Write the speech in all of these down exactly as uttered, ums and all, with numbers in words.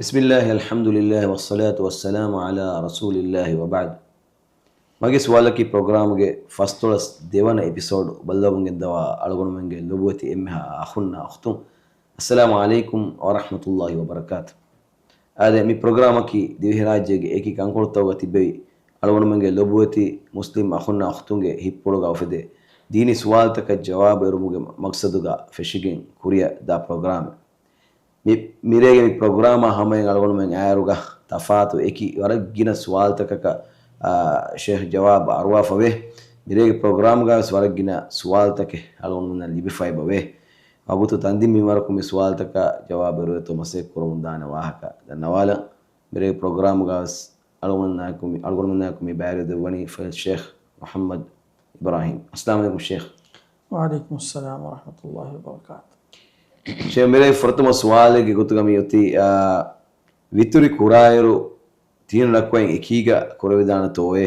بسم الله، الحمد لله، والصلاة والسلام على رسول الله، وبعد. މަގެ ސުވާލަކީ ޕްރޮގްރާމްގެ ފަސްދޮޅަސް ދެވަނަ އެޕިސޯޑް ބައްލަވަމުން ގެންދަވާ އަޅުގަނޑުމެންގެ ލޮބުވެތި އެންމެހާ އަޚުންނާ އުޚްތުން، އައްސަލާމު ޢަލައިކުމް ވަރަޙްމަތުﷲި ވަބަރަކާތު. އާދެ، މި ޕްރޮގްރާމަކީ ދިވެހިރާއްޖޭގެ އެކި ކަންކޮޅުތަކުގަ ތިއްބެވި އަޅުގަނޑުމެންގެ ލޮބުވެތި މުސްލިމް އަޚުންނާ އުޚްތުންގެ ހިތްޕުޅުގަ އުފެދޭ ދީނީ ސުވާލުތަކަށް ޖަވާބު އެރުމުގެ މަގްސަދުގަ ފެށިގެން ކުރިއަށް ދާ ޕްރޮގްރާމެއް. މި، މިރޭގެ މި ޕްރޮގްރާމާ ހަމައިން އަޅުގަނޑުމެން އައިއިރުގަ ތަފާތު އެކި ވަރަށް ގިނަ ސުވާލުތަކަކަށް، އާ، ޝޭޚް ޖަވާބު އަރުވާފަވޭ. މިރޭގެ ޕްރޮގްރާމްގަވެސް ވަރަށް ގިނަ ސުވާލުތަކެއް އަޅުގަނޑުމެންނަށް ލިބިފައިބަވޭ. ވަގުތު ތަންދިން މިންވަރަކު މި ސުވާލުތަކަށް ޖަވާބު އެރުވޭތޯ މަސައްކަތް ކުރަމުންދާނެ ވާހަކަ ދަންނަވާލަން. މިރޭގެ ޕްރޮގްރާމްގަވެސް އަޅުގަނޑުމެންނާއެކު މި، އަޅުގަނޑުމެންނާއެކު މި ބައިވެރިވެދެއްވަނީ ފަޟީލަތު ޝޭޚް މުޙައްމަދު އިބްރާހީމް. އައްސަލާމު ޢަލައިކުމް ޝޭޚް. ވަޢަލައިކުމުއްސަލާމް ވަރަޙްމަތުﷲި ވަބަރަކާތު. ޝޭޚް، މިރޭ ފުރަތަމަ ސުވާލެއްގެ ގޮތުގަ މި އޮތީ، އާ، ވިތުރި ކުރާއިރު ތިން ރަކުޢަތް އެކީގަ ކުރެވިދާނެތޯއޭ؟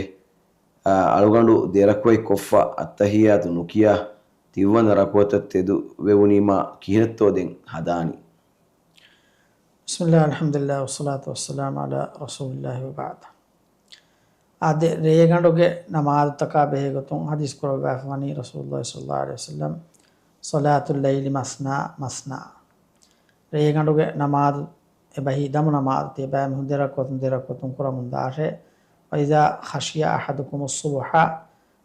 އާ، އަޅުގަނޑު ދެ ރަކުޢަތް ކޮށްފަ އައްތަޙިއްޔާތު ނުކިޔާ ތިންވަނަ ރަކުޢަތަށް ތެދުވެވުނީމާ ކިހިނެއްތޯ ދެން ހަދާނީ؟ بسم الله، الحمد لله، والصلاة والسلام على رسول الله، وبعد. އާދެ، ރޭގަނޑުގެ ނަމާދުތަކާ ބެހޭގޮތުން ޙަދީޘް ކުރައްވާފަވަނީ ރަސޫލުﷲ ޞައްލަﷲު ޢަލައިހި ވަސައްލަމް، صلاة الليل مثنى مثنى. ރޭގަނޑުގެ ނަމާދު އެބަހީ ދަމު ނަމާދު ތިޔަބައިމީހުން ދެ ރަކުޢަތުން ދެ ރަކުޢަތުން ކުރަމުންދާށޭ. وإذا خشي أحدكم الصبح،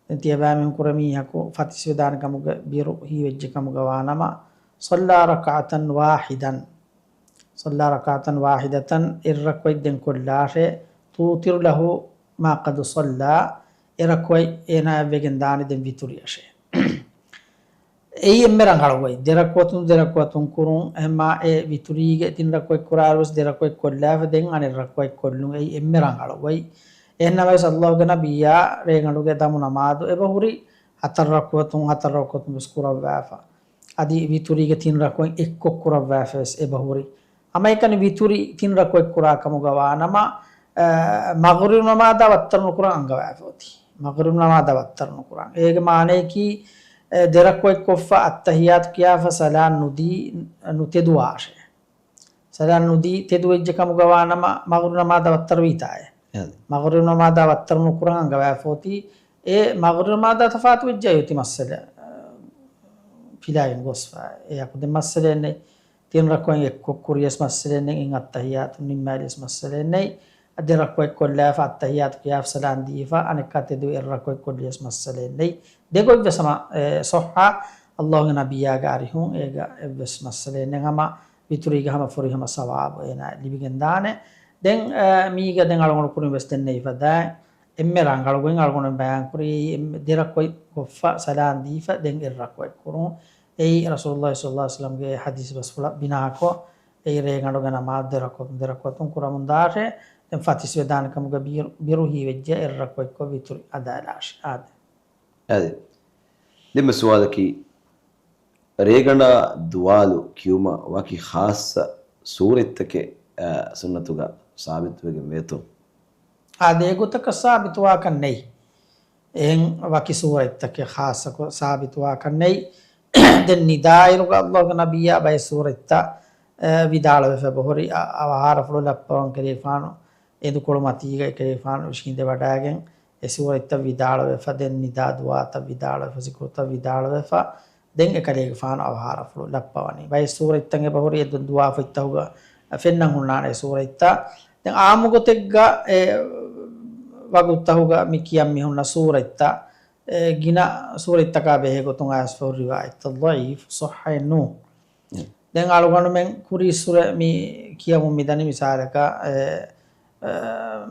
ދެން ތިޔަބައިމީހުން ކުރެމީހަކު ފަތިސްވެދާނެ ކަމުގެ ބިރު ހީވެއްޖެ ކަމުގަ ވާނަމަ، صلى ركعة واحدة، صلى ركعة واحدة، އެއް ރަކުޢަތް ދެން ކޮށްލާށޭ، توتر له ما قد صلى، އެ ރަކުޢަތް އޭނާއަށް ވެގެން ދާނެ ދެން ވިތުރިއަށޭ. އެއީ އެންމެ ރަނގަޅު ގޮތް. ދެ ރަކުޢަތުން ދެ ރަކުޢަތުން ކުރުން، އެހެންމާ އެ ވިތުރީގެ ތިން ރަކުޢަތް ކުރާއިރުވެސް ދެ ރަކުޢަތް ކޮށްލާފަ ދެން އަނެއް ރަކުޢަތް ކޮށްލުން، އެއީ އެންމެ ރަނގަޅު ގޮތް. އެހެންނަމަވެސް ﷲގެ ނަބިއްޔާ ރޭގަނޑުގެ ދަމު ނަމާދު އެބަހުރި ހަތަރު ރަކުޢަތުން ހަތަރު ރަކުޢަތުން ވެސް ކުރައްވާފަ. އަދި ވިތުރީގެ ތިން ރަކުޢަތް އެއްކޮށް ކުރައްވާފަވެސް އެބަހުރި. ހަމައެކަނި ވިތުރި ތިން ރަކުޢަތް ކުރާ ކަމުގަ ވާނަމަ، އަ، މަޣްރިބު ނަމާދާ ވައްތަރު ނުކުރަން އަންގަވާފަ އޮތީ. މަޣްރިބު ނަމާދާ ވައްތަރު ނުކުރަން. އޭގެ މާނަޔަކީ، އެ، ދެ ރަކުޢަތް ކޮށްފަ އައްތަޙިއްޔާތު ކިޔާފަ ސަލާން ނުދީ، ނުތެދުވާށޭ. ސަލާން ނުދީ ތެދުވެއްޖެ ކަމުގަ ވާނަމަ، މަޣްރިބު ނަމާދާ ވައްތަރު ވީތާއޭ. އެހެން. މަޣްރިބު ނަމާދާ ވައްތަރު ނުކުރަން އަންގަވާފަ އޮތީ. އެ މަޣްރިބު ނަމާދާ ތަފާތު ވެއްޖެ އޮތީ މައްސަލަ، އަ، ފިލާވެގެން ގޮސްފަ. އެއަކު ދެން މައްސަލައެއް ނެތް. ތިން ރަކުޢަތް އެއްކޮށް ކުރިޔަސް މައްސަލައެއް ނެތް. އިން އައްތަޙިއްޔާތު ނިންމާލިޔަސް މައްސަލައެއް ނެތް. އަ، ދެ ރަކުޢަތް ކޮށްލާފަ އައްތަޙިއްޔާތު ކިޔާފަ ސަލާން ދީފަ އަނެއްކާ ތެދުވެ އެއް ރަކުޢަތް ކޮށްލިޔަސް މައްސަލައެއް ނެތް. ދެ ގޮތްވެސް ހަމަ، އެ، ޞައްޙަ، ﷲގެ ނަބިއްޔާގެ އަރިހުން އޭގަ އެއްވެސް މައްސަލައެއް ނެތް. ހަމަ ވިތުރީގެ ހަމަ ފުރިހަމަ ސަވާބު އޭނާއަށް ލިބިގެން ދާނެ. ދެން، އަ، މީގަ ދެން އަޅުގަނޑު ކުރިން ވެސް ދެންނެވި ފަދައިން އެންމެ ރަނގަޅު ގޮތް އަޅުގަނޑު ބަޔާން ކުރީ، އެންމެ ދެ ރަކުޢަތް ކޮށްފަ ސަލާން ދީފަ ދެން އެއް ރަކުޢަތް ކުރުން. އެއީ ރަސޫލުﷲ ޞައްލަﷲު ޢަލައިހި ވަސައްލަމްގެ ޙަދީޘް ބަސްފުޅަށް ބިނާކޮށް، އެއީ ރޭގަނޑުގެ ނަމާދު ދެ ރަކުޢަތުން ދެ ރަކުޢަތުން ކުރަމުން ދާށޭ. ދެން ފަތިސްވެދާނެ ކަމުގެ ބިރު، ބިރު ހީވެއްޖެ އެއް ރަކުޢަތްކޮށް ވިތުރި އަދާލާށޭ. އާދެ. އާދެ. ދެންމެ ސުވާލަކީ، ރޭގަނޑާ ދުވާލު ކިޔުމަށް ވަކި ޚާއްޞަ ސޫރަތްތަކެއް، އަ، ސުންނަތުގަ ސާބިތުވެގެން ވޭތޯ؟ އާދެ، އެގޮތަކަށް ސާބިތުވާކަށް ނެތް. އެހެން ވަކި ސޫރަތްތަކެއް ޚާއްޞަކޮށް ސާބިތުވާކަށް ނެތް. ދެން ނިދާއިރުގަ ﷲގެ ނަބިއްޔާ ބައެއް ސޫރަތްތައް، އަ، ވިދާޅުވެފަ އެބަހުރި، އަ، އަވަހާރަފުޅު ލައްޕަވަން ކެރިފާނު އެނދުކޮޅު މަތީގައި ކެރިފާނު އިށީނދެ ވަޑައިގެން އެ ސޫރަތްތައް ވިދާޅުވެފަ، ދެން ނިދާ ދުޢާތައް ވިދާޅުވެފަ، ޒިކުރުތައް ވިދާޅުވެފަ، ދެން އެކަލޭގެފާނު އަވަހާރަފުޅު ލައްޕަވަނީ. ބައެއް ސޫރަތްތައް އެބަހުރި އެ ދު-، ދުޢާފޮތްތަކުގަ ފެންނަން ހުންނާނެ އެ ސޫރަތްތައް. ދެން ޢާއްމު ގޮތެއްގަ އެ ވަގުތުތަކުގަ މި ކިޔަން މި ހުންނަ ސޫރަތްތައް، އެ ގިނަ ސޫރަތްތަކާ ބެހޭ ގޮތުން އައިސްފަހު ރިވާޔަތްތައް ޟަޢީފު، ޞައްޙައެއް ނޫން. ދެން އަޅުގަނޑުމެން ކުރީއްސުރެ މި ކިޔަމުން މިދަނީ މިސާލަކަށް، އެ، އެ،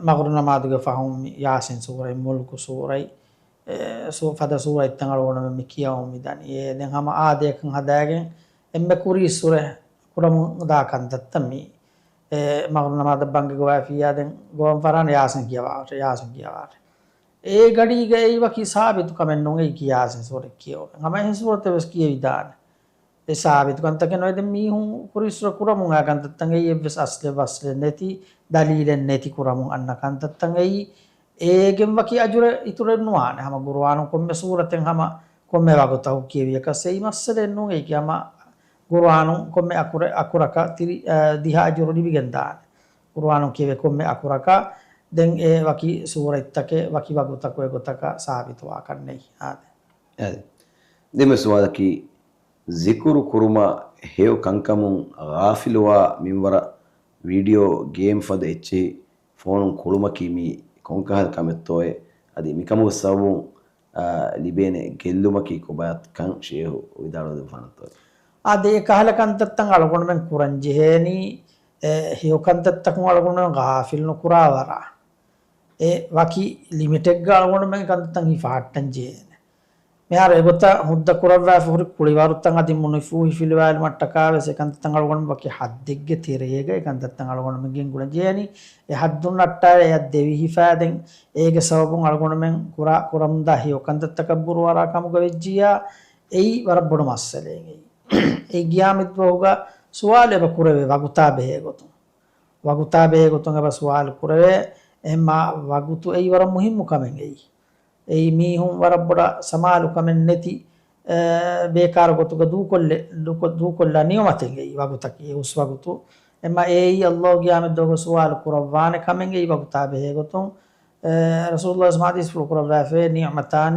މަޣްރިބު ނަމާދުގެ ފަހުން މި ޔާސިން ސޫރަތް، މުލްކު ސޫރަތް، އެ، ސޫ-، ފަދަ ސޫރަތްތައް އަޅުގަނޑުމެން މި ކިޔަމުން މިދަނީ. އެ، ދެން ހަމަ އާދަޔަކަށް ހަދާގެން އެންމެ ކުރީއްސުރެ ކުރަމުން ދާ ކަންތައްތައް މި، އެ، މަޣްރިބު ނަމާދަށް ބަންގި ގޮވާފިއްޔާ ދެން ގޮވަން ފަރާނަ ޔާސިން ކިޔަވާށޭ، ޔާސިން ކިޔަވާށޭ. އެ ގަޑީގައި ވަކި ސާބިތު ކަމެއް ނޫން އެއީ ކިޔާ ޔާސިން ސޫރަތް ކިޔެވުމެއް. ހަމަ އެހެން ސޫރަތެއް ވެސް ކިޔެވިދާނެ. އެ ސާބިތު ކަންތަކެއް ނުވޭ. ދެން މީހުން ކުރީއްސުރެ ކުރަމުން އައި ކަންތައްތައް އެއީ އެއްވެސް އަސްލެއް ވަސްލެއް ނެތި، ދަލީލެއް ނެތި ކުރަމުން އަންނަ ކަންތައްތައް އެއީ. އޭގެން ވަކި އަޖުރެއް އިތުރެއް ނުވާނެ. ހަމަ ގުރުއާނު ކޮންމެ ސޫރަތެއް ހަމަ ކޮންމެ ވަގުތަކު ކިޔެވިޔަކަސް އެއީ މައްސަލައެއް ނޫން. އެއީ ހަމަ ގުރުއާނު ކޮންމެ އަކުރެ-، އަކުރަކަށް ތިރި-، އަ، ދިހަ އަޖުރު ލިބިގެން ދާނެ. ޤުރުއާނުން ކިޔެވޭ ކޮންމެ އަކުރަކަށް ދެން އެ ވަކި ސޫރަތްތަކެއް ވަކި ވަގުތަކު އެގޮތަކަށް ސާބިތުވާކަށް ނެތް. އާދެ. އެ. ދެންމެ ސުވާލަކީ، ޒިކުރު ކުރުމަށް ހެޔޮ ކަންކަމުން ޣާފިލުވާ މިންވަރަށް ވީޑިއޯ ގޭމް ފަދަ އެއްޗެހި ފޯނުން ކުޅުމަކީ މީ ކޮންކަހަލަ ކަމެއްތޯއޭ؟ އަދި މިކަމުގެ ސަބަބުން، އާ، ލިބޭނެ ގެއްލުމަކީ ކޮބާތްކަން ޝޭހު ވިދާޅުވެދެއްވާނަތޯއޭ؟ އާދެ، އެ ކަހަލަ ކަންތައްތައް އަޅުގަނޑުމެން ކުރަން ޖެހޭނީ، އެ، ހެޔޮ ކަންތައްތަކުން އަޅުގަނޑުމެން ޣާފިލް ނުކުރާ ވަރަށް. އެ ވަކި ލިމިޓެއްގަ އަޅުގަނޑުމެން ކަންތައްތައް ހިފަހައްޓަން ޖެހޭނެ. މިހާރު އެގޮތަށް ހުއްދަ ކުރައްވާފަ ހުރި ކުޅިވަރުތައް އަދި މުނިފޫހި ފިލިވާލުމަށްޓަކާ ވެސް އެކަންތައްތައް އަޅުގަނޑު ވަކި ހައްދެއްގެ ތެރޭގަ އެކަންތައްތައް އަޅުގަނޑުމެން ގެންގުޅަން ޖެހޭނީ. އެ ހައްދުން ނައްޓާލާ އެއަށް ދެވިހިފާ ދެން އޭގެ ސަބަބުން އަޅުގަނޑުމެން ކުރާ ކުރަމުންދާ ހެޔޮ ކަންތައްތަކަށް ބުރުވަރާ ކަމުގަ ވެއްޖިއްޔާ އެއީ ވަރަށް ބޮޑު މައްސަލައެއް. އެއީ އެ ގިޔާމަތްދުވަހުގަ ސުވާލު އެބަ ކުރެވޭ ވަގުތާ ބެހޭ ގޮތުން. ވަގުތާ ބެހޭ ގޮތުން އެބަ ސުވާލު ކުރެވޭ. އެހެންމާ ވަގުތު އެއީ ވަރަށް މުހިއްމު ކަމެއް އެއީ. އެއީ މީހުން ވަރަށް ބޮޑަށް ސަމާލުކަމެއް ނެތި، އެ، ބޭކާރު ގޮތުގަ ދޫކޮށްލެ-، ދޫކޮ-، ދޫކޮށްލާ ނިޢުމަތެއް އެއީ ވަގުތަކީ، އެ ހުސް ވަގުތު. އެމަ އެއީ ﷲ ގިޔާމަތްދުވަހު ސުވާލު ކުރައްވާނެ ކަމެއް އެއީ ވަގުތާ ބެހޭ ގޮތުން. އެ، ރަސޫލުﷲ ޙަދީޘްފުޅު ކުރައްވާފައި، نعمتان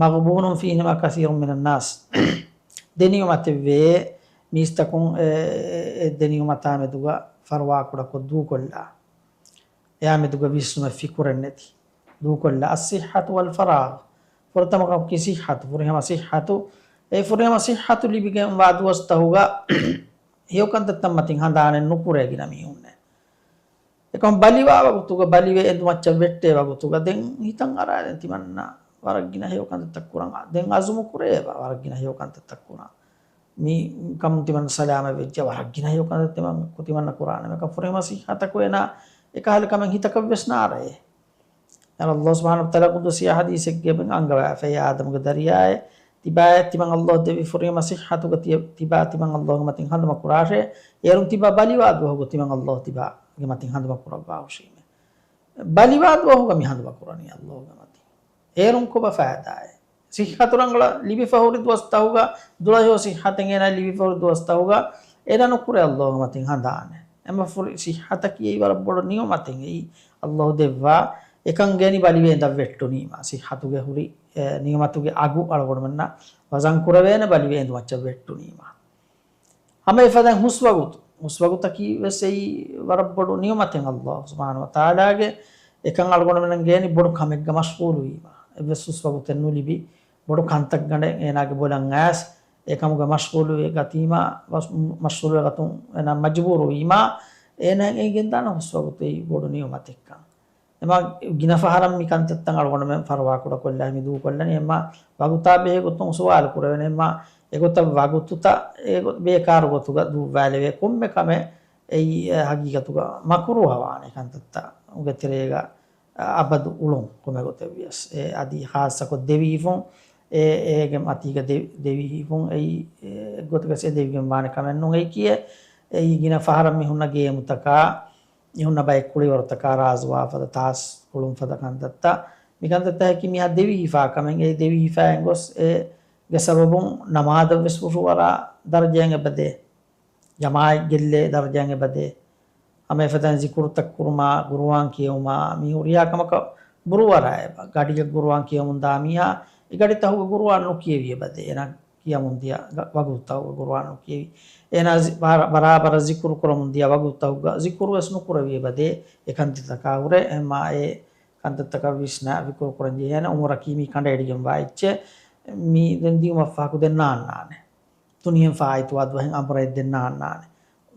مغبون فيهما كثير من الناس. ދެ ނިޢުމަތެއް ވޭ، މީސްތަކުން އެ، އެ، އެ ދެ ނިޢުމަތާ މެދުގަ ފަރުވާކުޑަކޮށް ދޫކޮށްލާ. އެއާ މެދުގަ ވިސްނުމެއް ފިކުރެއް ނެތި. ދޫކޮށްލާ. الصحة والفراغ. ފުރަތަމަ ކަމަކީ ޞިއްޙަތު، ފުރިހަމަ ޞިއްޙަތު. އެ ފުރިހަމަ ޞިއްޙަތު ލިބިގެންވާ ދުވަސްތަހުގަ ހެޔޮ ކަންތައްތައް މަތިން ހަނދާނެއް ނުކުރޭ ގިނަ މީހުންނެއް. އެކަމަށް ބަލިވާ ވަގުތުގަ، ބަލިވެ އެނދުމައްޗަށް ވެއްޓޭ ވަގުތުގަ ދެން ހިތަށް އަރާ ދެން ތިމަންނަ ވަރަށް ގިނަ ހެޔޮ ކަންތައްތައް ކުރަން. ދެން އަޒުމު ކުރޭ ވަ-، ވަރަށް ގިނަ ހެޔޮ ކަންތައްތައް ކުރަން. މި ކަމުން ތިމަން ސަލާމަތް ވެއްޖެ ވަރަށް ގިނަ ހެޔޮ ކަންތައް ތިމަން، ތިމަންނަ ކުރާނެ. މިކަން ފުރިހަމަ ޞިއްޙަތަކު އޭނާ އެކަހަލަ ކަމެއް ހިތަކަށް ވެސް ނާރޭ. އަﷲ ސުބްޙާނަހޫ ވަތަޢާލާ ޤުދުސީ ޙަދީޘެއްގައި އަންގަވާފައި، އާދަމުގެ ދަރިޔާއެއް ތިބާއެއް ތިމަން ﷲ ދެއްވި ފުރިހަމަ ޞިއްޙަތުގަ ތި-، ތިބާ ތިމަން ﷲ ގެ މަތިން ހަނދުމަ ކުރާށޭ. އޭރުން ތިބާ ބަލިވާ ދުވަހުގަ ތިމަން ﷲ ތިބާގެ މަތިން ހަނދުމަ ކުރައްވާ ހުށީމޭ. ބަލިވާ ދުވަހުގަ މި ހަނދުމަ ކުރަނީ ﷲ ގެ މަތިން. އޭރުން ކޮބާ ފައިދާއެއް؟ ޞިއްޙަތު ރަނގަޅަށް ލިބިފަ ހުރި ދުވަސްތަހުގަ، ދުޅަހެޔޮ ޞިއްޙަތެއް އޭނާ ލިބިފަ ހުރި ދުވަސްތަހުގަ އޭނާ ނުކުރޭ ﷲ ގެ މަތިން ހަނދާނެއް. އެމަ ފުރި ޞިއްޙަތަކީ އެއީ ވަރަށް ބޮޑު ނިޢުމަތެއް އެއީ ﷲ ދެއްވާ. އެކަން ގެނި ބަލިވެ އިނދަށް ވެއްޓުނީމާ. ޞިއްޙަތުގެ ހުރި، އެ، ނިޢުމަތުގެ އަގު އަޅުގަނޑުމެންނަށް ވަޒަން ކުރެވޭނެ ބަލިވެ އިނދުމައްޗަށް ވެއްޓުނީމާ. ހަމަ އެފަދައިން ހުސްވަގުތު. ހުސްވަގުތަކީ ވެސް އެއީ ވަރަށް ބޮޑު ނިޢުމަތެއް ﷲ ސުބްޙާނަހޫ ވަތަޢާލާގެ. އެކަން އަޅުގަނޑުމެން ގޭނީ ބޮޑު ކަމެއްގަ މަޝްޣޫލުވީމަ. އެއްވެސް ހުސްވަގުތެއް ނުލިބި، ބޮޑު ކަންތައްގަނޑެއް އޭނާގެ ބޮލަށް އައިސް، އެކަމުގަ މަޝްޣޫލުވެ ގަތީމަ، މަޝް-، މަޝްޣޫލުވެ ގަތުން އޭނާ މަޖުބޫރުވީމަ، އޭނާ އެނގެންދާނެ ހުސްވަގުތެއް ބޮޑު ނިޢުމަތެއްކަން. އެމާ ގިނަ ފަހަރަށް މި ކަންތައްތައް އަޅުގަނޑުމެން ފަރުވާކުޑަކޮށްލާ މި ދޫކޮށްލަނީ. އެމާ ވަގުތާ ބެހޭ ގޮތުން ސުވާލު ކުރެވެން. އެމާ އެގޮތަށް ވަގުތުތައް އެ ގޮ-، ބޭކާރު ގޮތުގަ ދޫއްވާލެވޭ ކޮންމެ ކަމެއް އެއީ، އެ، ހަގީގަތުގަ މަކުރޫހަވާނެ ކަންތައްތައް އުގެ ތެރޭގަ އަބަދު އުޅުން ކޮންމެ ގޮތެއް ވިޔަސް. އެ އަދި ޚާއްޞަކޮށް ދެވިހިފުން، އެ، އޭގެ މަތީގަ ދެ-، ދެވިހިފުން އެއީ، އެ، އެއްގޮތަކަށް އެ ދެވިގެން ވާނެ ކަމެއް ނޫން. އެއީ ކިޔޭ، އެއީ ގިނަ ފަހަރަށް މި ހުންނަ ގޭމުތަކާ، މި ހުންނަ ބައެއް ކުޅިވަރުތަކާ ރާޒުވާ ފަދަ ތާސް އުޅުން ފަދަ ކަންތައްތައް، މި ކަންތައްތަކަކީ މިހާ ދެވިހިފާ ކަމެއް. އެ ދެވިހިފައިން ގޮސް އޭގެ ސަބަބުން ނަމާދަށް ވެސް ފުށުވަރާ ދަރަޖައިން އެބަދޭ. ޖަމާޢަތް ގެއްލޭ ދަރަޖައިން އެބަދޭ. ހަމަ އެފަދައިން ޒިކުރުތައް ކުރުމާ، ގުރުއާން ކިޔެވުމާ، މި ހުރިހާ ކަމަކަށް ބުރުވަރާ އެބަ. ގަޑިއަށް ގުރުއާން ކިޔަމުން ދާ މީހާ، އެ ގަޑިތަހުގަ ގުރުއާން ނުކިޔެވި އެބަދޭ. އޭނާ ކިޔަމުން ދިޔަ ގަ-، ވަގުތުތަހުގަ ގުރުއާން ނުކިޔެވި. އޭނާ ޒި-، ބާރަ-، ބަރާބަރަށް ޒިކުރު ކުރަމުން ދިޔަ ވަގުތުތަހުގަ ޒިކުރު ވެސް ނުކުރެވި އެބަދޭ. އެ ކަންތައްތަކާ ހުރެ އެމާ އެ ކަންތައްތަކަށް ވިސްނާ ފިކުރު ކުރަން ޖެހޭނެ. އުމުރަކީ މީ ކަނޑައެޅިގެންވާ އެއްޗެއް. މީ ދެން ދިޔުމަށްފަހަކު ދެން ނާންނާނެ. ދުނިޔެން ފާއިތުވާ ދުވަހެއް އަނބުރައެއް ދެން ނާންނާނެ.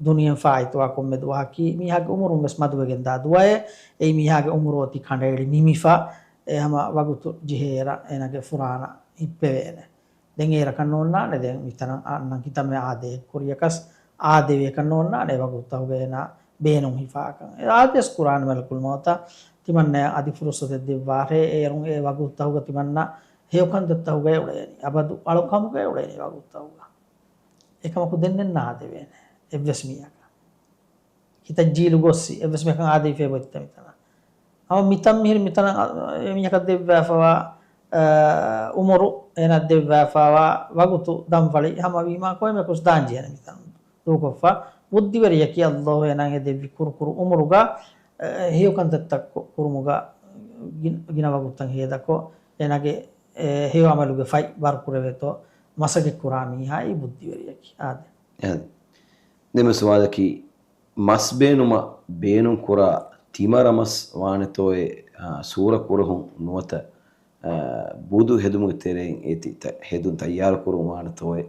ދުނިޔެން ފާއިތުވާ ކޮންމެ ދުވަހަކީ މީހާގެ އުމުރުން ވެސް މަދުވެގެންދާ ދުވަހެއް. އެއީ މީހާގެ އުމުރު އޮތީ ކަނޑައެޅި ނިމިފަ. އެ ހަމަ ވަގުތު ޖެހޭއިރަށް އޭނާގެ ފުރާނަ ހިއްޕެވޭނެ. ދެން އޭރަކަށް ނޯންނާނެ. ދެން މިތަނަށް އަންނަން ކިތަންމެ އާދޭ ކުރިޔަކަސް އާދެވޭކަށް ނޯންނާނެ. ވަގުތުތަހުގަ އޭނާ ބޭނުން ހިފާކަން. އެ އާދޭސް ކުރާނެ މަލަކުލް މައުތަށް ތިމަންނަޔަށް އަދި ފުރުސަތެއް ދެއްވާށޭ. އޭރުން އެ ވަގުތުތަހުގަ ތިމަންނަ ހެޔޮ ކަންތައްތަހުގައި އުޅޭނީ. އަބަދު އަޅުކަމުގައި އުޅޭނީ ވަގުތުތަހުގަ. އެކަމަކު ދެންނެއް ނާދެވޭނެ އެއްވެސް މީހަކަށް. ކިތައް ޖީލު ގޮއްސި އެއްވެސް މީހަކަށް އާދެވިފައި ބޮތްތަ މިތަނަށް. ހަމަ މިތަން މިހިރި މިތަނަށް އަ-، އެ މީހަކަށް ދެއްވާފަވާ، އަ، އުމުރު އޭނަ ދެއްވާފަވާ ވަގުތު ދަންފަޅި ހަމަވީމާ ކޮއެމެކުސް ދާން ޖެހޭނެ މިތަނުން ދޫކޮށްފަ. ބުއްދިވެރިޔަކީ ﷲ އޭނާއަށް ދެއްވި ކުރު ކުރު އުމުރުގަ، އެ، ހެޔޮ ކަންތައްތައް ކު-، ކުރުމުގަ ގިނަ، ގިނަ ވަގުތުތައް ހޭދަކޮށް، އޭނާގެ، އެ، ހެޔޮ އަމަލުގެ ފަތް ބަރުކުރެވޭތޯ މަސައްކަތްކުރާ މީހާއީ ބުއްދިވެރިޔަކީ. އާދެ. އެ، ދެންމެ ސުވާލަކީ، މަސް ބޭނުމަށް ބޭނުންކުރާ ތިމަރަމަސް ވާނެތޯއޭ، އާ، ސޫރަ ކުރަހުން ނުވަތަ، އާ، ބުދު ހެދުމުގެ ތެރެއިން އޭތި ތަ-، ހެދުން ތައްޔާރުކުރުން ވާނެތޯއޭ؟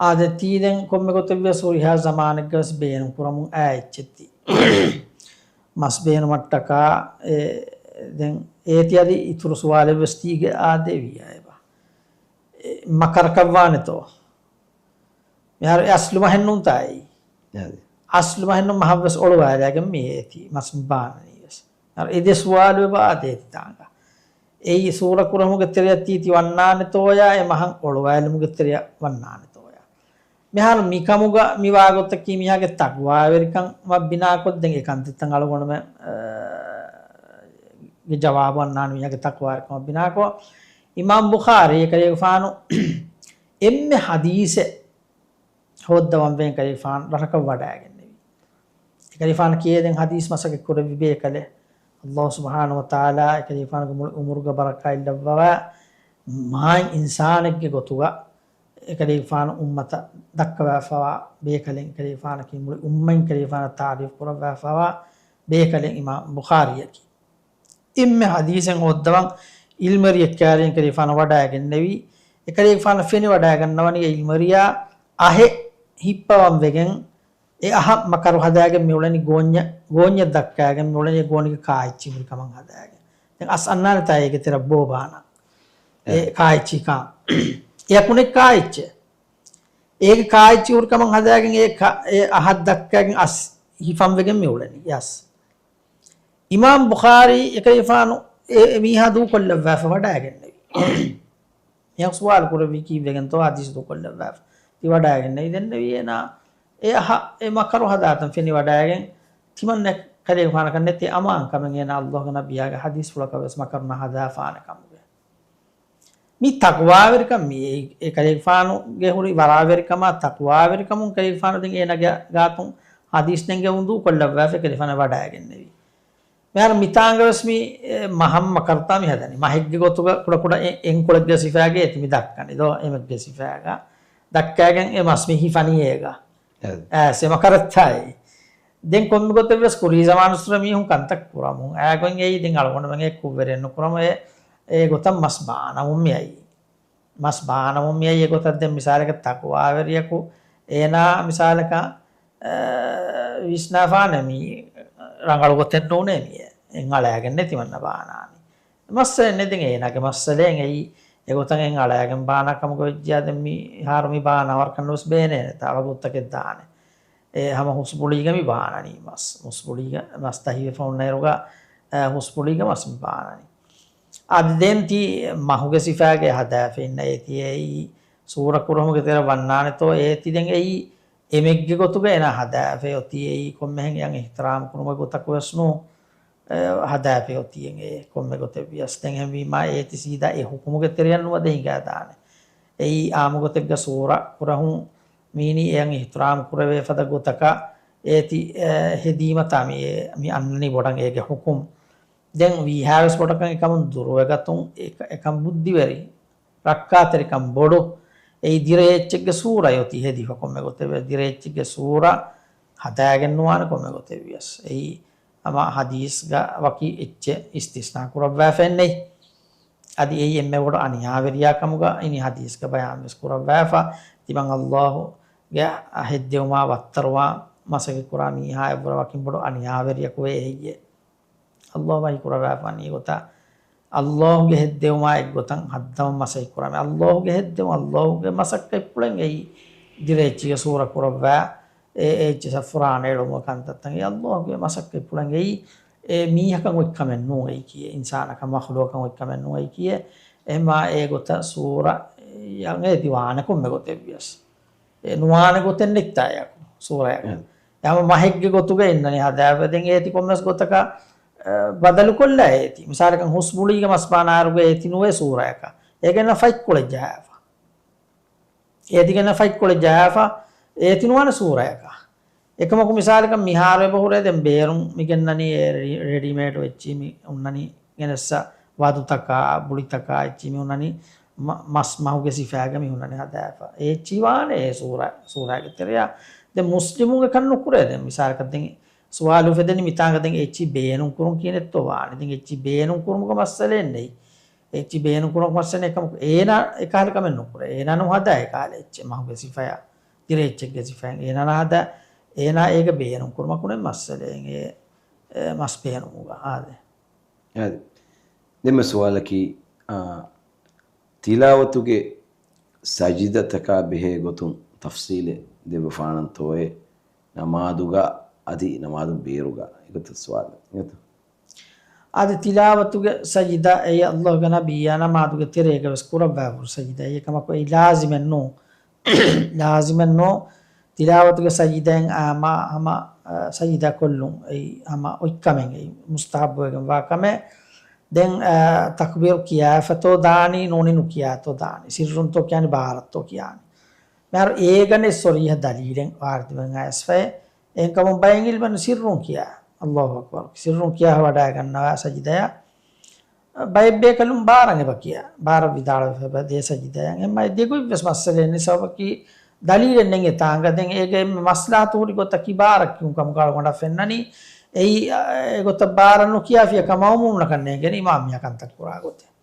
އާދެ، ތީ ދެން ކޮންމެ ގޮތެއްވިޔަސް ހުރިހާ ޒަމާނެއްގަވެސް ބޭނުން ކުރަމުން އައި އެއްޗެއް ތީ. މަސް ބޭނުމަށްޓަކާ، އެ، ދެން އޭތި އަދި އިތުރު ސުވާލެއްވެސް ތީގެ އާދެ ވިއްޔާ އެބަ. އެ، މަކަރަކަށް ވާނެތޯ؟ މިހާރު އެ އަސްލު މަހެއްނޫންތާ އެއީ. އާދެ. އަސްލު މަހެއްނޫން މަހަށްވެސް އޮޅުވާލައިގެން މި އޭތި މަސް ބާނަނީ ވެސް. އަރ އެ ދެ ސުވާލު އެބަ އާދޭތި ތާނގަ. އެއީ ސޫރަ ކުރަހުމުގެ ތެރެއަށް ތީތި ވަންނާނެތޯޔާ، އެ މަހަށް އޮޅުވާލުމުގެ ތެރެއަށް ވަންނާނެތޯޔާ. މިހާރު މިކަމުގަ މި ވާގޮތަކީ މީހާގެ ތަޤްވާވެރިކަމަށް ބިނާކޮށް ދެން އެ ކަންތައްތައް އަޅުގަނޑުމެން، އަ، ގެ ޖަވާބު ވަންނާނެ މީހާގެ ތަޤްވާވެރިކަމަށް ބިނާކޮށް. އިމާމް ބުޚާރީ އެކަލޭގެފާނު އެންމެ ޙަދީޘެއް ހޯއްދަވަންވެ އެކަލޭގެފާނު ރަށަކަށް ވަޑައިގެންނެވި. އެކަލޭގެފާނު ކިޔޭދެން ޙަދީޘް މަސައްކަތް ކުރެއްވި ބޭކަލެއް. ﷲ ސުބްޙާނަހޫ ވަތަޢާލާ އެކަލޭގެފާނުގެ މުޅި އުމުރުގަ ބަރަކާތް ލައްވަވާ، މާތް އިންސާނެއްގެ ގޮތުގަ އެކަލޭގެފާނު އުއްމަތަށް ދައްކަވާފަވާ ބޭކަލެއް، އެކަލޭގެފާނަކީ މުޅި އުއްމަތް އެކަލޭގެފާނަށް ތާރީފް ކުރައްވާފަވާ ބޭކަލެއް އިމާމް ބުޚާރީއަކީ. އެންމެ ޙަދީޘެއް ހޯއްދަވަން ޢިލްމުވެރިއެއް ކައިރިން އެކަލޭގެފާނު ވަޑައިގެންނެވި. އެކަލޭގެފާނަށް ފެނިވަޑައިގަންނަވަނީ އެ ޢިލްމުވެރިޔާ އަހެއް ހިއްޕަވަން ވެގެން، އެ އަހަށް މަކަރު ހަދާގެން މިއުޅެނީ ގޯންޏަށް، ގޯންޏަށް ދައްކާގެން މިއުޅެނީ ގޯނިގެ ކާއެއްޗި ހުރި ކަމަށް ހަދާގެން. ދެން އަސް އަންނާނެތާ އޭގެ ތެރެއަށް ބޯ ބާނަން. އެ އެ. ކާއެއްޗި ކާ. އެ އަކުނެއް ކާއެއްޗެއް. އޭގެ ކާއެއްޗި ހުރި ކަމަށް ހަދާގެން އެ ކާ، އެ އަހަށް ދައްކާގެން އަސް ހިފަން ވެގެން މިއުޅެނީ. ޔަސް. އިމާމް ބުޚާރީ އެކަލޭގެފާނު އެ، އެ މީހާ ދޫކޮށްލައްވާފަ ވަޑައިގެންނެވި. މިހާ ސުވާލު ކުރެއްވީ ކީއްވެގެންތޯ ޙަދީޘް ދޫކޮށްލައްވާފަ. ތި ވަޑައިގެންނެވި ދެންނެވި އޭނާ އެ އަހަށް އެ މަކަރު ހަދާތަން ފެނިވަޑައިގެން ތިމަންނަ ކަލޭގެފާނަކަށް ނެތޭ އަމާން ކަމެއް އޭނާ ﷲގެ ނަބިއްޔާގެ ޙަދީޘްފުޅަކަށް ވެސް މަކަރު ނަހަދާފާނެ ކަމުގެ. މި ތަޤްވާވެރިކަން މި އެ، އެ ކަލޭގެފާނުގެ ހުރި ވަރާވެރިކަމާ ތަޤްވާވެރިކަމުން ކަލޭގެފާނު ދެން އޭނާގެ ގާތުން ޙަދީޘް ނެންގެވުން ދޫކޮށްލައްވާފަ ކަލޭގެފާނަށް ވަޑައިގެންނެވި. މިހާރު މިތާނގަވެސް މި، އެ، މަހަށް މަކަރުތާ މި ހަދަނީ. މަހެއްގެ ގޮތުގަ ކުޑަކުޑަ އެ، އެންކޮޅެއްގެ ސިފައިގަ އޭތި މި ދައްކަނީ ދޯ، އެމެއްގެ ސިފައިގަ. ދައްކާގެން އެ މަސް މި ހިފަނީ އޭގަ. އެ. އައިސް އެ މަކަރަށްތާއި. ދެން ކޮންމެ ގޮތެއްވެސް ކުރީ ޒަމާނުސްރަ މީހުން ކަންތައް ކުރަމުން. އާގޮތް އެއީ ދެން އަޅުގަނޑުމެން އެ ކުށްވެރިއެއް ނުކުރަމު އެ، އެ ގޮތަށް މަސް ބާނަމުން މިއައީ. މަސް ބާނަމުން މިއައީ އެގޮތަށް. ދެން މިސާލަކަށް ތަޤްވާވެރިޔަކު އޭނާ މިސާލަކަށް، އަ، ވިސްނާފާނެ މީ ރަނގަޅު ގޮތެއް ނޫނޭ މިއެއް. އެއް އަޅައިގެން ނެތިމަންނަ ބާނާނީ. މައްސަލައެއް ނެތް ދެން އޭނާގެ މައްސަލައެއް އެއީ. އެގޮތަށް އެއް އަޅައިގެން ބާނާ ކަމުގަ ވެއްޖިޔާ ދެން މިހާރު މި ބާނާ ވަރަކަށް ނުވެސް ބޭނޭނެ. ތާ ވަގުތުތަކެއް ދާނެ. އެ ހަމަ ހުސް ބުޅީގަ މި ބާނަނީ މަސް. ހުސް ބުޅީގަ މަސް ތަހިވެފަ ހުންނައިރުގަ، އެ، ހުސް ބުޅީގަ މަސް މި ބާނަނީ. އަދި ދެން ތި މަހުގެ ސިފައިގަ ހަދާފަ އިންނަ އޭތި އެއީ ސޫރަ ކުރަހުމުގެ ތެރެ ވަންނާނެތޯ އޭތި ދެން އެއީ އެމެއްގެ ގޮތުގަ އޭނާ ހަދާފަ އޮތީ އެއީ ކޮންމެހެން އެއަށް އިޙްތިރާމް ކުރުމުގެ ގޮތަކު ވެސް ނޫން. އެ، ހަދާފަ އޮތީ އެ ކޮންމެ ގޮތެއް ވިޔަސް. ދެން އެހެންވީމާ އޭތި ސީދާ އެ ހުކުމުގެ ތެރެއަށް ނުވަދެ ހިނގާދާނެ. އެއީ އާއްމު ގޮތެއްގަ ސޫރަ ކުރަހުން މީނީ އެއަށް އިޙްތިރާމް ކުރެވޭ ފަދަ ގޮތަކަށް އޭތި، އެ، ހެދީމަތާ މި އެ، މި އަންނަނީ ބޮޑަށް އޭގެ ހުކުމް. ދެން ވީހާވެސް ބޮޑަކަށް އެކަމުން ދުރުވެގަތުން އެ، އެކަން ބުއްދިވެރި، ރައްކާތެރިކަން ބޮޑު. އެއީ ދިރޭ އެއްޗެއްގެ ސޫރަ އޮތީ ހެދިފަ ކޮންމެ ގޮތެއް ވެ، ދިރޭ އެއްޗެއްގެ ސޫރަ ހަދާގެން ނުވާނެ ކޮންމެ ގޮތެއް ވިޔަސް. އެއީ ހަމަ ޙަދީޘްގަ ވަކި އެއްޗެއް އިސްތިސްނާ ކުރައްވާފައެއް ނެތް. އަދި އެއީ އެންމެ ބޮޑު އަނިޔާވެރިޔާ ކަމުގަ އިނީ ޙަދީޘްގަ ބަޔާންވެސް ކުރައްވާފަ. ތިމަން ﷲ ގެ ހެއްދެވުމާ ވައްތަރުވާ މަސައްކަތް ކުރާ މީހާ އެއްވުރެ ވަކިން ބޮޑު އަނިޔާވެރިޔަކު ވޭ ހެއްޔޭ؟ ﷲ ވަޙީ ކުރައްވާފަ ވަނީ އެގޮތަށް. ﷲ ގެ ހެއްދެވުމާ އެއްގޮތަށް ހައްދަވަން މަސައްކަތް ކުރާ މީ. ﷲ ގެ ހެއްދެވުން، ﷲ ގެ މަސައްކަތްޕުޅެއް އެއީ ދިރޭ އެއްޗެއްގެ ސޫރަ ކުރައްވާ، އެ، އެ އެއްޗެއް ފުރާނަ އެޅުމުގެ ކަންތައްތައް. އެ ﷲ ގެ މަސައްކަތްޕުޅެއް އެއީ، އެ މީހަކަށް އޮތް ކަމެއް ނޫން އެއީކީ، އިންސާނަކަށް މަޚްލޫޤަކަށް އޮތް ކަމެއް ނޫން އެއީކީ. އެހެންވާ އެ ގޮތަށް ސޫރަ އެއަށް އެދިވާނެ ކޮންމެ ގޮތެއް ވިޔަސް. އެ ނުވާނެ ގޮތެއް ނެތްތާ އެއަކު ސޫރަޔަކަށް. އެ. އެ ހަމަ މަހެއްގެ ގޮތުގަ އިންނަނީ ހަދާފަ. ދެން އޭތި ކޮންމެސް ގޮތަކަށް، އެ، ބަދަލުކޮށްލާ އޭތި. މިސާލަކަށް ހުސް ބުޅީގެ މަސް ބާނާއިރުގަ އޭތި ނުވޭ ސޫރަޔަކަށް. އޭގެންނަ ފަތްކޮޅެއް ޖަހާފަ. އޭތިގެންނަ ފަތްކޮޅެއް ޖަހާފަ. އޭތި ނުވާނެ ސޫރަޔަކަށް. އެކަމަކު މިސާލަކަށް މިހާރު އެބަ ހުރޭ ދެން ބޭރުން މި ގެންނަނީ އެ ރެ-، ރެޑީމޭޑް އެއްޗި މި އޮންނަނީ ގެނެއްސަ ވަދުތަކާ، ބުޅިތަކާ އެއްޗި މި ހުންނަނީ މަ-، މަސް މަހުގެ ސިފައިގަ މި ހުންނަނީ ހަދާފަ. އެ އެއްޗި ވާނެ އެ ސޫރަ-، ސޫރައިގެ ތެރެޔާ. ދެން މުސްލިމުން އެކަން ނުކުރޭ. ދެން މިސާލަކަށް ދެން ސުވާލު އުފެދެނީ މިތާނގަ ދެން އެއްޗި ބޭނުން ކުރުން ކިހިނެއްތޯ ވާނެ. ދެން އެއްޗި ބޭނުން ކުރުމުގެ މައްސަލައެއް ނެތް. އެއްޗި ބޭނުން ކުރުމުގެ މައްސަލައެއް ނެތް. އެކަމަކު އޭނާ އެކަހަލަ ކަމެއް ނުކުރޭ. އޭނާ ނުހަދާ އެކަހަލަ އެއްޗެއް މަހުގެ ސިފަޔާ. ދިރިއެއްޗެއްގެ ސިފައިން އޭނާ ނަހަދާ، އޭނާ އޭގެ ބޭނުން ކުރުމަކު ނެތް މައްސަލައެއް އެ، އެ، މަސް ބޭނުމުގަ އާދެ. އާދެ. ދެންމެ ސުވާލަކީ، އާ، ތިލާވަތުގެ ސަޖިދަތަކާ ބެހޭ ގޮތުން ތަފްސީލެއް ދެއްވަފާނަންތޯއޭ ނަމާދުގަ އަދި ނަމާދު ބޭރުގަ؟ އެގޮތަށް ސުވާލެއް. އާދެ، ތިލާވަތުގެ ސަޖިދަ އެއީ އައްލާހުގެ ނަބިއްޔާ ނަމާދުގެ ތެރޭގަ ވެސް ކުރައްވާފަ ހުރި ސަޖިދަ. އެކަމަކު އެއީ ލާޒިމެއް ނޫ. ލާޒިމެއް ނޫ. ތިލާވަތުގެ ސަޖިދައިން އާ މާ ހަމަ، އާ، ސަޖިދަ ކޮށްލުން އެއީ ހަމަ އޮތްކަމެއް، އެއީ މުސްތަހައްބުވެގެން ވާ ކަމެއް. ދެން، އާ، ތަކުބީރު ކިޔާފަތޯ ދާނީ، ނޫނީ ނުކިޔާތޯ ދާނީ، ސިއްރުންތޯ ކިޔާނީ، ބާރަށްތޯ ކިޔާނީ. މިހާރު އޭގަނެ ސޮރީހަ ދަލީލެއް ވާރިދުވެން އައިސްފައި. އެހެންކަމުން ބައެއް އިލްމުވެރިން ސިއްރުން ކިޔާ، އައްލާހު އަކްބަރު، ސިއްރުން ކިޔާ ވަޑައިގަންނަވާ ސަޖިދަޔަށް. ބައެއް ބޭކަލުން ބާރަށް އެބަ ކިޔާ، ބާރަށް ވިދާޅުވެފަ ދޭ ސަޖިދަޔަށް. އެހެންމަ ދެގޮތްވެސް މައްސަލައެއް ނެތް، ސަބަބަކީ ދަލީލެއް ނެތް އެތާނގަ. ދެން އޭގެ އެންމެ މަސްލަހަތު ހުރި ގޮތަކީ ބާރަށް ކިޔުން ކަމުގަ އަޅުގަނޑަށް ފެންނަނީ. އެއީ، އަ، އެގޮތަށް ބާރަށް ނުކިޔާފިޔަ ކަމަށް މައުމޫމުންނަކަށް ނޭނގެނީ އިމާމް މީހާ ކަންތައް ކުރާ ގޮތެއް.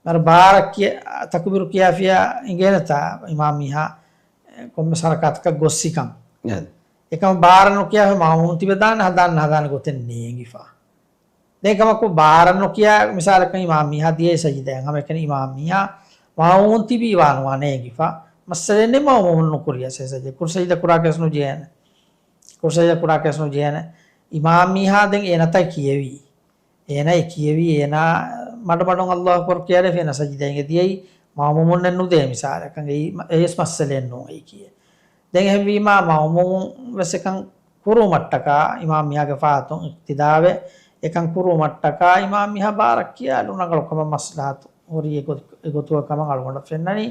މިހާރު ބާރަށް ކިޔަ-، ތަކުބީރު ކިޔާފިޔާ އިނގޭނެތާ އިމާމް މީހާ ކޮންމެސް ހަރަކާތަކަށް ގޮއްސިކަން. އެކަމަ ބާރަށް ނުކިޔާފި މައުމޫމުން ތިބެދާނެ ހަދާން ހަދާނެ ގޮތެއް ނޭނގިފަ. ދެން ކަމަކު ބާރަށް ނުކިޔާ މިސާލަކަށް އިމާމް މީހާ ދިޔައީ ސަޖިދައިން ހަމައެކަނި އިމާމް މީހާ މައުމޫމުން ތިބީ ވާނުވާ ނޭނގިފަ. މައްސަލައެއް ނެތް މައުމޫމުން ނުކުރިޔަސް އެ ސަޖިދަ. ކުރު ސަޖިދަ ކުރާކަށް ނުޖެހޭނެ. ކުރު ސަޖިދަ ކުރާކަށް ނުޖެހޭނެ. އިމާމް މީހާ ދެން އޭނަތައް ކިޔެވީ. އޭނާ އެ ކިޔެވީ، އޭނާ މަޑުމަޑުން އައްލާހު އަކްބަރު ކިޔާލެފި އޭނާ ސަޖިދައިގެ ދިޔައީ މައުމޫމުންނެއް ނުދޭ މިސާލަކަށް. އެއީ މަ-، އެއީސް މައްސަލައެއް ނޫން އެއީ ކިޔޭ. ދެން އެހެންވީމާ މައުމޫމުން ވެސް އެކަން ކުރުމަށްޓަކާ އިމާމް މީހާގެ ފާތުން އިޤްތިދާވެ އެކަން ކުރުމަށްޓަކާ އިމާމް މީހާ ބާރަށް ކިޔާލުން ރަނގަޅު ކަމަށް މަސްލަހަތު ހުރީ އެގޮ-، އެގޮތުގަ ކަމަށް އަޅުގަނޑަށް ފެންނަނީ.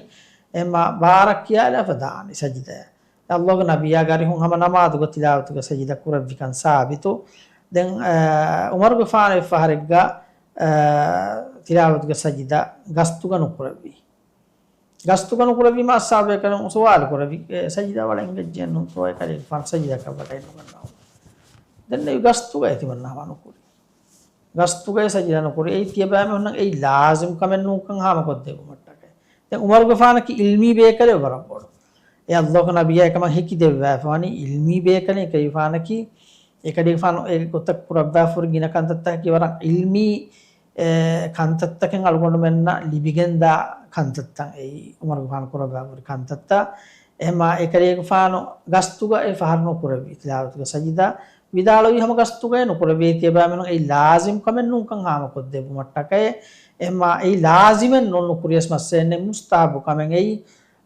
އެމާ ބާރަށް ކިޔާލާފަ ދާނީ ސަޖިދަޔަށް. އައްލާހުގެ ނަބިއްޔާގެ އަރިހުން ހަމަ ނަމާދުގަ ތިލާވަތުގެ ސަޖިދަ ކުރެއްވިކަން ސާބިތު. ދެން، އާ، ޢުމަރުގެފާނު އެއްފަހަރެއްގަ، އާ، ތިލާވަތުގެ ސަޖިދަ ގަސްތުގަ ނުކުރެއްވި. ގަސްތުގަ ނުކުރެއްވީމަ އަޞްޙާބުބޭކަލުން ސުވާލު ކުރެއްވި، އެ، ސަޖިދަ ވަޅަށް އިނގައްޖެއްނުންތޯ އެކަލޭގެފާނު ސަޖިދަކަށް ވަޑައެއްނުގަންނަވަން. ދެންނެވި ގަސްތުގައި ތިމަންނަ ހަމަ ނުކުރި. ގަސްތުގައި ސަޖިދަ ނުކުރި. އެއީ ތިޔަބައިމީހުންނަށް އެއީ ލާޒިމް ކަމެއް ނޫންކަން ހާމަކޮށްދެއްވުމަށްޓަކައި. ދެން ޢުމަރުގެފާނަކީ ޢިލްމީ ބޭކަލެއް ވަރަށް ބޮޑު. އެ އައްލާހުގެ ނަބިއްޔާ އެކަމަށް ހެކި ދެއްވާފަވަނީ ޢިލްމީ ބޭކަލެއް. އެކަލޭގެފާނު އެކަލޭގެފާނު އެ ގޮތަށް ކުރައްވާފަ ހުރި ގިނަ ކަންތައްތަކަކީ ވަރަށް ޢިލްމީ، އެ، ކަންތައްތަކެއް އަޅުގަނޑުމެންނަށް ލިބިގެންދާ ކަންތައްތައް އެއީ ޢުމަރުގެފާނު ކުރައްވާފަ ހުރި ކަންތައްތައް. އެހެންމާ އެކަލޭގެފާނު ގަސްތުގައި އެއްފަހަރު ނުކުރެއްވި ތިލާވަތުގެ ސަޖިދާ. ވިދާޅުވީ ހަމަ ގަސްތުގައި ނުކުރެއްވި. އެއީ ތިޔަބައިމީހުން އެއީ ލާޒިމް ކަމެއް ނޫންކަން ހާމަކޮށްދެއްވުމަށްޓަކައި. އެހެންމާ އެއީ ލާޒިމެއް ނޫން، ނުކުރިޔަސް މައްސަލައެއް ނެތް، މުސްތަހައްބު ކަމެއް އެއީ.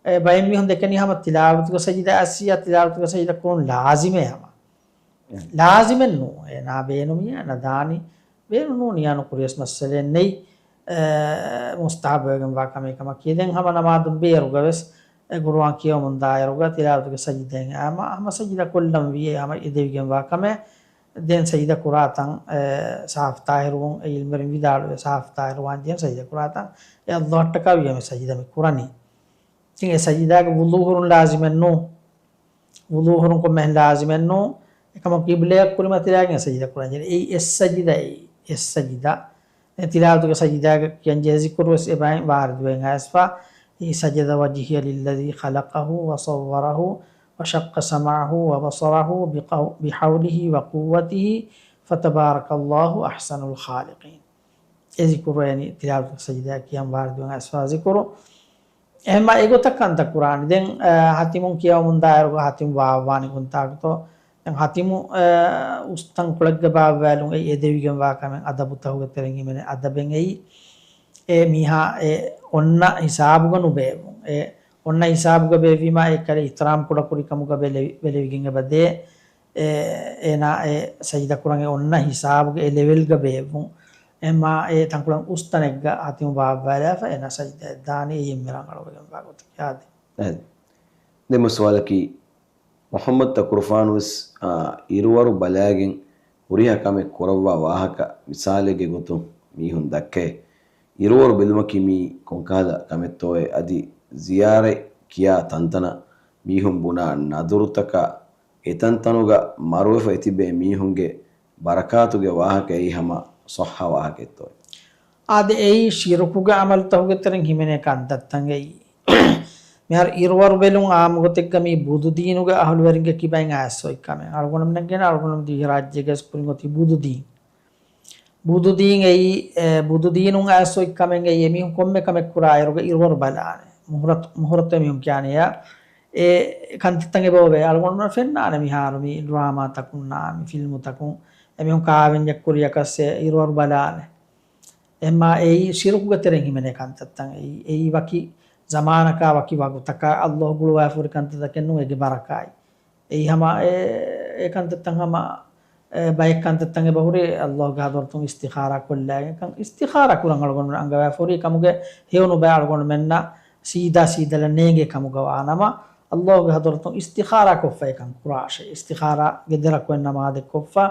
އެ ބައެއް މީހުން ދެކެނީ ހަމަ ތިލާވަތުގެ ސަޖިދާ އައްސިޔާ ތިލާވަތުގެ ސަޖިދަ ކުރުން ލާޒިމޭ ހަމަ. އެ. ލާޒިމެއް ނޫން. އޭނާ ބޭނުމިޔާ ނަދާނީ، ބޭނުން ނޫނިޔާ ނުކުރިޔަސް މައްސަލައެއް ނެތް. އެ، މުސްތަހައްބުވެގެންވާ ކަމެއް ކަމަކީ. ދެން ހަމަ ނަމާދުން ބޭރުގަ ވެސް އެ ޤުރުއާން ކިޔަވަމުން ދާއިރުގަ ތިލާވަތުގެ ސަޖިދައިން އާމަ ހަމަ ސަޖިދަ ކޮށްލަން ވީ، އެ ހަމަ އެދެވިގެންވާ ކަމެއް. ދެން ސަޖިދަ ކުރާތަން، އެ، ސާފު ތާހިރުވުން، އެ ޢިލްމުވެރިން ވިދާޅުވޭ، ސާފު ތާހިރުވާން ޖެހޭ ސަޖިދަ ކުރާތަން އެ އައްލާހަށްޓަކާ ވީ މި ސަޖިދަ މި ކުރަނީ. ތިން އެ ސަޖިދާގެ ވުޟޫ ހުރުން ލާޒިމެއް ނޫން. ވުޟޫ ހުރުން ކޮންމެހެން ލާޒިމެއް ނޫން. އެކަމަކު ޤިބްލަޔަށް ކުރިމަތިލާގެން ސަޖިދަ ކުރަން ޖެހޭ. އެއީ އެއް ސަޖިދަ، އެއީ އެއް ސަޖިދަ. އެ ތިލާވަތުގެ ސަޖިދާގެ ކިޔަން ޖެހޭ ޒިކުރު ވެސް އެބައިން ވާރިދުވެގެން އައިސްފަ. އެއީ سجد وجهي للذي خلقه وصوره وشق سمعه وبصره بقو-، بحوله وقوته فتبارك الله أحسن الخالقين. އެ ޒިކުރު އެނި ތިލާވަތުގެ ސަޖިދާ ކިޔަން ވާރިދުވެގެން އައިސްފަ ޒިކުރު. އެހެންމާ އެގޮތަށް ކަންތައް ކުރާނީ. ދެން، އަ، ހަތިމުން ކިޔަވަމުން ދާއިރުގަ ހަތިމު ބާއްވާނީ ކޮންތާކުތޯ؟ ދެން ހަތިމު، އަ، އުސްތަންކޮޅެއްގަ ބާއްވާލުން އެއީ އެދެވިގެންވާ ކަމެއް. އަދަބުތަހުގެ ތެރެއިން ހިމެނޭ އަދަބެއް އެއީ. އެ މީހާ އެ އޮންނަ ހިސާބުގަ ނުބޭއްވުން. އެ އޮންނަ ހިސާބުގަ ބޭއްވީމާ އެ ކަލޭ އިޙްތިރާމް ކުޑަކުރިކަމުގަ ބެލެވި-، ބެލެވިގެން އެބަ ދޭ. އެ، އޭނާ އެ ސަޖިދަ ކުރަން އެ އޮންނަ ހިސާބުގެ އެ ލެވެލްގަ ބޭއްވުން. އެމާ އެ ތަންކޮޅެއް އުސްތަނެއްގަ ހަތިމު ބާއްވާލާފަ އޭނާ ސަޖިދައަށް ދާނީ އެއީ އެންމެ ރަނގަޅުވެގެންވާ ގޮތަކީ. އާދެ. އެ. ދެން ސުވާލަކީ، މުޙައްމަދު ތަކުރުފާނުވެސް، އާ، އިރުވަރު ބަލާގެން ހުރިހާ ކަމެއް ކުރައްވާ ވާހަކަ މިސާލެއްގެ ގޮތުން މީހުން ދައްކައޭ. އިރުވަރު ބެލުމަކީ މީ ކޮންކަހަލަ ކަމެއްތޯއޭ؟ އަދި ޒިޔާރަތް ކިޔާ ތަންތަނަށް މީހުން ބުނާ ނަދުރުތަކާ އެތަންތަނުގަ މަރުވެފަ އެތިބޭ މީހުންގެ ބަރަކާތުގެ ވާހަކަ އެއީ ހަމަ ޞައްޙަ ވާހަކައެއްތޯއޭ؟ އާދެ، އެއީ ޝިރުކުގެ ޢަމަލުތަކުގެ ތެރެއިން ހިމެނޭ ކަންތައްތައް އެއީ. މިހާރު އިރުވަރު ބެލުން އާއްމުގޮތެއްގަ މީ ބުދު ދީނުގެ އަހުލުވެރިންގެ ކިބައިން އައިސް އޮތް ކަމެއް. އަޅުގަނޑުމެންނަށް ގެނަ އަޅުގަނޑު ދިވެހިރާއްޖޭގައި ކުރިން އޮތީ ބުދު ދީން. ބުދު ދީން އެއީ، އެ، ބުދު ދީނުން އައިސް އޮތް ކަމެއް އެއީ، އެމީހުން ކޮންމެ ކަމެއް ކުރާ އިރުގަ އިރުވަރު ބަލާނެ. މުހުރަތު، މުހުރަތު އެމީހުން ކިޔާނެ އެއާ، އެ ކަންތައްތައް އެބައޮވޭ. އަޅުގަނޑުމެން ފެންނާނެ މިހާރު މި ޑްރާމާތަކުންނާ، މި ފިލްމުތަކުން އެމީހުން ކާވެންޏެއް ކުރިޔަކަސް އެ އިރުވަރު ބަލާނެ. އެހެންމާ އެއީ ޝިރުކުގެ ތެރެއިން ހިމެނޭ ކަންތައްތައް. އެއީ، އެއީ ވަކި ޒަމާނަކާ ވަކި ވަގުތަކާ ﷲ ގުޅުވާފަ ހުރި ކަންތައްތަކެއް ނޫން އޭގެ ބަރަކާތް. އެއީ ހަމަ އެ، އެ ކަންތައްތައް ހަމަ، އެ، ބައެއް ކަންތައްތައް އެބަހުރި ﷲ ގެ ޙަޟްރަތުން އިސްތިޚާރާ ކޮށްލާގެން ކަން އިސްތިޚާރާ ކުރަން އަޅުގަނޑު އަންގަވާފަ ހުރި ކަމުގެ ހެޔޮ ނުބައި އަޅުގަނޑުމެންނަށް ސީދާ ސީދަލަށް ނޭނގޭ ކަމުގަ ވާނަމަ، ﷲ ގެ ޙަޟްރަތުން އިސްތިޚާރާ ކޮށްފަ އެކަން ކުރާށޭ. އިސްތިޚާރާގެ ދެ ރަކުޢަތް ނަމާދެއް ކޮށްފަ،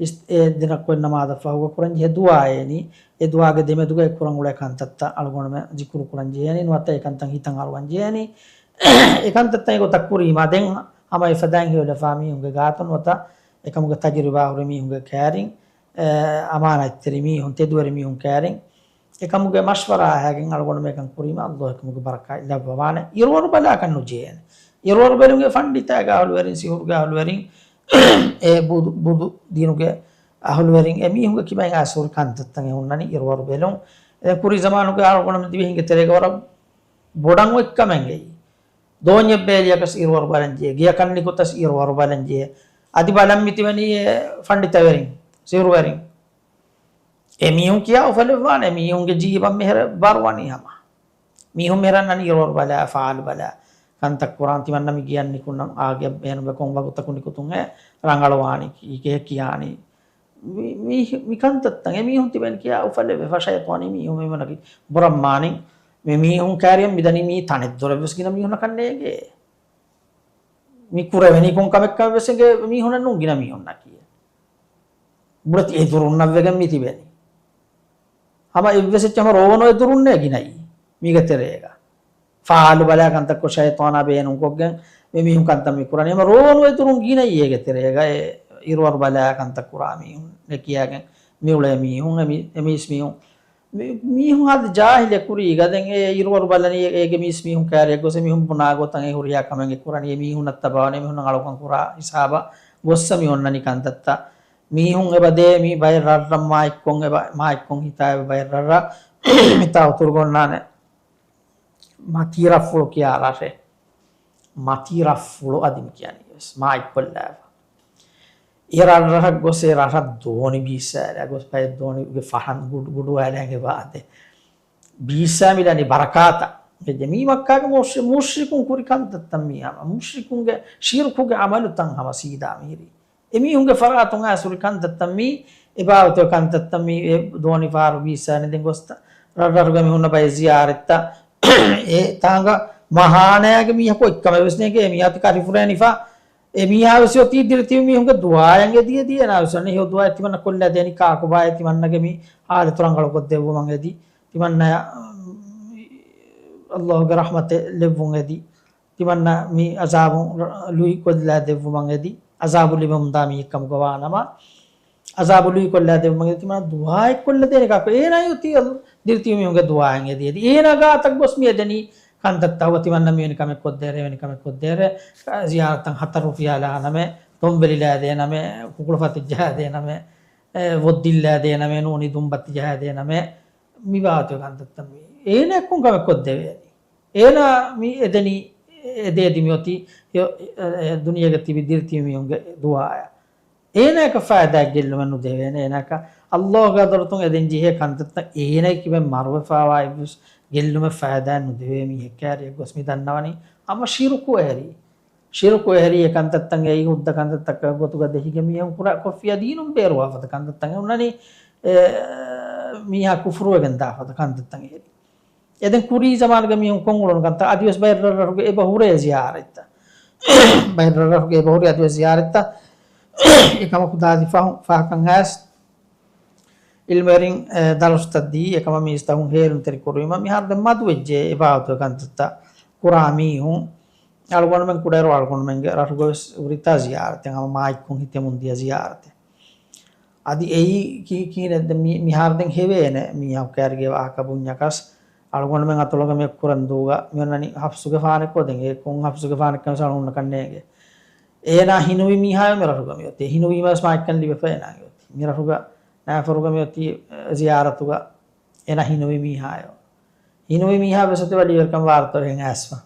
އިސް، އެ ދެ ރަކުޢަތް ނަމާދަށް ފަހުގަ ކުރަންޖެހޭ ދުޢާއޭނީ. އެ ދުޢާގެ ދެމެދުގައި ކުރަން އުޅޭ ކަންތައްތައް އަޅުގަނޑުމެން ޒިކުރު ކުރަން ޖެހޭނީ. ނުވަތަ އެ ކަންތައް ހިތަށް އަރުވަން ޖެހޭނީ. އެ ކަންތައްތައް އެގޮތަށް ކުރީމާ ދެން ހަމަ އެފަދައިން ހެޔޮލަފާ މީހުންގެ ގާތުން ނުވަތަ އެކަމުގެ ތަޖުރިބާ ހުރި މީހުންގެ ކައިރިން، އެ، އަމާނާތްތެރި މީހުން، ތެދުވެރި މީހުން ކައިރިން އެކަމުގެ މަޝްވަރާ އަހާގެން އަޅުގަނޑު މިކަން ކުރީމަ ﷲ އެކަމުގެ ބަރަކާތް ލައްވަވާނެ. އިރުވަރު ބަލާކަށް ނުޖެހޭނެ. އިރުވަރު ބެލުމުގެ ފަންޑިތާގެ އަހުލުވެރިން، ސިހުރުގެ އަހުލުވެރިން، އެ ބުދު، ބުދު ދީނުގެ އަހުލުވެރިން، އެ މީހުންގެ ކިބައިން އައިސް ހުރި ކަންތައްތައް އެ ހުންނަނީ އިރުވަރު ބެލުން. އެ ކުރީ ޒަމާނުގެ އަޅުގަނޑު ދިވެހިންގެ ތެރޭގަ ވަރަށް ބޮޑަށް އޮތް ކަމެއް އެއީ. ދޯންޏެއް ބޭލިޔަކަސް އިރުވަރު ބަލަން ޖެހޭ. ގެޔަކަށް ނިކުތަސް އިރުވަރު ބަލަން ޖެހޭ. އަދި ބަލަން މިތިބެނީ އެ ފަންޑިތަވެރިން، ސިހުރުވެރިން. އެ މީހުން ކިޔާ އުފަލެއްވާނެ، މީހުންގެ ޖީބަށް މިހެރަ ބަރުވަނީ ހަމަ. މީހުން މިހެރަންނަނީ އިރުވަރު ބަލާ، ފާލު ބަލާ، ކަންތައް ކުރާން. ތިމަންނަ މި ގެޔަށް ނިކުންނަން އާ ގެ ބޭނުމެއް ކޮން ވަގުތަކު ނިކުތުން އެ ރަނގަޅުވާނީ ކީކޭ ކިޔާނީ. މި، މި، މި ކަންތައްތައް އެ މީހުން ތިބެން ކިޔާ އުފަލެއް ވެފަ ޝައިޠާނީ މީހުން މި މީހުންނަކީ ބުރަންމާނިން. މި މީހުން ކައިރިއަށް މިދަނީ މީ ތަނެއްދޮރެއް ވެސް ގިނަ މީހުންނަކަށް ނޭނގޭ. މި ކުރެވެނީ ކޮން ކަމެއްކަން ވެސް އެނގޭ މީހުންނަށް ނޫން ގިނަ މީހުންނަކީ. ބުނެތި އެދުރުންނަށް ވެގެން މި ތިބެނީ. ހަމަ އެއްވެސް އެއްޗެއް ހަމަ ރޯވަނު އެދުރުންނޭ ގިނައީ މީގެ ތެރޭގަ. ފާހާލު ބަލާ ކަންތައްކޮށް ޝައިޠާނާ ބޭނުންކޮށްގެން މި މީހުން ކަންތައް މި ކުރަނީ. ހަމަ ރޯވަނު އެދުރުން ގިނައީ އޭގެ ތެރޭގަ. އެ އިރުވަރު ބަލާ ކަންތައް ކުރާ މީހުން ނެ ކިޔާގެން މިއުޅޭ މީހުން، އެ މި، އެ މީސް މީހުން. މި، މީހުން ހާދަ ޖާހިލެއް ކުރީގަ ދެން އެ އިރުވަރު ބަލަނީ އޭގެ މީސް މީހުން ކައިރިއަށް ގޮސް އެ މީހުން ބުނާ ގޮތަށް އެ ހުރިހާ ކަމެއް އެ ކުރަނީ. އެ މީހުންނަށް ތަބާވަނީ އެ މީހުންނަށް އަޅުކަން ކުރާ ހިސާބަށް ގޮއްސަ މި އޮންނަނީ ކަންތައްތައް. މީހުން އެބަ ދޭ މީ ބައެއް ރަށްރަށް މާތްކޮށް އެބަ، މާތްކޮށް ހިތާ އެބަ ބައެއް ރަށްރަށް މިތާ އުތުރުގަ އޮންނާނެ. މަތީ ރަށްފުޅު ކިޔާ ރަށެއް. މަތީ ރަށްފުޅު އަދި މި ކިޔަނީ ވެސް މާތްކޮށްލާފަ. އެ ރަށްރަށަށް ގޮސް އެ ރަށަށް ދޯނި ބީއްސާލާ ގޮސް ބައެއް ދޯނިގެ ފަހަން ގުޑު، ގުޑުވާލާ އެބަ އާދޭ. ބީއްސާ މިލަނީ ބަރަކާތަށް. އެ މީ މައްކާގެ މުޝްރި، މުޝްރިކުން ކުރި ކަންތައްތައް މީ ހަމަ. މުޝްރިކުންގެ ޝިރުކުގެ ޢަމަލުތައް ހަމަ ސީދާ މިހިރީ. އެމީހުންގެ ފަރާތުން އައިސް ހުރި ކަންތައްތައް މީ، އެ ބާވަތުގެ ކަންތައްތައް މީ، އެ ދޯނި ފަހަރު ބީއްސާ ނިދިން ގޮސް ރަށްރަށުގެ މީހުންނަށް ބައެއް ޒިޔާރަތްތައް އެ ތާނގަ މަހާނަޔާގެ މީހަކު އޮތްކަމެއް ވެސް ނޭނގޭ. އެ މީހާ ތި ކަށިފުރޭނީފަ. އެ މީހާ ވެސް އޮތީ ދިރިތިބި މީހުންގެ ދުޢާއަށް އެދި އެދި. އޭނާ ވެސް އަންނަ ހެޔޮ ދުޢާއެއް ތިމަންނަ ކޮށްލާ ދޭނީ ކާކު ބާއޭ ތިމަންނަގެ މި ހާލަތު ރަނގަޅު ކޮށްދެއްވުމަށް އެދި. ތިމަންނަޔަށް ﷲ ގެ ރަޙްމަތެއް ލެއްވުން އެދި. ތިމަންނަ މި އަޒާބުން ރ-، ލުއި ކޮށްލާ ދެއްވުމަށް އެދި، އަޒާބު ލިބެމުންދާ މީހެއް ކަމުގަ ވާނަމަ، އަޒާބު ލުއި ކޮށްލާ ދެއްވުމަށް އެދި، ތިމަންނަ ދުޢާއެއް ކޮށްލަ ދޭނެ ކާކު. އޭނާ އޮތީ އަލް-، ދިރިތިބި މީހުންގެ ދުޢާއަށް އެދި އެދި. އޭނާ ގާތަށް ގޮސް މި އެދެނީ ކަންތައްތައް ހަވަ ތިމަންނަ މިވެނި ކަމެއް ކޮށްދޭރޭ، ވެނި ކަމެއް ކޮށްދޭރޭ، ޒިޔާރަތަށް ހަތަރު ރުފިޔާ ލާނަމޭ، ދޮންވެލި ލާދޭނަމޭ، ކުކުޅު ފަތި ޖަހާދޭނަމޭ، އެ، ވޮއްދިއްލާ ދޭނަމޭ، ނޫނީ ދުންބައްތި ޖަހާދޭނަމޭ، މި ބާވަތުގެ ކަންތައްތައް މީ. އޭނާ އެއްކޮން ކަމެއް ކޮށްދެވޭނީ. އޭނާ މި އެދެނީ، އެދޭ ދިމިއޮތީ، އެ، އެ، ދުނިޔޭގަ ތިބި ދިރިތިބި މީހުންގެ ދުޢާއަށް. އޭނާއަކަށް ފައިދާއެއް ގެއްލުމެއް ނުދެވޭނެ. އޭނާއަކަށް ﷲ ގެ ޙަޟްރަތުން އެދެން ޖެހޭ ކަންތައްތައް އޭނާގެ ކިބައިން މަރުވެފަވާ އެއްވެސް ގެއްލުމެއް ފައިދާއެއް ނުދެވޭ މީހެއް ކައިރިއަށް ގޮސް މި ދަންނަވަނީ ހަމަ ޝިރުކު އެހެރީ. ޝިރުކު އެހެރީ އެ ކަންތައްތައް އެއީ ހުއްދަ ކަންތައްތަކަށް ގޮތުގަ ދެހިގެން މީހުން ކުރާ ކޮށްފިޔާ ދީނުން ބޭރުވާފަދަ ކަންތައްތައް އޮންނަނީ، އެ، މީހާ ކުފުރުވެގެން ދާފަދަ ކަންތައްތައް އެހެރީ. އެ ދެން ކުރީ ޒަމާނުގެ މީހުން ކޮށް އުޅުނު ކަންތައް އަދިވެސް ބައެއް ރަށްރަށުގެ އެބަ ހުރޭ ޒިޔާރަތްތައް. ބައެއް ރަށްރަށުގެ އެބަހުރި އަދިވެސް ޒިޔާރަތްތައް އެކަމަކު ދާދި ފަހުން ފަހަކަށް އައިސް، އިލްމުވެރިން، އެ، ދަރުސްތައް ދީ، އެކަމަށް މީސްތަކުން ހޭލުންތެރި ކުރުވީމަ، މިހާރު ދެން މަދުވެއްޖެ އެބާވަތުގެ ކަންތައްތައް ކުރާ މީހުން. އަޅުގަނޑުމެން ކުޑައިރު އަޅުގަނޑުމެންގެ ރަށުގަވެސް ހުރިތާ ޒިޔާރަތެއް، ހަމަ މާތްކޮށް ހިތެމުން ދިޔަ ޒިޔާރަތެއް. އަދި އެއީ ކީ-، ކީނެއް ދެ-، މި-، މިހާރު ދެން ހެވޭނެ މީހަކު ކައިރިގެ ވާހަކަ ބުންޏަކަސް، އަޅުގަނޑުމެން އަތޮޅުގަ މި ކުރަން ދޫގަ މި އޮންނަނީ ހަފްސުގެފާނެއްކޮށް. ދެން އެ ކޮން ހަފްސުގެފާނެއްކަން ވެސް އަޅުގަނޑުންނަށް ކަންނޭނގެ. އޭނާ ހިނުވި މީހާއެއް މި ރަށުގަ މި އޮތީ. ހިނުވީމަސް މާތްކަން ލިބެފަ އޭނާގެ އޮތީ. މި ރަށުގަ ނާފަރުގަ މި އޮތީ، އެ، ޒިޔާރަތުގަ އޭނާ ހިނުވި މީހާއެވެ. ހިނުވި މީހާ ވެސް އޮތީ ވަލީވެރިކަން ވާރުތަވެގެން އައިސްފަ.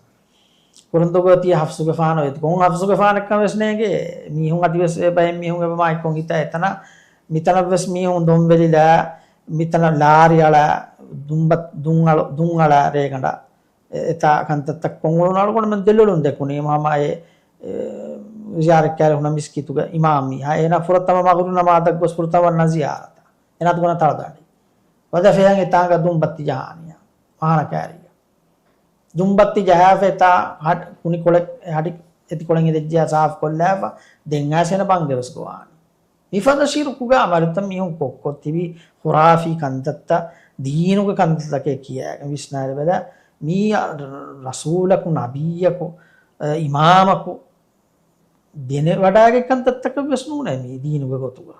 ކުރަންދޫގަ އޮތީ ހަފްސުގެފާނު އޮތީ. ކޮން ހަފްސުގެފާނެއްކަން ވެސް ނޭނގެ. މީހުން އަދިވެސް އެ ބައެއް މީހުން އެބަ މާތްކޮށް ހިތާ އެތަނަށް މިތަނަށް ވެސް މީހުން ދޮންވެލިލާ، މިތަނަށް ލާރި އަޅާ، ދުންބަ-، ދުންއަޅު-، ދުންއަޅާ ރޭގަނޑަށް އެ-، އެތާ ކަންތައްތައް ކޮށް އުޅުނު އަޅުގަނޑުމެން ދެލޮލުން ދެކުނީ. ހަމަ އެ، އެ، ޒިޔާރަތްކާރި ހުންނަ މިސްކިތުގެ އިމާމް މީހާ. އޭނާ ފުރަތަމަ މަގުރިބް ނަމާދަށް ގޮސް ފުރަތަމަ ވަންނަ ޒިޔާރަތަށް. އޭނާ ދުވަން ތަޅުދަނޑި. ވަދެ ފެހެން އެތާނގަ ދުންބައްތި ޖަހާނިޔާ. މާނަ ކައިރިއަށް. ދުންބައްތި ޖަހާފަ އެތާ ހަ-، ކުނިކޮޅެއް، ހަޑި އެތިކޮޅެއް އެދެއްޖެޔާ ސާފުކޮށްލާފަ، ދެން އައިސް އޭނަ ބަންގެ ވެސް ގޮވާނީ. މިފަދަ ޝިރުކުގެ އަމަލުތައް މީހުން ކޮށްކޮށް ތިބި ޚުރާފީ ކަންތައްތައް ދީނުގެ ކަންތައްތަކޭ ކިޔާގެން ވިސްނާލެވެލާ، މީ ރަސޫލަކު، ނަބިއްޔަކު، އަ، އިމާމަކު ދެނެވަޑާގެ ކަންތައްތަކަށް ވެސް ނޫނޭ މީ ދީނުގެ ގޮތުގަ.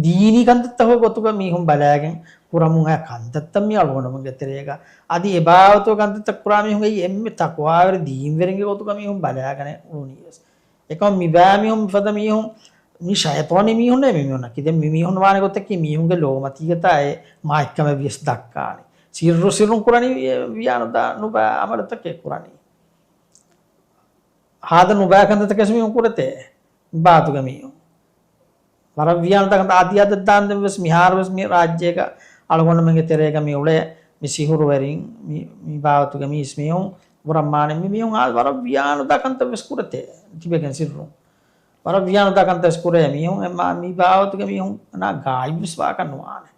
ދީނީ ކަންތައްތަކުގެ ގޮތުގަ މީހުން ބަލާގެން ކުރަމުން އައި ކަންތައްތައް މީ އަޅުގަނޑުމެންގެ ތެރޭގަ. އަދި އެބާވަތު ކަންތައްތައް ކުރާ މީހުން އެއީ އެންމެ ތަޤްވާވެރި ދީންވެރިންގެ ގޮތުގަ މީހުން ބަލާގަނެ އުޅުނީ ވެސް. އެކަމް މިބާ މީހުން މިފަދަ މީހުން މި ޝައިޠާނީ މީހުންނޭ މި މީހުންނަކީ. ދެން މި މީހުން ވާނެ ގޮތަކީ މީހުންގެ ލޯމަތީގަތާ އެ މާތްކަމެއް ވިޔަސް ދައްކާނީ. ސިއްރު ސިއްރުން ކުރަނީ ވިޔާނުދާ ނުބާ އަމަލުތަކެއް ކުރަނީ. ހާދަ ނުބާ ކަންތައްތަކެސް މީހުން ކުރެތޭ. ބާތުގެ މީހުން. ވަރަށް ވިޔާނުދާ ކަންތައް އަދި އަދަށް ދާންދެން ވެސް މިހާރު ވެސް މި ރާއްޖޭގަ އަޅުގަނޑުމެންގެ ތެރޭގަ މި އުޅޭ މި ސިހުރުވެރިން މި، މި ބާވަތުގެ މީސް މީހުން ބުރަން މާނަ މި މީހުން އާ ވަރަށް ވިޔާނުދާ ކަންތައް ވެސް ކުރެތޭ ތިބެގެން ސިއްރުން. ވަރަށް ވިޔާނުދާ ކަންތައް ވެސް ކުރޭ މީހުން އެމާ މި ބާވަތުގެ މީހުން ނާ ގާއިބް ވެސް ވާކަށް ނުވާނެ.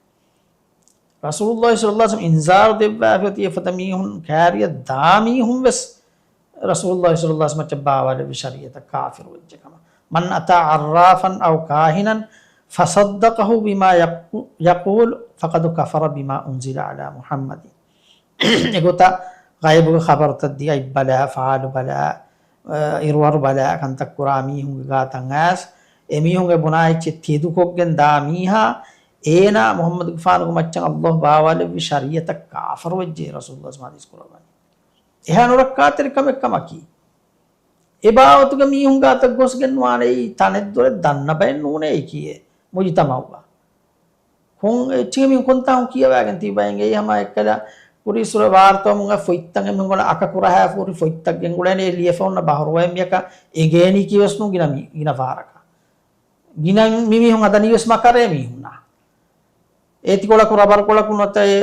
ރަސޫލުﷲ ޞައްލަﷲ ޢަލައިހި ވަސައްލަމަ އިންޒާރު ދެއްވާފަ އޮތީ އެފަދަ މީހުން ކާރިއަށް ދާ މީހުން ވެސް ރަސޫލުﷲ ޞައްލަﷲ ޢަލައިހި ވަސައްލަމަ މައްޗަށް ބާވާލެއްވި ޝަރީޢަތަށް ކާފިރު ވެއްޖެ ކަމަށް. من أتى عرافا أو كاهنا فصدقه بما يقول فقد كفر بما أنزل على محمد. އެގޮތަށް ޣައިބުގެ ޚަބަރުތައް ދިޔަ އަތްބަލާ، ފާލުބަލާ، އަ، އިރުއަރު ބަލާ ކަންތައް ކުރާ މީހުންގެ ގާތަށް އައިސް، އެމީހުންގެ ބުނާ އެއްޗެއް ތެދުކޮށްގެން ދާ މީހާ، އޭނާ މުޙައްމަދުގެފާނުގެ މައްޗަށް ﷲ ބާވާލެއްވި ޝަރީޢަތަށް ކާފަރު ވެއްޖެ ރަސޫލުﷲ ޙަދީޘް ކުރައްވަނީ. އެހާ ނުރައްކާތެރި ކަމެއް ކަމަކީ. އެ ބާވަތުގެ މީހުން ގާތަށް ގޮސްގެން ވާނެ އެއީ ތަނެއްދޮރެއް ދަންނަ ބައެއް ނޫނޭ އެކީ އެ މުޖުތަމަޢުގަ. ކޮން އެއްޗެއް މީހުން ކޮންތާކުން ކިޔަވާގެން ތިބައިން އެއީ ހަމަ އެއްކަލަ ކުރީ ސުރަ ވާރުތަވަމުން ފޮތްތައް އެމީހުން އަކަ ކުރަހާފަ ހުރި ފޮތްތައް ގެންގުޅޭނެ އެ ލިޔެފަ އޮންނަ ބަހުރުވައެއް މިއަކަށް އެނގޭނީކީ ވެސް ނޫން ގިނަ މީ-، ގިނަ ފަހަރަކަށް. ގިނަ މި މީހުން ހަދަނީ ވެސް މަކަރޭ މީހުންނާ. އޭތި ކޮޅަކު ރަބަރު ކޮޅަކު ނުވަތަ އެ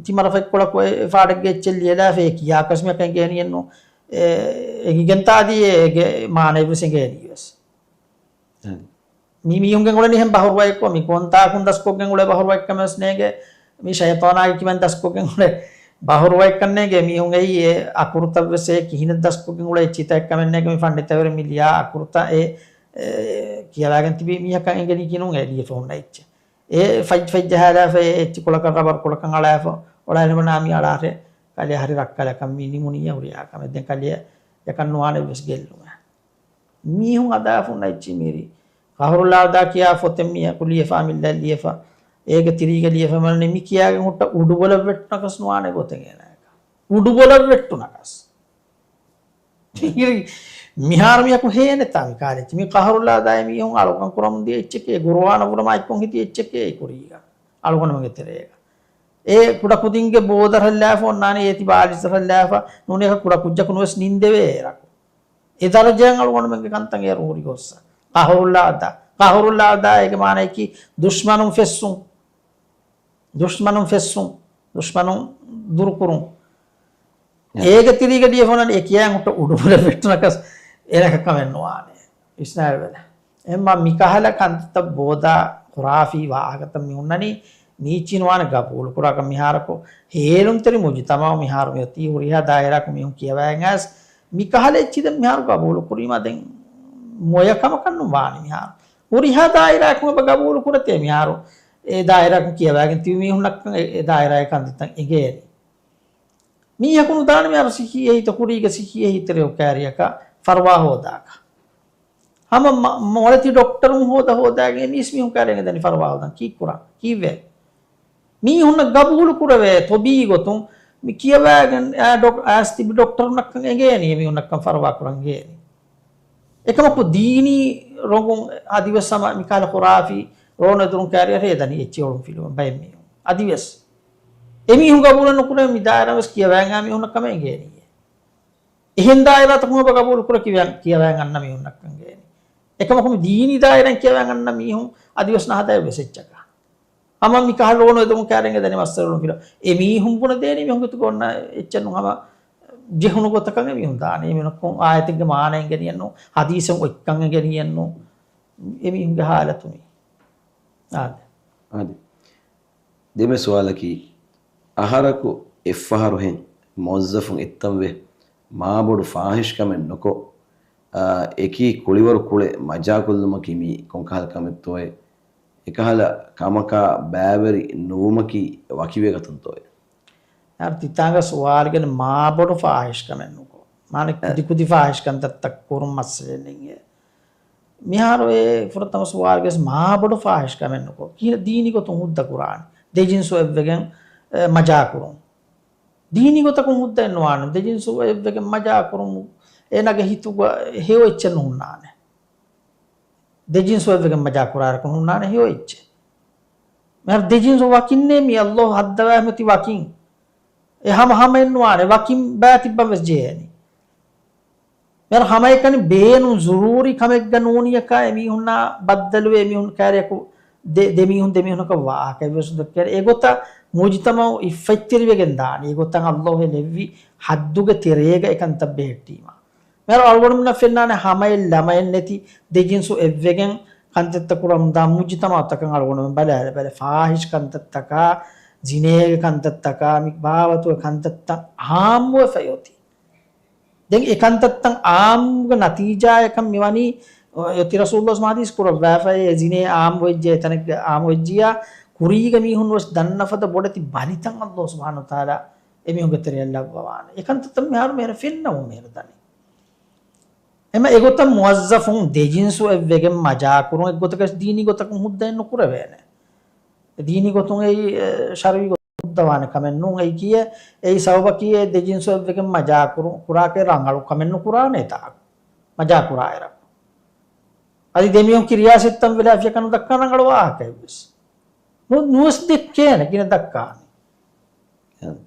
ތިމަރަ ފަތްކޮޅަކު އެ ފާޑެއްގެ އެއްޗެއް ލިޔެލާފަ އެ ކިޔާކަސް މިއަކަށް އެނގޭނީއެއްނު. އެ އެނގިގެންތާ އަދި އޭގެ މާނައެއް ވެސް އެނގޭނީ ވެސް. މި މީހުންގެ އުޅެނީ ހެން ބަހުރުވައެއްކޮ، މި ކޮންތާކުން ދަސްކޮށްގެން އުޅޭ ބަހުރުވައެއްކަމެއް ވެސް ނޭނގެ. މި ޝައިޠާނާގެ ކިބައިން ދަސްކޮށްގެން އުޅޭ ބަހުރުވައެއްކަން ނޭނގެ. މީހުން އެއީ އެ އަކުރުތައް ވެސް އެ ކިހިނެއް ދަސްކޮށްގެން އުޅޭ އެއްޗިތައް އެއްކަމެއް ނޭނގެ. މި ފަންޑިތަވެރިން މި ލިޔާ އަކުރުތައް އެ، އެ، ކިޔަވާގެން ތިބީ މީހަކަށް އެނގެނީކީ ނޫން އެ ލިޔެފަ ހުންނަ އެއްޗެއް. އެ ފަތް ފަތް ޖަހާލާފަ އެ އެއްޗި ކޮޅަކަށް ރަބަރު ކޮޅަކަށް އަޅާފަ އޮޅާލެވުނާ މި އަޅާށޭ ކަލެ ހަރި ރައްކަލަކަށް މި ނިމުނީ އެ ހުރިހާ ކަމެއް. ދެން ކަލެ އެކަން ނުވާނެ ވެސް ގެއްލުމެއް. މީހުން ހަދާފަ ހުންނަ އެއްޗި މިރި. ޤަހުރުލް އާދާ ކިޔާ ފޮތެއް މިއަކު ލިޔެފާ މިއްލަ ލިޔެފަ. އޭގެ ތިރީގަ ލިޔެފަ މަންނެ މި ކިޔާގެން ހުއްޓަ އުޑުބޮލަށް ވެއްޓުނަކަސް ނުވާނެ ގޮތެއް އޭނާއަކަށް. އުޑުބޮލަށް ވެއްޓުނަކަސް. މިހާރު މިޔަކު ހޭނެތާ މި ކާލެއްޗި. މި ޤަހުރުލް އާދާއި މީހުން އަޅުކަން ކުރަމުން ދިޔަ އެއްޗެކޭ، ގުރުއާނަށް ވުރެ މާތްކޮށް ހިތި އެއްޗެކޭ ކުރީގަ. އަޅުގަނޑުމެންގެ ތެރޭގަ. އެ ކުޑަކުދިންގެ ބޯދަށް ރަށްލާފަ އޮންނާނެ އޭތި ބާލިސް ރަށްލާފަ ނޫނޭކަ ކުޑަކުއްޖަކު ނުވެސް ނިންދެވޭ އޭރަކު. އެ ދަރަޖައިން އަޅުގަނޑުމެންގެ ކަންތައް އޭރު ހުރި ގޮއްސަ. ޤަހުރުލް އާދާ. ޤަހުރުލް އާދާ އޭގެ މާނައަކީ ދުޝްމަނުން ފެއްސުން. ދުޝްމަނުން ފެއްސުން. ދުޝްމަނުން ދުރުކުރުން. އެ. އޭގެ ތިރީގަ ލިޔެފަ އޮންނާނެ އެ ކިޔާ ހުއްޓަ އުޑުބޮލަށް ވެއްޓުނަކަސް އޭނަކަށް ކަމެއް ނުވާނެ. ވިސްނާލެވޭ. އެހެންމާ މިކަހަލަ ކަންތައް ބޯދާ ޚުރާފީ ވާހަކަތައް މި ހުންނަނީ މީޗިން ވާނެ ގަބޫލު ކުރާކަށް. މިހާރަކު ހޭލުންތެރި މުޖުތަމަޢު މިހާރު މިއޮތީ ހުރިހާ ދާއިރާއަކު މީހުން ކިޔަވައިގެން އައިސް މި ކަހަލަ އެއްޗި ދެން މިހާރު ގަބޫލު ކުރީމާ ދެން މޮޔަ ކަމަކަށް ނުވާނެ މިހާރު. ހުރިހާ ދާއިރާއަކުން އެބަ ގަބޫލު ކުރަތޭ މިހާރު. އެ ދާއިރާއަކުން ކިޔަވައިގެން ތިބި މީހުންނަށްކަން އެ، އެ ދާއިރާއަކަށް ކަންތައްތައް އެނގޭނީ. މީހަކު ނުދާނެ މިހާރު ސިއްހީ އެހީތަ ކުރީގެ ސިއްހީ އެހީތެރި ކައިރިއަކަށް ފަރުވާ ހޯދާކަށް. ހަމަ މަ-، މޮޅެތި ޑޮކްޓަރުން ހޯދަ ހޯދާގެން އެ މީސް މީހުން ކައިރިއަށް އެދަނީ ފަރުވާ ހޯދަން ކީއްކުރަން؟ ކީއްވެ؟ މީހުންނަށް ގަބޫލު ކުރެވޭ ތޮބީ ގޮތުން މި ކިޔަވައިގެން އައި ޑޮކް-، އައިސް ތިބި ޑޮކްޓަރުންނަށްކަން އެނގޭނީ އެ މީހުންނަށްކަން ފަރުވާ ކުރަން އެނގޭނީ. އެކަމަކު ދީނީ ރޮނގުން އަދިވެސް ހަމަ މިކަހަލަ ޚުރާފީ ރޯނު އެދުރުން ކައިރިއަށް އެދަނީ އެއްޗެއް އޮޅުން ފިލުވަން ބައެއް މީހުން. އަދިވެސް އެމީހުން ގަބޫލެއް ނުކުރޭ މި ދާއިރާ ވެސް ކިޔަވައިގެން އައި މީހުންނަށް ކަމެއް އެނގޭނީ. އެހެން ދާއިރާތަކުން އެބަ ގަބޫލު ކުރެ ކިޔަވައި-، ކިޔަވައިގެން އަންނަ މީހުންނަށްކަން އެނގޭނީ. އެކަމަކު މި ދީނީ ދާއިރާއިން ކިޔަވައިގެން އަންނަ މީހުން އަދިވެސް ނަހަދާ އެއްވެސް އެއްޗަކަށް. ހަމަ މި ކަހަލަ ރޯނު އެދުމުން ކައިރިއަށް އެދަނީ މައްސަލަ އޮޅުން ފިލުވަން. އެމީހުން ބުނެދޭނީ މީހުންގެ ގޮތުގަ އޮންނަ އެއްޗެއް ނޫން ހަމަ ޖެހުނު ގޮތަކަށް އެމީހުން ދާނީ. އެމީހުންނަކު އާޔަތެއްގެ މާނައެއް ގެނެއް ނޫން، ހަދީސެއް އޮތްކަން ގެނެއް ނޫން. އެމީހުންގެ ހާލަތު މީ. އާދެ. އާދެ. ދެން މި ސުވާލަކީ، އަހަރަކު އެއްފަހަރުހެން މުވައްޒަފުން އެއްތަންވެ މާބޮޑު ފާހިޝްކަމެއް ނުކޮށް، އާ، އެކީ ކުޅިވަރު ކުޅެ މަޖާކޮށްލުމަކީ މީ ކޮންކަހަލަ ކަމެއްތޯއޭ؟ އެކަހަލަ ކަމަކާ ބައިވެރި ނުވުމަކީ ވަކިވެގަތުންތޯއޭ؟ އަރަ ތިތާގަ ސުވާލުގަނެ މާބޮޑު ފާހިޝްކަމެއް ނުކޮށް. މާނަ އެ. ކުދިކުދި ފާހިޝްކަންތައްތައް ކުރުން މައްސަލައެއް ނެތް. މިހާރު އެ ފުރަތަމަ ސުވާލުގެސް މާބޮޑު ފާހިޝްކަމެއް ނުކޮށް. ކިހިނެއް ދީނީ ގޮތުން ހުއްދަ ކުރާނެ؟ ދެޖިންސު އެއްވެގެން، އެ، މަޖާކުރުން. ދީނީ ގޮތަކުން ހުއްދައެއް ނުވާނެ. ދެޖިންސު އެއްވެގެން މަޖާކުރުން އޭނާގެ ހިތުގަ ހެޔޮ އެއްޗެއް ނުހުންނާނެ. ދެޖިންސު އެއްވެގެން މަޖާކުރާއިރަކު ނުހުންނާނެ ހެޔޮ އެއްޗެއް. މިހާރު ދެޖިންސު ވަކިންނޭ މި އައްލޯ ހައްދަވާ މިއޮތީ ވަކިން. އެ ހަމަ ހަމައެއް ނުވާނެ. ވަކިން ބައި ތިއްބަން ވެސް ޖެހޭނީ. މިހާރު ހަމައެކަނި ބޭނުން ޒުރޫރީ ކަމެއްގަ ނޫނިޔަކާ އެމީހުންނާ ބައްދަލުވެ އެމީހުން ކައިރިއަކު ދެ-، ދެމީހުން ދެމީހުންނަކަށް ވާހަކަ އެއްވެސް ދެއްކޭނެ. އެގޮތަށް މުޖުތަމައު އިއްފަތްތެރިވެގެން ދާނީ. އެގޮތަށް އައްލޯހެ ލެއްވި ހައްދުގެ ތެރޭގަ އެކަންތައް ބެހެއްޓީމަ. މިހާރު އަޅުގަނޑުމެންނަށް ފެންނާނެ ހަމައެއް ލަމައެއް ނެތި ދެޖިންސު އެއްވެގެން ކަންތައްތައް ކުރަމުންދާ މުޖުތަމައުތަކަށް އަޅުގަނޑުމެން ބަލާލަ ބަލަ ފާހިޝް ކަންތައްތަކާ، ޒިނޭގެ ކަންތައްތަކާ، މި ބާވަތުގެ ކަންތައްތައް އާއްމުވެފައި އޮތީ. ދެން އެ ކަންތައްތައް އާއްމުގެ ނަތީޖާޔަކަށް މިވަނީ، އޮތީ ރަސޫލު މަހަދީސް ކުރައްވާފައި އެ ޒިނޭ އާއްމުވެއްޖެ އެތަނެއްގެ އާއްމުވެއްޖިޔާ ކުރީގެ މީހުން ވެސް ދަންނަ ފަދަ ބޮޑެތި ބަލިތައް އައްލޯ ސުބްޙާނަހު ވަތަޢާލާ އެމީހުންގެ ތެރެއަށް ލައްވަވާނެ. އެކަންތައްތައް މިހާރު މިހެން ފެންނަމުން މިހެން ދަނީ. އެމަ އެގޮތަށް މުވައްޒަފުން ދެޖިންސު އެއްވެގެން މަޖާކުރުން އެއްގޮތަކަށް ދީނީ ގޮތަކުން ހުއްދައެއް ނުކުރެވޭނެ. ދީނީ ގޮތުން އެއީ، އެ، ޝަރުޢީ ގޮތުން ހުއްދަވާނެ ކަމެއް ނޫން. އެއީ ކިޔޭ، އެއީ ސަބަބަކީ އެ ދެޖިންސު އެއްވެގެން މަޖާކުރު-، ކުރާކަށް ރަނގަޅު ކަމެއް ނުކުރާނެ ތާ މަޖާކުރާއިރަކު. އަދި ދެމީހުން ކިރިޔާ ސިއްތަން ވެލާ ފިޔަކަނު ދައްކާ ރަނގަޅު ވާހަކައެއްވެސް ނު-، ނުވެސް ދެއްކޭނެ ގިނަ ދައްކާނެ.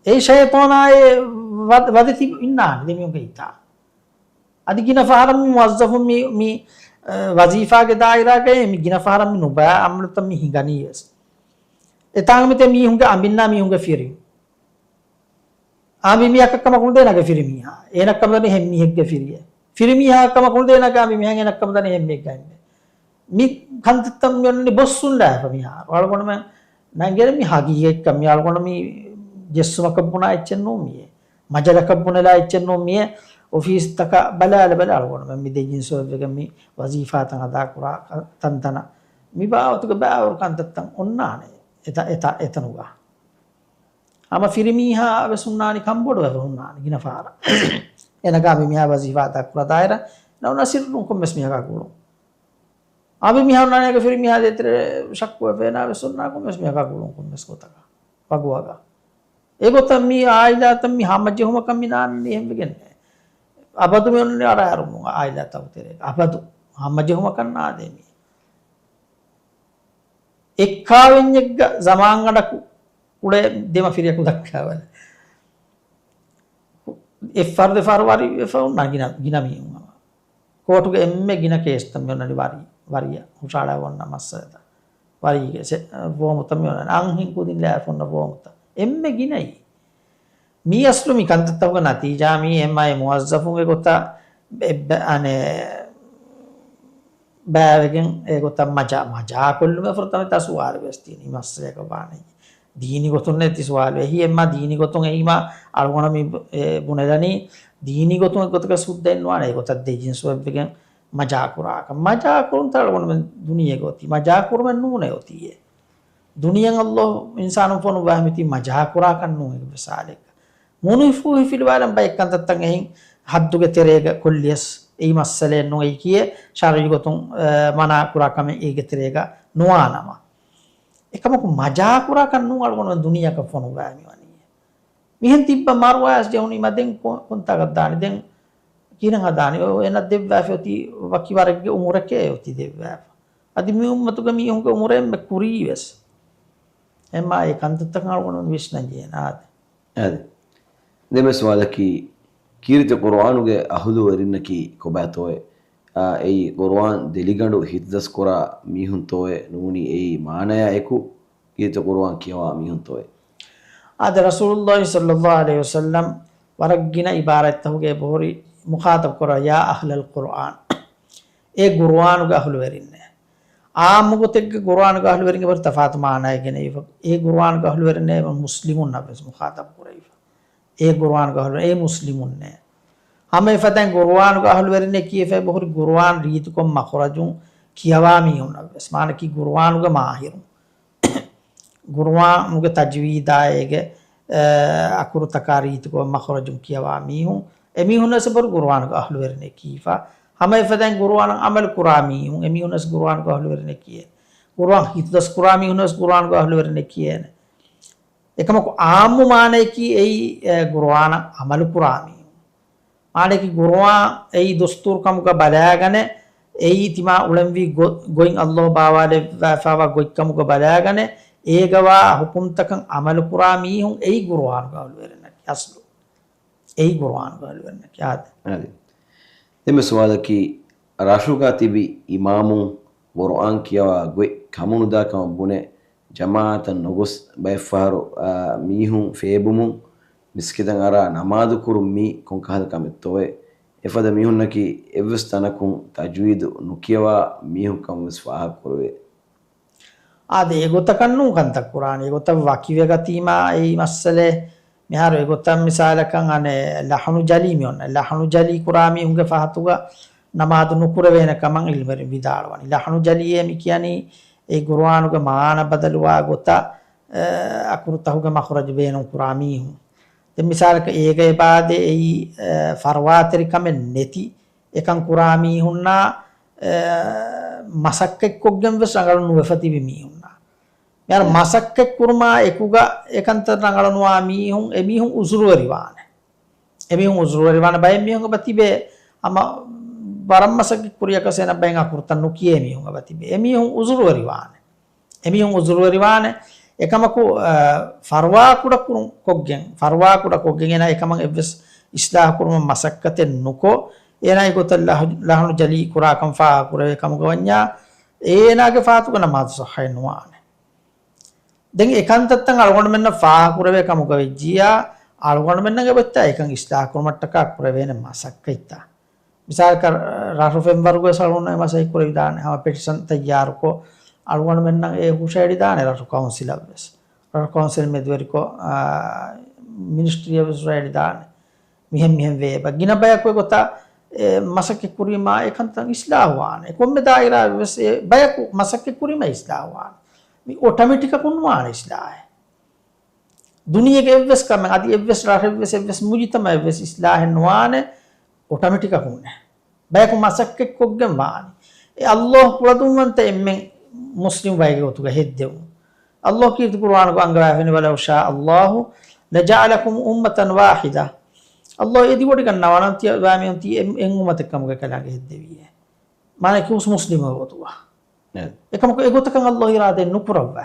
އެ ޝައިޠާނާއޭ ވަ-، ވަދެތި އިންނާނެ ދެމީހުންގެ ހިތާ. އަދި ގިނަ ފަހަރަށް މި މުވައްޒަފުން މި، މި، އަ، ވަޒީފާގެ ދާއިރާގައި މި ގިނަ ފަހަރަށް މި ނުބައި އަމަލުތައް މި ހިނގަނީ ވެސް. އެތާނގަ މިތެ މީހުންގެ އަނބިންނާ މީހުންގެ ފިރި. އަނބި މީހަކަށް ކަމަކު ނުދޭ ނަގެ ފިރި މީހާ. އޭނަ ކަމަކު ދަނީ ހެން މީހެއްގެ ފިރިއެއް. ފިރި މީހާ ކަމަކު ނުދޭ ނަގެ އަނބި މީހާ އޭނަ ކަމަކު ދަނީ ހެން މީހެއްގެ އަނބެއް. މި ކަންތައްތައް މި އޮންނަނީ ބޮއްސުން ލާފަ މިހާރު. އަޅުގަނޑުމެން ނަންގެރެ މި ހަގީގަތްކަން މި އަޅުގަނޑު މި ޖެއްސުމަކަށް ބުނާ އެއްޗެއް ނޫން މިއޭ. މަޖަލަކަށް ބުނެލާ އެއްޗެއް ނޫން މިއޭ. އޮފީސްތަކަށް ބަލާލަ ބަލާ އަޅުގަނޑުމެން މި ދެ ޖިންސު އެއްވެގެން މި ވަޒީފާތައް އަދާކުރާ ތަންތަނަށް މި ބާވަތުގެ ބައިވަރު ކަންތައްތައް އޮންނާނެ އެތަ-، އެތަ-، އެތަނުގަ. ހަމަ ފިރިމީހާ ވެސް ހުންނާނީ ކަންބޮޑުވެފަ ހުންނާނީ ގިނަ ފަހަރަށް. އޭނަގެ އަނބިމީހާ ވަޒީފާ އަދާކުރާ ދާއިރާ ނައުނާ ސިއްރުން ކޮންމެސް މީހަކާ ގުޅުން. އަނބިމީހާ ހުންނާނީ އޭގެ ފިރިމީހާ ދޭތެރޭ ޝައްކުވެފަ އޭނާ ވެސް ހުންނާ ކޮންމެސް މީހަކާ ގުޅުން ކޮންމެސް ގޮތަކަށް ވަގުވަގަށް. އެގޮތަށް މި އާއިލާތައް މި ހަމަޖެހުމަކަށް މި ނާންނީ އެހެންވެގެން ނޭ. އަބަދު މި އޮންނަނީ އަޑާއެޅުމުން އާއިލާތަކު ތެރޭގަ. އަބަދު ހަމަޖެހުމަކަށް ނާދޭ މީ. އެއްކާވެންޏެއްގަ ޒަމާންގަނޑަކު އުޅޭ ދެމަފިރިޔަކު ދައްކާބަލަ. އެއްފަހަރު ދެފަހަރު ވަރި ވެފަ އޮންނާ ގިނަ، ގިނަ މީހުން ހަމަ. ކޯޓުގެ އެންމެ ގިނަ ކޭސްތައް މި އޮންނަނީ ވަރި، ވަރިއަށް ހުށަހަޅާ އޮންނަ މައްސަލަތައް. ވަރީގެ ސެ-، ފޯމުތައް މި އޮންނަނީ. އަންހެން ކުދިން ލާފަ އޮންނަ ފޯމުތައް. އެންމެ ގިނައީ. މީ އަސްލު މި ކަންތައްތަކުގެ ނަތީޖާ މީ އެމްއައި މުވައްޒަފުންގެ ގޮތަށް އެއްބަ-، އަނެ، ބައިވެގެން އެ ގޮތަށް މަޖާ-، މަޖާކޮށްލުމެއް ފުރަތަމަ ތަސް ވާރި ވެސް ތީނީ މައްސަލައަކަށް ވާނެ. ދީނީ ގޮތުން ނެތި ސުވާލު. އެހީ އެއްމާ ދީނީ ގޮތުން އެއީމާ އަޅުގަނޑު މި އެ ބުނެލަނީ ދީނީ ގޮތުން އެއްގޮތަކަށް ސުއްދައެއް ނުވާނެ އެގޮތަށް ދެ ޖިންސު އެއްވެގެން މަޖާކުރާކަށް. މަޖާކުރުންތަ އަޅުގަނޑުމެން ދުނިޔޭގަ އޮތީ؟ މަޖާކުރުމެއް ނޫނޭ އޮތީއޭ. ދުނިޔެއަށް އައްލޯ އިންސާނުން ފޮނުއްވާ މިތީ މަޖާކުރާކަށް ނޫން އެއްވެސް ހާލެއްގަ. މުނުއިފު ހިފިލިވާލަން ބައެއް ކަންތައްތައް އެހެން ހައްދުގެ ތެރޭގަ ކޮށްލިޔަސް އެއީ މައްސަލައެއް ނޫން އެއީކީއޭ ޝަރުޢީ ގޮތުން، އަ، މަނާ ކުރާ ކަމެއް އޭގެ ތެރޭގަ ނުވާނަމަ. އެކަމަކު މަޖާކުރާކަށް ނޫން އަޅުގަނޑުމެން ދުނިޔެއަކަށް ފޮނުއްވާ މިވަނީ. މިހެން ތިއްބަ މަރުވާޔަސް ޖެހުނީމަ ދެން ކޮ-، ކޮންތާކަށް ދާނީ؟ ދެން ކިހިނެއް ހަދާނީ؟ އޮ، އޭނަ ދެއްވާފަ އޮތީ ވަކި ވަރެއްގެ އުމުރެކޭ އޮތީ ދެއްވާފަ. އަދި މި އުއްމަތުގެ މީހުންގެ އުމުރެއް އެންމެ ކުރީވެސް. އެމާ އެ ކަންތައްތަކަށް އަޅުގަނޑު ވިސްނަން ޖެހޭނެ އާދެ. އާދެ. ދެން ސުވާލަކީ، ކީރިތި ޤުރުއާނުގެ އަހުލުވެރިންނަކީ ކޮބާތޯއޭ؟ އާ، އެއީ ޤުރުއާން ދެލިގަނޑު ހިތުދަސްކުރާ މީހުންތޯއޭ؟ ނޫނީ އެއީ މާނަޔާ އެކު ކީރިތި ޤުރުއާން ކިޔަވާ މީހުންތޯއޭ؟ އާދެ، ރަސޫލުﷲ ޞައްލަﷲ ޢަލައިހި ވަސައްލަމް ވަރަށް ގިނަ ޢިބާރާތްތަކުގައި އެބަހުރި މުޚާޠަބު ކުރާ، ޔާ އަހްލަލް ޤުރުއާން، އޭ ޤުރުއާނުގެ އަހުލުވެރިންނޭ. ޢާއްމު ގޮތެއްގެ ޤުރުއާނުގެ އަހުލުވެރިން އެބަހުރި ތަފާތު މާނައެއް ގެނެވިފަ، އޭ ޤުރުއާނުގެ އަހުލުވެރިންނޭ އެބަ މުސްލިމުންނަށްވެސް މުޚާޠަބު ކުރެވިފަ. އޭ ޤުރުއާނުގެ އަހުލު، އޭ މުސްލިމުންނޭ. ހަމަ އެފަދައިން ޤުރުއާނުގެ އަހުލުވެރިންނޭ ކީފަ އެބަހުރި ޤުރުއާން ރީތިކޮށް މަޚްރަޖުން ކިޔަވާ މީހުންނަށްވެސް. މާނައަކީ ޤުރުއާނުގެ މާހިރުން. ޤުރުއާނުގެ ތަޖްވީދާ އޭގެ، އަ، އަކުރުތަކާ ރީތިކޮށް މަޚްރަޖުން ކިޔަވާ މީހުން. އެމީހުންނަށް އެބަހުރި ޤުރުއާނުގެ އަހުލުވެރިންނޭ ކީފަ. ހަމަ އެފަދައިން ޤުރުއާނަށް ޢަމަލު ކުރާ މީހުން، އެމީހުންނަށް ޤުރުއާނުގެ އަހުލުވެރިންނޭ ކިޔޭނެ. ޤުރުއާން ހިތުދަސް ކުރާ މީހުންނަށް ޤުރުއާނުގެ އަހުލުވެރިންނޭ ކިޔޭނެ. އެކަމަކު ޢާއްމު މާނައަކީ އެއީ، އެ، ޤުރުއާނަށް ޢަމަލު ކުރާ މީހުން. މާނައަކީ ޤުރުއާން އެއީ ދުސްތޫރު ކަމުގަ ބަލާގަނެ، އެއީ ތިމާ އުޅެންވީ ގޮ-، ގޮތް އައްލޯ ބާވާލެއްވާފައިވާ ގޮތްކަމުގަ ބަލާގަނެ، އޭގަވާ ޙުކުމްތަކަށް ޢަމަލު ކުރާ މީހުން އެއީ ޤުރުއާނުގެ އަހުލުވެރިންނަކީ އަސްލު. އެއީ ޤުރުއާނުގެ އަހުލުވެރިންނަކީ އާދެ. އަދި، ދެންމެ ސުވާލަކީ، ރަށުގަ ތިބި އިމާމުން ޤުރުއާން ކިޔަވާ ގޮތް ކަމުނުދާ ކަމަށް ބުނެ، ޖަމާޢަތަށް ނުގޮސް ބައެއްފަހަރު، އާ، މީހުން ފޭބުމުން މިސްކިތަށް އަރާ ނަމާދު ކުރުން މީ ކޮންކަހަލަ ކަމެއްތޯއޭ؟ އެފަދަ މީހުންނަކީ އެއްވެސް ތަނަކުން ތަޖްވީދު ނުކިޔަވާ މީހުން ކަމަށް ވެސް ފާހަގަ ކުރެވޭ. އާދެ، އެގޮތަކަށް ނޫން ކަންތައް ކުރާނީ. އެގޮތަށް ވަކިވެގަތީމާ އެއީ މައްސަލައެއް. މިހާރު އެގޮތަށް މިސާލަކަށް އަނެއް ލަޙުނު ޖަލީ މި އޮންނަ. ލަޙުނު ޖަލީ ކުރާ މީހުންގެ ފަހަތުގަ ނަމާދު ނުކުރެވޭނެ ކަމަށް ޢިލްމުވެރިން ވިދާޅުވަނީ. ލަޙުނު ޖަލީއޭ މި ކިޔަނީ އެ ޤުރުއާނުގެ މާނަ ބަދަލުވާ ގޮތަށް، އަ، އަކުރުތަކުގެ މަޚްރަޖު ބޭނުން ކުރާ މީހުން. ދެން މިސާލަކަށް އޭގަ އެބައާދޭ އެއީ، އަ، ފަރުވާތެރިކަމެއް ނެތި އެކަން ކުރާ މީހުންނާ، އެ، މަސައްކަތްކޮށްގެން ވެސް ރަނގަޅު ނުވެފަ ތިބި މީހުންނާ. މިހާރު މަސައްކަތް ކުރުމާ އެކުގަ އެކަންތައް ރަނގަޅު ނުވާ މީހުން، އެމީހުން އުޒުރުވެރިވާނެ. އެމީހުން އުޒުރުވެރިވާނެ. ބައެއް މީހުން އެބަ ތިބޭ ހަމަ ވަރަށް މަސައްކަތް ކުރިޔަކަސް އޭނަ ބައެއް އަކުރުތައް ނުކިޔޭ މީހުން އެބަ ތިބޭ. އެމީހުން އުޒުރުވެރިވާނެ. އެމީހުން އުޒުރުވެރިވާނެ. އެކަމަކު، އަ، ފަރުވާ ކުޑަ ކުރު-، ކޮށްގެން، ފަރުވާ ކުޑަ ކޮށްގެން އޭނާ އެކަމަށް އެއްވެސް އިޞްލާޙު ކުރުމަށް މަސައްކަތެއް ނުކޮށް، އޭނާ އެގޮތަށް ލަހު-، ލަޙުނު ޖަލީ ކުރާކަން ފާހަގަ ކުރެވޭ ކަމުގަ ވަންޏާ، އޭނާގެ ފަހަތުގަ ނަމާދު ޞައްޙައެއް ނުވާނެ. ދެން އެ ކަންތައްތައް އަޅުގަނޑުމެންނަށް ފާހަގަ ކުރެވޭ ކަމުގަ ވެއްޖިއްޔާ، އަޅުގަނޑުމެންނަށް އެބައޮތްތާ އެކަން އިޞްލާޙު ކުރުމަށްޓަކާ ކުރެވޭނެ މަސައްކަތްތައް. މިސާލަކަށް، ރަށު ފެންވަރުގަވެސް އަޅުގަނޑު އެ މަސައްކަތް ކުރެވިދާނެ. ހަމަ ޕެޓިޝަން ތައްޔާރުކޮށް، އަޅުގަނޑުމެންނަށް އެ ހުށައެޅިދާނެ ރަށު ކައުންސިލަށްވެސް. ރަށު ކައުންސިލް މެދުވެރިކޮށް، އާ، މިނިސްޓްރީއަށްވެސް ހުށައެޅިދާނެ. މިހެން މިހެން ވޭ އެބަ. ގިނަ ބަޔަކު އެގޮތަށް އެ މަސައްކަތް ކުރީމާ އެ ކަންތައް އިޞްލާޙުވާނެ. ކޮންމެ ދާއިރާއެއްވެސް އެ ބަޔަކު މަސައްކަތް ކުރީމަ އިޞްލާޙުވާނެ. މި އޮޓޮމެޓިކަކުން ނުވާނެ އިޞްލާޙެއް. ދުނިޔޭގެ އެއްވެސް ކަމެއް، އަދި އެއްވެސް ރަށެއްވެސް، އެއްވެސް މުޖުތަމައެއްވެސް އިޞްލާޙެއް ނުވާނެ އޮޓޮމެޓިކަކުންނެއް. ބަޔަކު މަސައްކަތްކޮށްގެން ވާނީ. އެ އައްލޯހު ކުޅަދުންވަންތަ އެންމެން މުސްލިމް ވައިގެ ގޮތުގަ ހެއްދެވުން. އައްލޯހު ކީރިތި ޤުރުއާނުގަ އަންގަވާފައިވަނީ، "ولو شاء الله لجعلكم أمة واحدة." އައްލޯހު އެ ދިވެހި ގަންނަވާނަން ތިޔަ ވާމީހުން ތީ އެން، އެން އުއްމަތެއް ކަމުގަ ކަލާނގެ ހެއްދެވީއޭ. މާނައަކީ ހުސް މުސްލިމު ގޮތުގަ. އެ. އެކަމަކު އެގޮތަކަށް އައްލޯހު އިރާދައެއް ނުކުރައްވާ.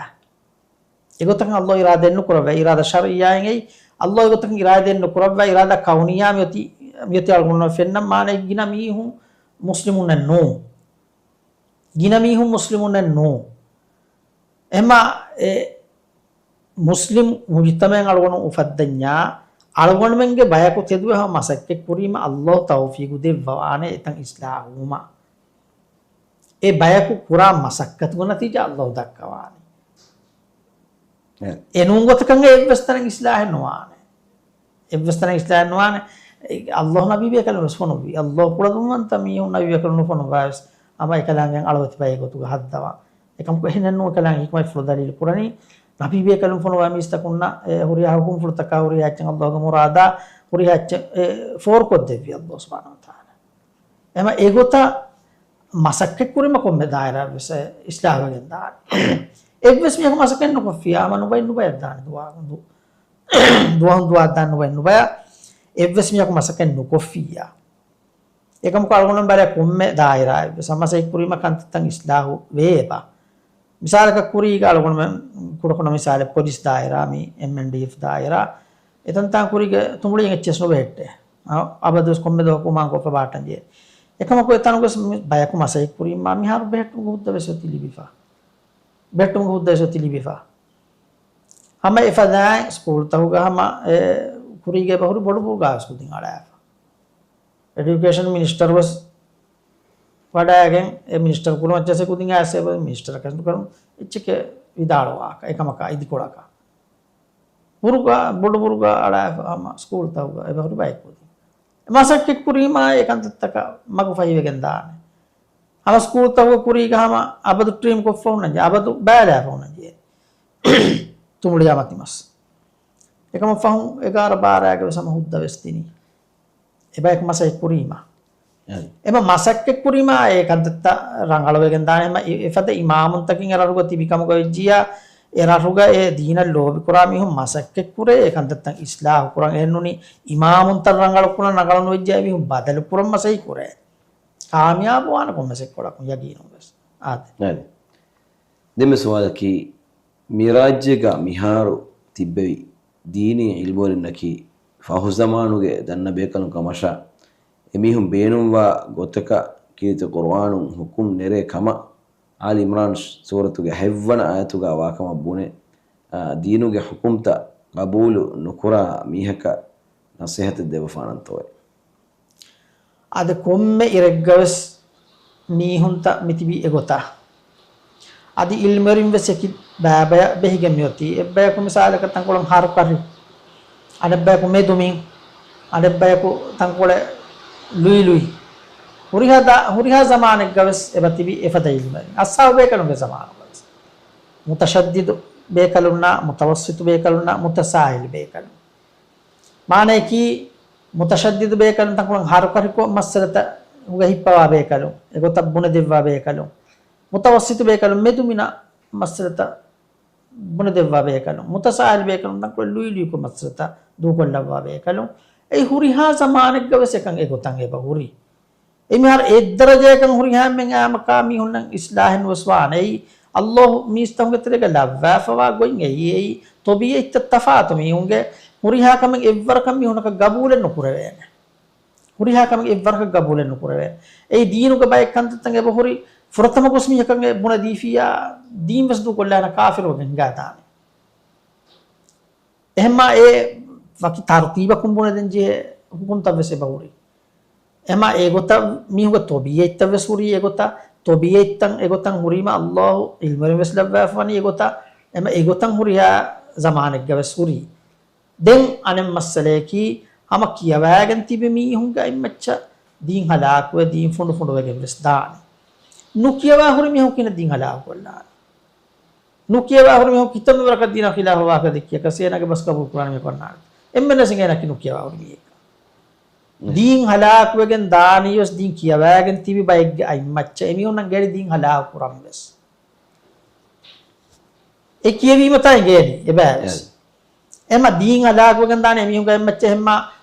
އެގޮތަކަށް އައްލޯހު އިރާދައެއް ނުކުރައްވާ. އިރާދަ ޝަރްޢިއްޔާއިން އެއީ. އައްލޯހު އެގޮތަކަށް އިރާދައެއް ނުކުރައްވާ. އިރާދަ ކައުނިއްޔާ މިއޮތީ، މިއޮތީ އަޅުގަނޑު ފެންނަން މާނައަކީ ގިނަ މީހުން މުސްލިމުންނެއް ނޫން. ގިނަ މީހުން މުސްލިމުންނެއް ނޫން. އެހެންމާ އެ މުސްލިމް މުޖުތަމައެއް އަޅުގަނޑު އުފައްދަންޏާ، އަޅުގަނޑުމެންގެ ބަޔަކު ތެދުވެ ހަމަ މަސައްކަތް ކުރީމަ އައްލޯހު ތައުފީގު ދެއްވަވާނެ އެތަން އިޞްލާޙުވުމަށް. އެ ބަޔަކު ކުރާ މަސައްކަތުގެ ނަތީޖާ އައްލޯހު ދައްކަވާނެ. އެ ނޫން ގޮތަކަށް އެއްވެސް ތަނެއް އިސްލާހެއް ނުވާނެ. އެއްވެސް ތަނެއް އިސްލާހެއް ނުވާނެ. އެ، ﷲ ނަބީ ބޭކަލުން ވެސް ފޮނުއްވި. ﷲ ކުޅަދުންވަންތަ މީހުން ނަބީ ބޭކަލުން ނުފޮނުއްވާ ވެސް، ހަމަ އެކަލާނގެ އަޅުވެތި ބައެއް ގޮތުގަ ހައްދަވާ. އެކަމަކު އެހެނެއް ނޫން، އެކަލާނގެ ޙިކްމަތްފުޅު ދަލީލު ކުރަނީ، ނަބީ ބޭކަލުން ފޮނުވާ މީސްތަކުންނަށް އެ ހުރިހާ ޙުކުމްފުޅުތަކާ، ހުރިހާ އެއްޗެއް ﷲގެ މުރާދާ، ހުރިހާ އެއްޗެއް އެ ފޯރުކޮށްދެއްވި ﷲ ސުބްޙާނަހޫ ވަތަޢާލާ. އެމަ އެގޮތަށް މަސައްކަތް ކުރީމަ ކޮންމެ ދާއިރާއެއް ވެސް އިސްލާހުވެގެން ދާނެ. އެއްވެސް މީހަކު މަސައްކަތް ނުކޮށްފިއްޔާ، ހަމަ ނުބައިން ނުބަޔަށް ދާނެ ދުވަހު ދު-، ދުވަހުން ދުވަހަށް ދާން ނުބައިން ނުބަޔަށް. އެއްވެސް މީހަކު މަސައްކަތް ނުކޮށްފިއްޔާ. އެކަމަކު އަޅުގަނޑު ބަލާ ކޮންމެ ދާއިރާއެއް ވެސް މަސައްކަތް ކުރީމަ ކަންތައްތައް އިސްލާހު ވޭބަ. މިސާލަކަށް ކުރީގަ އަޅުގަނޑުމެން ކުޑަކުޑަ މިސާލެއް ޕޮލިސް ދާއިރާ، މި އެމްއެންޑީއެފް ދާއިރާ، އެތަންތާން ކުރީގެ ތުނބުޅިއެއް އެއްޗެސް ނުބެހެއްޓޭ. އަ-، އަބަދުވެސް ކޮންމެ ދުވަހަކު މާ ކޮށްފަ ބާޓަން ޖެހޭ. އެކަމަކު އެތަނުގަސް މި ބަޔަކު މަސައްކަތް ކުރީމާ މިހާރު ބެހެއްޓުމުގެ ހުއްދަ ވެސް އޮތީ ލިބިފަ. ބެހެއްޓުމުގެ ހުއްދަ ވެސް އޮތީ ލިބިފަ. ހަމަ އެފަދައިން ސްކޫލްތަކުގަ ހަމަ އެ ކުރީގެ ބަހުރި ބޮޑު ބުރުގާ ވެސް ކުދިން އަޅާފަ. އެޑިއުކޭޝަން މިނިސްޓަރު ވެސް ވަޑައިގެން، އެ މިނިސްޓަރު ކުރިމައްޗަށް ކުދިން އައިސް އެބަ މިނިސްޓަރަކަށް ނުކަރުނު އެއްޗެކޭ ވިދާޅުވާކަށް އެކަމަކާ އިދިކޮޅަކަށް. ބުރުގާ، ބޮޑު ބުރުގާ އަޅާފަ ހަމަ ސްކޫލްތަކުގަ އެބަހުރި ބައެއް ކުދިން. މަސައްކަތް ކުރީމާ އެ ކަންތައްތަކަށް މަގު ފަހިވެގެން ދާނެ. ހަމަ ސްކޫލްތަކުގަ ކުރީގަ ހަމަ އަބަދު ޓްރިމް ކޮށްފަ ހުންނަންޖެ، އަބަދު ބައިލާފަ ހުންނަންޖެ. ތުނބުޅިއާ މަތިމަސް. އެކަމަށް ފަހުން އެގާރަ ބާރައިގެ ވެސް ހަމަ ހުއްދަ ވެސް ދިނީ. އެބަޔަކު މަސައްކަތް ކުރީމާ. އެ. އެމަ މަސައްކަތް ކުރީމާ އެ ކަންތައްތައް ރަނގަޅުވެގެން ދާނެ. އެމަ އެ-، އެފަދަ އިމާމުންތަކެއް އެ ރަށުގަ ތިބި ކަމުގަ ވެއްޖިއްޔާ، އެ ރަށުގަ އެ ދީނަށް ލޯބިކުރާ މީހުން މަސައްކަތް ކުރޭ އެ ކަންތައްތައް އިސްލާހު ކުރަން. އެހެންނޫނީ އިމާމުންތައް ރަނގަޅު ކުރަން، ރަނގަޅު ނުވެއްޖެ އެމީހުން ބަދަލު ކުރަން މަސައްކަތް ކުރޭ. ކާމިޔާބު ވާނެ ކޮންމެސް އެއްކޮޅަކުން ޔަގީނުން ވެސް. އާދެ. އާދެ. ދެންމެ ސުވާލަކީ، މިޢުރާޖެއްގަ މިހާރު ތިއްބެވި ދީނީ ޢިލްމުވެރިންނަކީ ފަހުޒަމާނުގެ ދަންނަ ބޭކަލުން ކަމަށާ، އެމީހުން ބޭނުންވާ ގޮތަކަށް ކީރިތި ޤުރުއާނުން ޙުކުމް ނެރޭ ކަމަށް އާލި ޢިމްރާން ސޫރަތުގެ ހަތްވަނަ އާޔަތުގަ ވާކަމަށް ބުނެ، އާ، ދީނުގެ ޙުކުމްތައް ޤަބޫލު ނުކުރާ މީހަކަށް ނަޞޭޙަތެއް ދެއްވަފާނަންތޯއޭ؟ އަދި ކޮންމެ އިރެއްގަވެސް މީހުންތައް މިތިބީ އެގޮތަށް. އަދި ޢިލްމުވެރިން ވެސް އެކި ބައިބަޔަށް ބެހިގެން މިއޮތީ. އެއްބަޔަކު މިސާލަކަށް ތަންކޮޅެއް ހަރުކަށި، އަނެއްބަޔަކު މެދުމިން، އަނެއްބަޔަކު ތަންކޮޅެއް ލުއިލުއި. ހުރިހާ ދާ-، ހުރިހާ ޒަމާނެއްގަވެސް އެބަތިބި އެފަދަ ޢިލްމުވެރިން. އަޞްޙާބު ބޭކަލުންގެ ޒަމާނުގަވެސް. މުތަޝައްދިދު ބޭކަލުންނާ، މުތަވައްސިޠު ބޭކަލުންނާ، މުތަސާހިލު ބޭކަލުން. މާނަޔަކީ، މުތަޝައްދިދު ބޭކަލުން ތަންކޮޅެއް ހަރުކަށިކޮށް މައްސަލަތައް ހިއްޕަވާ ބޭކަލުން، އެގޮތަށް ބުނެދެއްވާ ބޭކަލުން، މުތަވައްސިޠު ބޭކަލުން މެދުމިނަށް މައްސަލަތައް ބުނެދެއްވާ ބޭކަލުން، މުތަސާހިލު ބޭކަލުން ތަންކޮޅެއް ލުއިލުއިކޮށް މައްސަލަތައް ދޫކޮށްލައްވާ ބޭކަލުން. އެއީ ހުރިހާ ޒަމާނެއްގަވެސް އެކަން އެގޮތަށް އެބަ ހުރީ. އެމިހާރު އެއްދަރަޖައަކަށް ހުރިހާ އެންމެން އާއްމަކާ މީހުންނަށް އިޞްލާޙެއް ނުވެސް ވާނެ. އެއީ ﷲ މީސްތަކުންގެ ތެރޭގަ ލައްވާފަވާ ގޮތް އެއީ. އެއީ ޠަބީޢަތްތައް ތަފާތު. މީހުންގެ ހުރިހާ ކަމެއް އެއްވަރަކަށް މީހުންނަކަށް ގަބޫލެއް ނުކުރެވޭނެ. ހުރިހާ ކަމެއް އެއްވަރަކަށް ގަބޫލެއް ނުކުރެވޭނެ. އެއީ ދީނުގެ ބައެއް ކަންތައްތައް އެބަހުރި ފުރަތަމަ ގޮސް މީހަކަށް އެ ބުނެދީފިއްޔާ ދީން ވެސް ދޫކޮށްލާނެ ކާފިރުވެގެން ހިނގާދާނެ. އެހެންމާ އެ ވަކި ތަރުތީބަކުން ބުނެދޭން ޖެހޭ ޙުކުމްތައް ވެސް އެބަހުރި. އެމާ އެގޮތަށް މީހުންގެ ޠަބީޢަތްތައް ވެސް ހުރީ އެގޮތަށް، ޠަބީޢަތްތައް އެގޮތަށް ހުރީމަ ﷲ ޢިލްމުވެރިން ވެސް ލައްވާފަވަނީ އެގޮތަށް، އެމަ އެގޮތަށް ހުރިހާ ޒަމާނެއްގަ ވެސް ހުރީ. ދެން އަނެއް މައްސަލަޔަކީ، ހަމަ ކިޔަވާގެން ތިބި މީހުންގެ އަތްމައްޗަށް ދީން ހަލާކުވެ، ދީން ފުނޑުފުނޑުވެގެން ވެސް ދާނެ. ނުކިޔަވާ ހުރި މީހަކު ކިހިނެއް ދީން ހަލާކުކޮށްލާނެ؟ ނުކިޔަވާ ހުރި މީހަކު ކިތަންމެ ވަރަކަށް ދީނާ ޚިލާފަށް ވާހަކަ ދެއްކިޔަކަސް އޭނާގެ ބަސް ޤަބޫލު ކުރާނެ މީހަކު އަންނާނެ. އެންމެންނަށް އެނގޭނަކީ ނުކިޔަވާ ހުރި މީހެއްކަން. ދީން ހަލާކުވެގެން ދާނީވެސް ދީން ކިޔަވާގެން ތިބި ބައެއްގެ އަތްމައްޗަށް. އެމީހުންނަށް ގެން ދީން ހަލާކު ކުރަން ވެސް. އެ ކިޔެވީމަތާ އެނގޭނީ އެބައިވެސް. އެ. އެމަ ދީން ހަލާކުވެގެން ދާނީ އެމީހުންގެ އަތްމައްޗަށް އެހެންމާ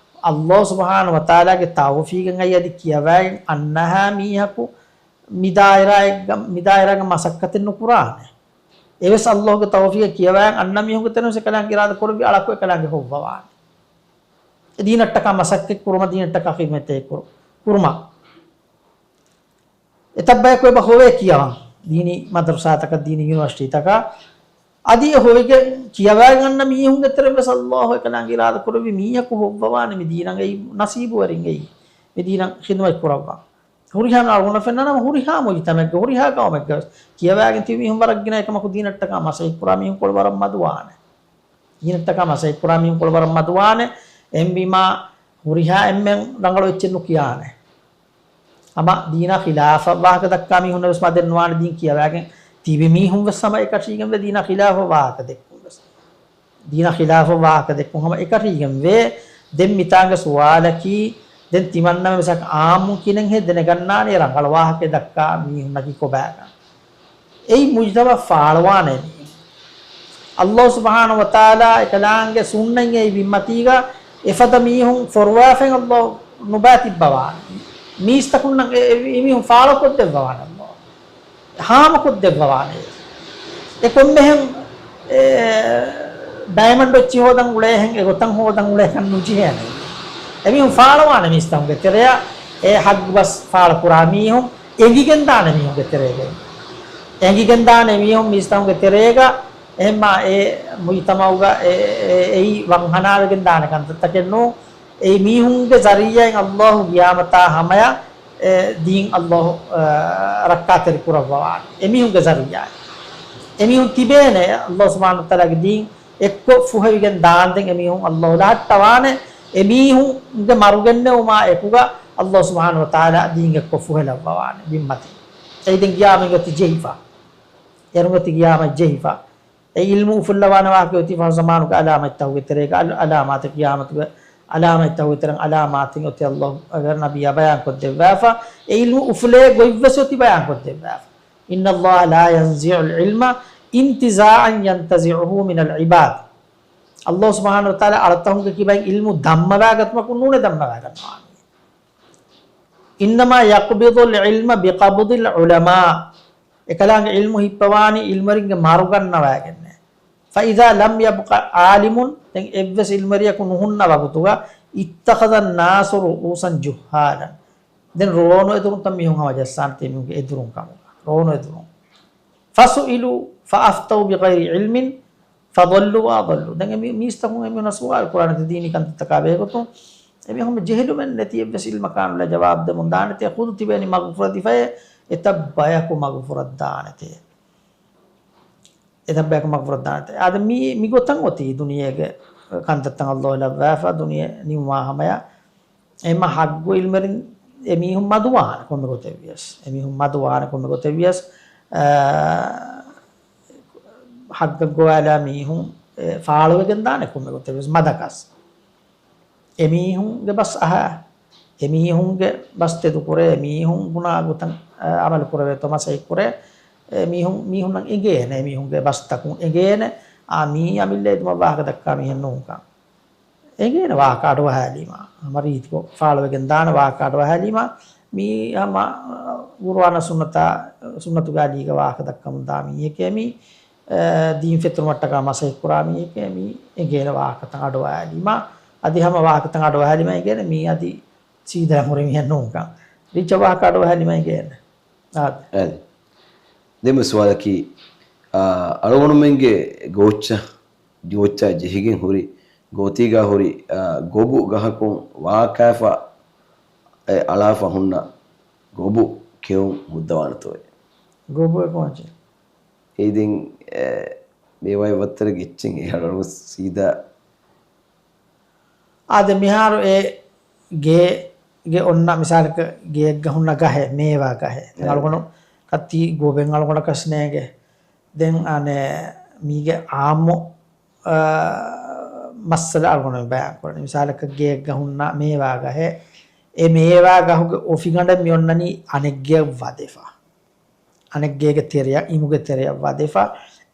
ﷲ ސުބްޙާނަހޫ ވަތަޢާލާގެ ތައުފީޤަށް އައި އަދި ކިޔަވާގެން އަންނަހާ މީހަކު މި ދާއިރާއެއްގަ، މި ދާއިރާގެ މަސައްކަތެއް ނުކުރާނެ. އެވެސް ﷲގެ ތައުފީޤަށް ކިޔަވާގެން އަންނަ މީހުންގެ ތެރެއިން އެކަލާނގެ އިރާދަ ކުރެއްވި އަޅަކު އެކަލާނގެ ހޮއްވަވާނެ. އެ ދީނަށްޓަކާ މަސައްކަތް ކުރުމަށް، ދީނަށްޓަކާ ޚިދުމަތް ކުރު-، ކުރުމަށް. އެތައް ބަޔަކު އެބަ ހޮވޭ ކިޔަވަން. ދީނީ މަދަރުސާތަކަށް، ދީނީ ޔުނިވަރސިޓީތަކަށް. އަދި އެ ހޮވިގެން ކިޔަވާގެން އަންނަ މީހުންގެ ތެރެއިން ވެސް ﷲ އެކަލާނގެ އިރާދަ ކުރެއްވި މީހަކު ހޮއްވަވާނެ މި ދީނަށް އެއީ ނަސީބުވެރިން އެއީ. މި ދީނަށް ޚިދުމަތް ކުރައްވާ. ހުރިހާ އަޅުގަނޑަށް ފެންނަނަމަ ހުރިހާ މުޖުތަމައެއްގަ، ހުރިހާ ޤައުމެއްގަ ވެސް ކިޔަވާގެން ތިބި މީހުން ވަރަށް ގިނަ އެކަމަކު ދީނަށްޓަކާ މަސައްކަތް ކުރާ މީހުންކޮޅު ވަރަށް މަދުވާނެ. ދީނަށްޓަކާ މަސައްކަތް ކުރާ މީހުން ކޮޅު ވަރަށް މަދުވާނެ. އެހެންވީމާ ހުރިހާ އެންމެން ރަނގަޅު އެއްޗެއް ނުކިޔާނެ. ހަމަ ދީނާ ޚިލާފަށް ވާހަކަ ދައްކާ މީހުން ވެސް މަދެއް ނުވާނެ ދީން ކިޔަވާގެން ތިބި މީހުން ވެސް ހަމަ އެކަށީގެން ވޭ ދީނާ ޚިލާފަށް ވާހަކަ ދެއްކުން ވެސް. ދީނާ ޚިލާފަށް ވާހަކަ ދެއްކުން ހަމަ އެކަށީގެން ވޭ. ދެން މިތާނގެ ސުވާލަކީ، ދެން ތިމަންނަމެން ވެސް އާއްމުން ކިނެންހޭ ދެނެގަންނާނީ ރަނގަޅު ވާހަކައެއް ދައްކާ މީހުންނަކީ ކޮބާކަން. އެއީ މުޖްތަމަޢަށް ފާޅުވާނެ މީހުން. ﷲ ސުބްޙާނަހޫ ވަތަޢާލާ އެކަލާނގެ ސުންނަތް އެއީ ބިންމަތީގަ އެފަދަ މީހުން ފޮރުވާފައި ﷲ ނުބައި ތިއްބަވާނެ. މީސްތަކުންނަށް އެ، އެ، އެމީހުން ފާޅުކޮށްދެއްވަވާނެ ﷲ. ހާމަކޮށްދެއްވަވާނެ. އެ ކޮންމެހެން، އެ، ޑައިމަންޑް އެއްޗި ހޯދަން އުޅޭހެން، އެ ގޮތަށް ހޯދަން އުޅޭކަން ނުޖެހޭނެ. އެމީހުން ފާޅުވާނެ މީސްތަކުންގެ ތެރެއަށް، އެ ހައްގު ބަސް ފާޅުކުރާ މީހުން އެނގިގެން ދާނެ މީހުންގެ ތެރޭގައި. އެނގިގެން ދާނެ މީހުން މީސްތަކުންގެ ތެރޭގަ، އެހެންމާ އެ މުޖްތަމަޢުގަ އެ، އެ، އެއީ ވަންހަނާވެގެން ދާނެ ކަންތައްތަކެއް ނޫން. އެއީ މީހުންގެ ޒަރީޢާއިން ﷲ ޤިޔާމަތާ ހަމަޔަށް އެ ދީން ﷲ، އަ، ރައްކާތެރި ކުރައްވަވާނެ. އެމީހުންގެ ޒަރީޢާއިން. އެމީހުން ތިބޭނެ ﷲ ސުބްޙާނަހޫ ވަތަޢާލާގެ ދީން އެއްކޮށް ފުހެވިގެން ދާންދެން އެމީހުން ﷲ ލަހައްޓަވާނެ. އެމީހުންގެ މަރުގެންނެވުމާ އެކުގަ ﷲ ސުބްޙާނަހޫ ވަތަޢާލާ ދީން އެއްކޮށް ފުހެލައްވަވާނެ ބިންމަތިން. އެއީ ދެން ޤިޔާމަތް އޮތީ ޖެހިފަ. އޭރުން އޮތީ ޤިޔާމަތް ޖެހިފަ. އެ ޢިލްމު އުފުއްލަވާނެ ވާހަކަ އޮތީ ފަހު ޒަމާނުގެ ޢަލާމަތްތަކުގެ ތެރޭގަ، ޢަލް-، ޢަލާމާތެއް، ޤިޔާމަތުގެ ޢަލާމަތްތަކުގެ ތެރެއިން ޢަލާމާތެއް އޮތީ ﷲ ގެ ނަބިއްޔާ ބަޔާންކޮށްދެއްވާފަ. އެ ޢިލްމު އުފުލޭ ގޮތްވެސް އޮތީ ބަޔާންކޮށްދެއްވާފަ. إن الله لا ينزع العلم انتزاعا ينتزعه من العباد. ﷲ ސުބްޙާނަހޫ ވަތަޢާލާ އަޅަތަކުންގެ ކިބައިން ޢިލްމު ދަންމަވާގަތުމަކުން ނޫނޭ ދަންމަވާގަންނަވާނީ. إنما يقبض العلم بقبض العلماء. އެކަލާނގެ ޢިލްމު ހިއްޕަވާނީ ޢިލްމުވެރިންގެ މަރު ގަންނަވައިގެންނޭ. فإذا لم يبق عالم، ދެން އެއްވެސް ޢިލްމުވެރިޔަކު ނުހުންނަ ވަގުތުގަ، اتخذ الناس رؤوسا جهالا. ދެން ރޯނު އެދުރުންތައް މީހުން ހަމަ ޖައްސާނެތީ މީހުންގެ އެދުރުން ކަމުގަ. ރޯނު އެދުރުން. فسئلوا فأفتوا بغير علم فضلوا وأضلوا. ދެން އެ މީ-، މީސްތަކުން އެމީހުންނަށް ސުވާލު ކުރާނެތީ ދީނީ ކަންތައްތަކާ ބެހޭގޮތުން. އެމީހުން ޖެހިލުމެއް ނެތި އެއްވެސް ޢިލްމަކާ ނުލާ ޖަވާބު ދެމުން ދާނެތޭ. ޚުދު ތިބޭނީ މަގުފުރެދިފައޭ، އެތައް ބަޔަކު މަގުފުރައްދާނެތޭ. އެތައް ބަޔަކު މަގުފުރައްދާނެތޭ. އާދެ، މި، މިގޮތަށް އޮތީ ދުނިޔޭގެ ކަންތައްތައް ﷲ ލައްވާފަ، ދުނިޔެ ނިމުމާ ހަމަޔަށް. އެމަ ހައްގު ޢިލްމުވެރިން އެމީހުން މަދުވާނެ ކޮންމެ ގޮތެއްވިޔަސް. އެމީހުން މަދުވާނެ ކޮންމެ ގޮތެއްވިޔަސް. އާ، ހައްގަށް ގޮވާލާ މީހުން، އެ، ފާޅުވެގެން ދާނެ ކޮންމެ ގޮތެއްވެސް މަދަކަސް. އެމީހުންގެ ބަސް އަހާ، އެމީހުންގެ ބަސް ތެދުކުރޭ، އެމީހުން ބުނާ ގޮތަށް، އަ، ޢަމަލު ކުރެވޭތޯ މަސައްކަތް ކުރޭ، އެމީހުން، މީހުންނަށް އެނގޭނެ، އެމީހުންގެ ބަސްތަކުން އެނގޭނެ، އާ، މީ އަމިއްލަ އެދުމަށް ވާހަކަ ދައްކާ މީހެއް ނޫންކަން. އެނގޭނެ ވާހަކަ އަޑުއަހާލީމާ، ހަމަ ރީތިކޮށް ފާޅުވެގެން ދާނެ ވާހަކަ އަޑުއަހާލީމާ، މީ ހަމަ، އަ، ޤުރުއާނާ ސުންނަތާ، ސުންނަތުގެ އަލީގަ ވާހަކަ ދައްކަމުން ދާ މީހެކޭ މީ، އަ، ދީން ފެތުރުމަށްޓަކާ މަސައްކަތް ކުރާ މީހެކޭ މީ، އެނގޭނެ ވާހަކަތައް އަޑުއަހާލީމާ، އަދި ހަމަ ވާހަކަތައް އަޑުއަހާލީމާ އެނގޭނެ މީ އަދި ސީދާ ހުރި މީހެއް ނޫންކަން. ރީތިކޮށް ވާހަކަ އަޑުއަހާލީމާ އެނގޭނެ. އާދެ. އާދެ. ދެން ސުވާލަކީ، އަ، އަޅުގަނޑުމެންގެ ގޯއްޗަށް ގޯއްޗާ ޖެހިގެން ހުރި ގޯތީގަ ހުރި، އާ، ގޮބު ގަހަކުން ވާކާފަ، އެ، އަޅާފަ ހުންނަ ގޮބު ކެއުން ހުއްދަވާނެތޯއޭ؟ ގޮބު އެކު މަޖެ. އެއީ ދެން، އެ، މޭވާއެއް ވައްތަރެއް ގެއްޗެއް އެ އަޅުގަނޑު ސީދާ. އާދެ، މިހާރު އެ ގޭގެ އޮންނަ މިސާލަކަށް ގޭގަ ހުންނަ ގަހެއް، މޭވާ ގަހެއް. ދެން އެ. އަޅުގަނޑު ކައްތި ގޮބެއް އަޅުގަނޑަކަސް ނޭނގެ. ދެން އަނެއް މީގެ އާއްމު، އާ، މައްސަލަ އަޅުގަނޑު ބަޔާން ކުރަނީ. މިސާލަކަށް ގޭގަ ހުންނަ މޭވާ ގަހެއް، އެ މޭވާ ގަހުގެ އޮފިގަނޑަށް މި އޮންނަނީ އަނެއްގެއަށް ވަދެފަ. އަނެއްގޭގެ ތެރެއަށް، އިމުގެ ތެރެއަށް ވަދެފަ.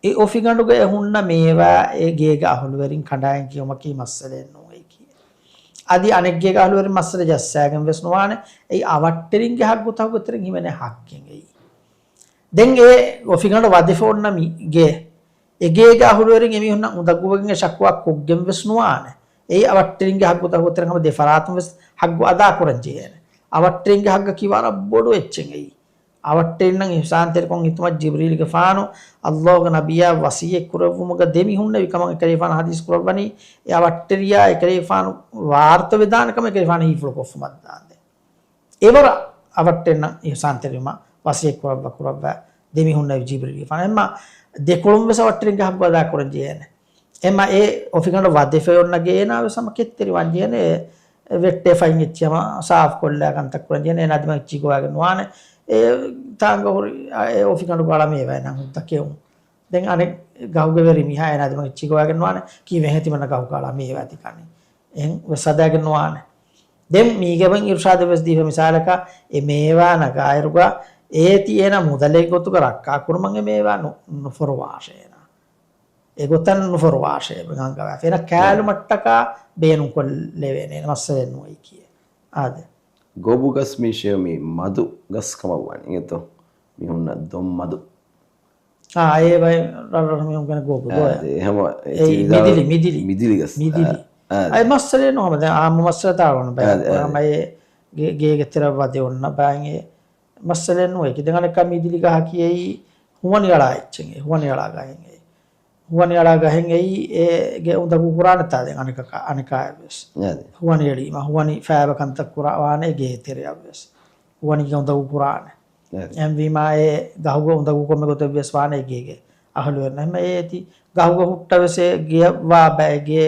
އެ އޮފިގަނޑުގަ އެ ހުންނަ މޭވާ އެ ގޭގެ އަހުލުވެރިން ކަނޑާއެއް ކިޔުމަކީ މައްސަލައެއް ނޫން އެއީކީ. އަދި އަނެއްގޭގެ އަހުލުވެރިން މައްސަލަ ޖައްސާގެން ވެސް ނުވާނެ. އެއީ އަވަށްޓެރިންގެ ހައްގުތަކުގެ ތެރެއިން ހިމެނޭ ހައްގެއް އެއީ. ދެން އެ އޮފިގަނޑު ވަދެފަ އޮންނަ މި ގޭ، އެ ގޭގެ އަހުލުވެރިން އެމީހުންނަށް އުނދަގޫވެގެން އެ ޝަކުވާ ކޮށްގެން ވެސް ނުވާނެ. އެއީ އަވަށްޓެރިންގެ ހައްގުތަކުގެ ތެރެއިން ހަމަ ދެ ފަރާތުން ވެސް ހައްގު އަދާ ކުރަން ޖެހޭނެ. އަވަށްޓެރިންގެ ހައްގަކީ ވަރަށް ބޮޑު އެއްޗެއް އެއީ. އަވަށްޓެރިންނަށް އިޙްސާންތެރިކަން ހިތުމަށް ޖިބްރީލުގެފާނު ﷲ ގެ ނަބިއްޔާ ވަޞިއްޔަތް ކުރެއްވުމުގަ ދެ މީހުންނެވި ކަމަށް އެކަލޭގެފާނު ޙަދީޘް ކުރައްވަނީ، އެ އަވަށްޓެރިޔާ އެކަލޭގެފާނު ވާރުތަވެދާނެ ކަމަށް އެކަލޭގެފާނު ހީފުޅު ކޮށްފުމަށް ދާނދޭ. އެވަރަށް އަވަށްޓެރިންނަށް އިޙްސާންތެރިވުމަށް ވަޞިއްޔަތް ކުރައްވާ، ކުރައްވާ ދެ މީހުންނެވި ޖިބްރީލުގެފާނު. އެހެންމާ ދެކޮޅުން ވެސް އަވަށްޓެރިންގެ ހައްގު އަދާ ކުރަން ޖެހޭނެ. އެމަ އެ އޮފިގަނޑު ވަދެފައި އޮންނަ ގޭ އޭނާ ވެސް ހަމަ ކެތްތެރިވާން ޖެހޭނެ. އެ ވެއްޓޭ ފައިން އެއްޗި ހަމަ ސާފު ކޮށްލާ ކަންތައް ކުރަން ޖެހޭނެ. އޭނާ ދިމާ އެއްޗި ގޮވާގެން ނުވާނެ. އެ ތާނގަ ހުރި އެ އޮފިގަނޑު ގަޅަ މޭވާ އޭނާ ހުއްދަ ކެއުން. ދެން އަނެއް ގަހުގެ ވެރި މީހާ އޭނާ ދިމާ އެއްޗި ގޮވާގެން ނުވާނެ. ކީއްވެ ހޭ ތިމަންނަ ގަހު ގަޅަ މޭވާ ތިކަނީ. އެހެން ވެސް ހަދާގެން ނުވާނެ. ދެން މީގެ މި އިރުޝާދެއް ވެސް ދީފަ މިސާލަކަށް އެ މޭވާ ނަގާއިރުގަ އޭތި އޭނާ މުދަލެއް ގޮތުގަ ރައްކާ ކުރުމަށް އެ މޭވާ ނު-، ނުފޮރުވާށޭ އޭނާ. އެގޮތަށް ނުފޮރުވާށޭ އަންގަވާފަ. އޭނާ ކާލުމަށްޓަކާ ބޭނުންކޮށްލެވޭނެ އޭނަ މައްސަލައެއް ނުވޭ ކިޔޭ. އާދެ. ގޯބު ގަސް މީ ޝޭ މީ މަދު ގަސް ކަމަށް ވާނެ އިނގޭތޯ. މީ ހުންނަ ދޮން މަދު. އާ، އޭ ބައި ރަށްރަށު މީހުން ކަން ގޯބު ގޯ. އާދެ، ހަމަ އެ އެތި މިދިލި، ވިދާޅު މިދިލި. މިދިލި ގަސް. މިދިލި. އާ، އާދެ. އައި މައްސަލައެއް ނޫން ހަމަ ދެން އާއްމު މައްސަލަތައް އަޅުގަނޑު ބަޔާން އާދެ، ކުރާ އާދެ. ހަމަ އޭ ގޭ-، ގޭގެ ތެރެ ވަދެ އޮންނަ ބައިން އެ މައްސަލައެއް ނޫން. އެކި ދެން އަނެއްކާ މިދިލި ގަހަކީ އެއީ ހުވަނި އަޅާ އެއްޗެއް، އެ ހުވަނި އަޅާ ގަހެއް އެއީ. ހުވަނި އަޅާ ގަހެއް އެއީ އޭގެ އުނދަގޫ ކުރާނެތާ ދެން އަނެކަކާ-، އަނެކާއެއް ވެސް. އާދެ. ހުވަނި އެޅީމަ، ހުވަނި ފައިބަ ކަންތައް ކުރާ ވާނެ ގޭ ތެރެއަށް ވެސް. ހުވަނީގެ އުނދަގޫ ކުރާނެ. އެ. އެހެންވީމާ އެ ގަހުގަ އުނދަގޫ ކޮންމެ ގޮތެއް ވެސް ވާނެ އެ ގޭގެ އަހުލުވެރިން. އެހެންމެ އޭތި ގަހުގަ ހުއްޓަވެސް އެ ގެޔަށް ވާ ބައެއް ގޭ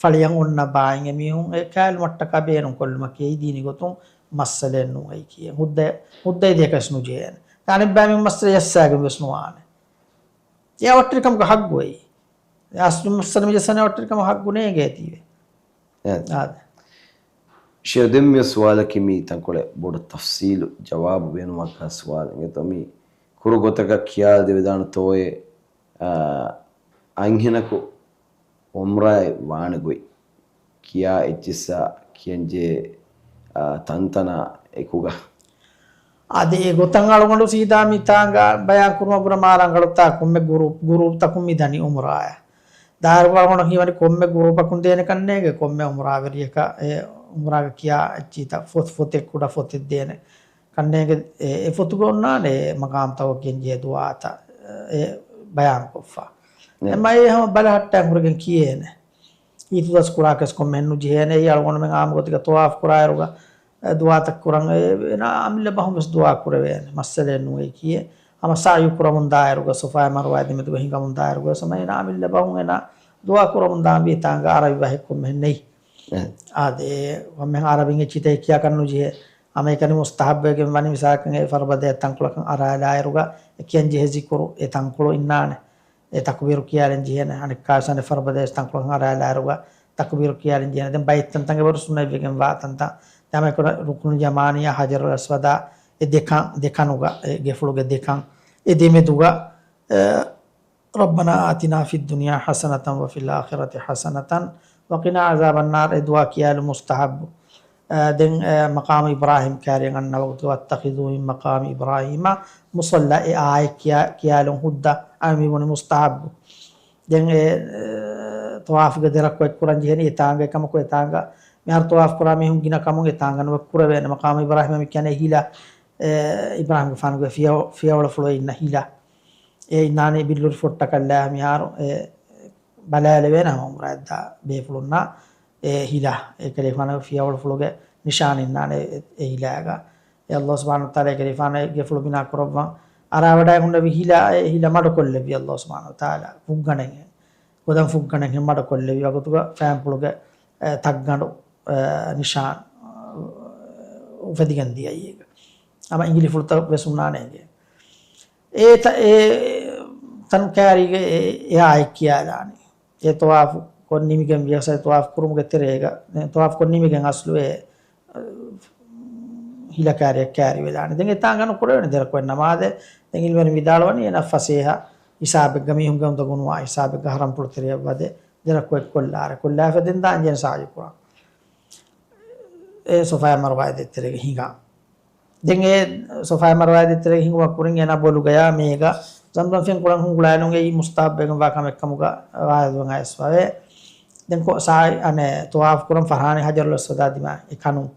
ފަޅިއަށް އޮންނަ ބާއިން އެމީހުން އެ ކާލުމަށްޓަކާ ބޭނުން ކޮށްލުމަކީ އެއީ ދީނީ ގޮތުން މައްސަލައެއް ނޫން އެއީ ކިޔެ. ހުއްދަ-، ހުއްދައި ދޭކަސް ނުޖެހޭނެ. އަނެއްބައިމީހުން މައްސަލަ ޔައްސާގެން ވެސް ނުވާނެ. އެ އަވަށްޓެރިކަމުގެ ހައްގު އެއީ. އެ އަސްލު މައްސަލަ މިޖައްސާނެ އަވަށްޓެރިކަމަށް ހައްގު ނޭނގޭތީވެ. އާދެ. އާދެ. ޝޭ ދެން މި ސުވާލަކީ މީ ތަންކޮޅެއް ބޮޑަށް ތަފްސީލު ޖަވާބު ބޭނުމަކާ ސުވާލެއް އިނގޭތޯ. މި ކުރު ގޮތަކަށް ކިޔާދެވިދާނެތޯއޭ، އާ، އަންހެނަކު އުމްރާއެއް ވާނެ ގޮތް ކިޔާ އެއްޗިއްސާ ކިޔަންޖެހޭ، އާ، ތަންތަނާ އެކުގަ. އަދި އެ ގޮތަށް އަޅުގަނޑު ސީދާ މިތާނގަ ބަޔާން ކުރުމަށް ބުނަ މާ ރަނގަޅުތާ ކޮންމެ ގުރޫޕް، ގުރޫޕްތަކުން މި ދަނީ އުމްރާއަށް. ދާއިރު އަޅުގަނޑަށް ހީވަނީ ކޮންމެ ގުރޫޕަކުން ދޭނެ ކަންނޭނގެ ކޮންމެ އުމްރާވެރިޔަކަށް އެ އުމްރާގަ ކިޔާ އެއްޗިތައް ފޮތް، ފޮތެއް ކުޑަ ފޮތެއް ދޭނެ ކަންނޭނގެ އެ، އެ ފޮތުގަ އޮންނާނެ މަގާމްތަކުގަ ކިޔަންޖެހޭ ދުޢާތައް އެ ބަޔާންކޮށްފަ. އެ. އެމަ އެ ހަމަ ބަލަހައްޓާން ހުރެގެން ކިޔޭނެ. އީތުދަސް ކުރާކަސް ކޮންމެހެން ނުޖެހޭނެ. އެއީ އަޅުގަނޑުމެން އާއްމު ގޮތެއްގަ ތަވާފު ކުރާއިރުގަ، އެ، ދުޢާތައް ކުރަން، އެ، އޭނާ އަމިއްލަ ބަހުން ވެސް ދުޢާ ކުރެވޭނެ. މައްސަލައެއް ނޫން އެއީ ކިޔޭ. ހަމަ ސަޢްޔު ކުރަމުން ދާއިރުގަ ޞަފާ މަރުވާ ދެމެދުގަ ހިނގަމުން ދާއިރުގަ ވެސް ހަމަ އޭނާ އަމިއްލަ ބަހުން އޭނާ ދުޢާ ކުރަމުން ދާންވީ ތާނގަ އަރަބި ބަހެއް ކޮންމެހެން ނެތް. އެ. އާދެ، ކޮންމެހެން އަރަބިން އެއްޗިތައް ކިޔާކަށް ނުޖެހޭ. ހަމައެކަނި މުސްތަޙައްބުވެގެން ވަނީ މިސާލަކަށް އެ ފަރުބަދަޔަށް ތަންކޮޅަކަށް އަރާލާއިރުގަ އެ ކިޔަންޖެހޭ ޒިކުރު އެ ތަންކޮޅު އިންނާނެ. އެ ތަކުބީރު ކިޔާލަން ޖެހޭނެ. އަނެއްކާވެސް އަނެއް ފަރުބަދަޔަށް ތަންކޮޅަކަށް އަރާލާއިރުގަ ތަކުބީރު ކިޔާލަން ޖެހޭނެ. ދެން ބައެއް ތަންތަން އެބަހުރި ސުންނަތްވެގެންވާ ތަންތަން. ދެން ހަމައެކަނި ރުކުނު ޔަމާނިއްޔާ، ހަޖަރުލް އަސްވަދާ، އެ ދެކަން، ދެކަނުގަ، އެ ގެފުޅުގެ ދެކަން، އެ ދެމެދުގަ، އެ، رَبَّنَا آتِنَا فِي الدُّنْيَا حَسَنَةً وَفِي الْآخِرَةِ حَسَنَةً وَقِنَا عَذَابَ النَّارِ އެ ދުޢާ ކިޔާލުން މުސްތަޙައްބު. އަ، ދެން، އަ، މަޤާމު އިބްރާހީމް ކައިރިއަށް އަންނަ ވަގުތު، وَاتَّخِذُوا مِن مَّقَامِ إِبْرَاهِيمَ مُصَلًّى އެ އާޔަތް ކިޔާ-، ކިޔާލުން ހުއްދަ އަން މި ބުނި މުސްތަޙައްބު. ދެން އެ، އެ، ޠަވާފުގެ ދެރަ ކޮއެއް ކުރަން ޖެހެނީ އެތާނގަ އެކަމަކު އެތާނގަ މިހާރު ޠަވާފު ކުރާ މީހުން ގިނަ ކަމުން އެތާނގަ ނުވެ ކުރެވޭނެ. މަޤާމު އިބްރާހީމަށް މި ކިޔަނީ ހިލަ، އެ، އިބްރާހީމްގެފާނުގެ ފިޔަ-، ފިޔަވަޅުފުޅު އިންނަ ހިލަ. އެ އިންނާނީ ބިއްލޫރި ފޮއްޓަކަށްލާ މިހާރު އެ ބަލާލެވޭނެ ހަމަ އުމްރާއަށްދާ ބޭފުޅުންނަށް އެ ހިލަ، އެކަލޭގެފާނުގެ ފިޔަވަޅުފުޅުގެ ނިޝާން އިންނާނެ އެ، އެ ހިލާގަ. އެ ﷲ ސުބްޙާނަހޫ ވަތަޢާލާ އެކަލޭގެފާނު އެ ގެފުޅު ބިނާ ކުރައްވަން އަރާވަޑައި ހުންނެވި ހިލަ، އެ ހިލަ މަޑުކޮށްލެއްވި ﷲ ސުބްޙާނަހޫ ވަތަޢާލާ ގޮދަން ފުއްގަނެއްހެން، ގޮދަން ފުއްގަނެއްހެން މަޑުކޮށްލެއްވި ވަގުތުގަ ފައިންޕުޅުގެ، އެ، ތައްގަނޑު، އެ، ނިޝާން، އެ، އުފެދިގެން ދިޔައީ އޭގަ. ހަމަ އިނގިލިފުޅުތައް ވެސް ހުންނާނެ އޭގެ. އެ ތަ-، އެ ތަން ކައިރީގެ އެ، އެ އާޔަތް ކިޔާލާނީ. އެ ޠަވާފު ކޮށް ނިމިގެން ވިޔަސައި ޠަވާފު ކުރުމުގެ ތެރޭގަ، އެ ޠަވާފު ކޮށް ނިމިގެން އަސްލު އެ، އަ، ހިލަ ކައިރިއަށް ކައިރިވެލާނެ. ދެން އެތާނގަ ނުކުރެވޭނެ ދެރަކޮށް ނަމާދެއް. ދެން އިލްމުވެރިން ވިދާޅުވަނީ އޭނަ ފަސޭހަ ހިސާބެއްގަ މީހުންގެ އުނދަގޫ ނުވާ ހިސާބެއްގަ ހަރަންޕުޅު ތެރެއަށް ވަދެ ދެރަކޮށް ކޮށްލާރެ. ކޮށްލާފަ ދެން ދާން ޖެހޭނެ ސަޢްޔު ކުރަން. އެ ޞަފާ މަރުވާ ދޭތެރޭގަ ހިނގާ. ދެން އެ ޞަފާ މަރުވާ ދޭތެރޭގަ ހިނގުމަށް ކުރިން އޭނާ ބޮލުގަޔާ މޭގަ ޒަމްޒަމް ފެން ކުޅަން ހުނގުޅާލުން އެއީ މުސްތަޙައްބުވެގެންވާ ކަމެއް ކަމުގަ ރިވާޔަތްވެގެން އައިސްފަވޭ. ދެން ކޮ-، ސާއި އަނެއް ޠަވާފު ކުރަން ފަރާނީ ހަޖަރުލް އަސްވަދާ ދިމާ އެ ކަނުން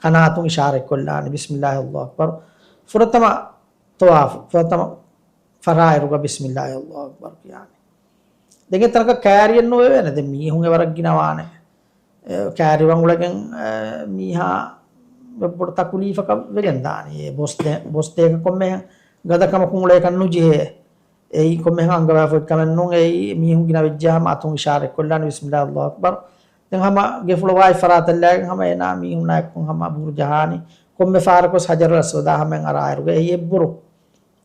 ކަނާތުން އިޝާރަތް ކޮށްލާނެ ބިސްމިއްލާހި ﷲ އަކްބަރު. ފުރަތަމަ ޠަވާފު، ފުރަތަމަ ފަރާއިރުގަ ބިސްމިއްލާހި ﷲ އަކްބަރު ކިޔާނެ. ދެން އެތަނަކަށް ކައިރިއެއް ނުވެވޭނެ. ދެން މީހުން އެވަރަށް ގިނަވާނެ. އެ، ކައިރިވަން އުޅެގެން، އެ، މީހާ ބޮޑު ތަކުލީފަކަށް ވެގެން ދާނީ. އެ ބޮސް ދޭ-، ބޮސް ދޭކަށް ކޮންމެ ގަދަކަމަކުން އުޅޭކަށް ނުޖެހޭ. އެއީ ކޮންމެހެން އަންގަވާފަ އޮތް ކަމެއް ނޫން. އެއީ މީހުން ގިނަ ވެއްޖެ ހަމަ އަތުން އިޝާރަތް ކޮށްލާނެ، ބިސްމިﷲ ﷲ އަކްބަރު. ދެން ހަމަ ގެފުޅު ވާތް ފަރާތަށް ލާގެން ހަމަ އޭނާ މީހުންނާ އެއްކޮށް ހަމަ ބުރު ޖަހާނީ. ކޮންމެ ފަހަރަކުވެސް ހަޖަރުލް އަސްވަދާ ހަމައިން އަރާއިރުގަ އެއީ އެއްބުރު.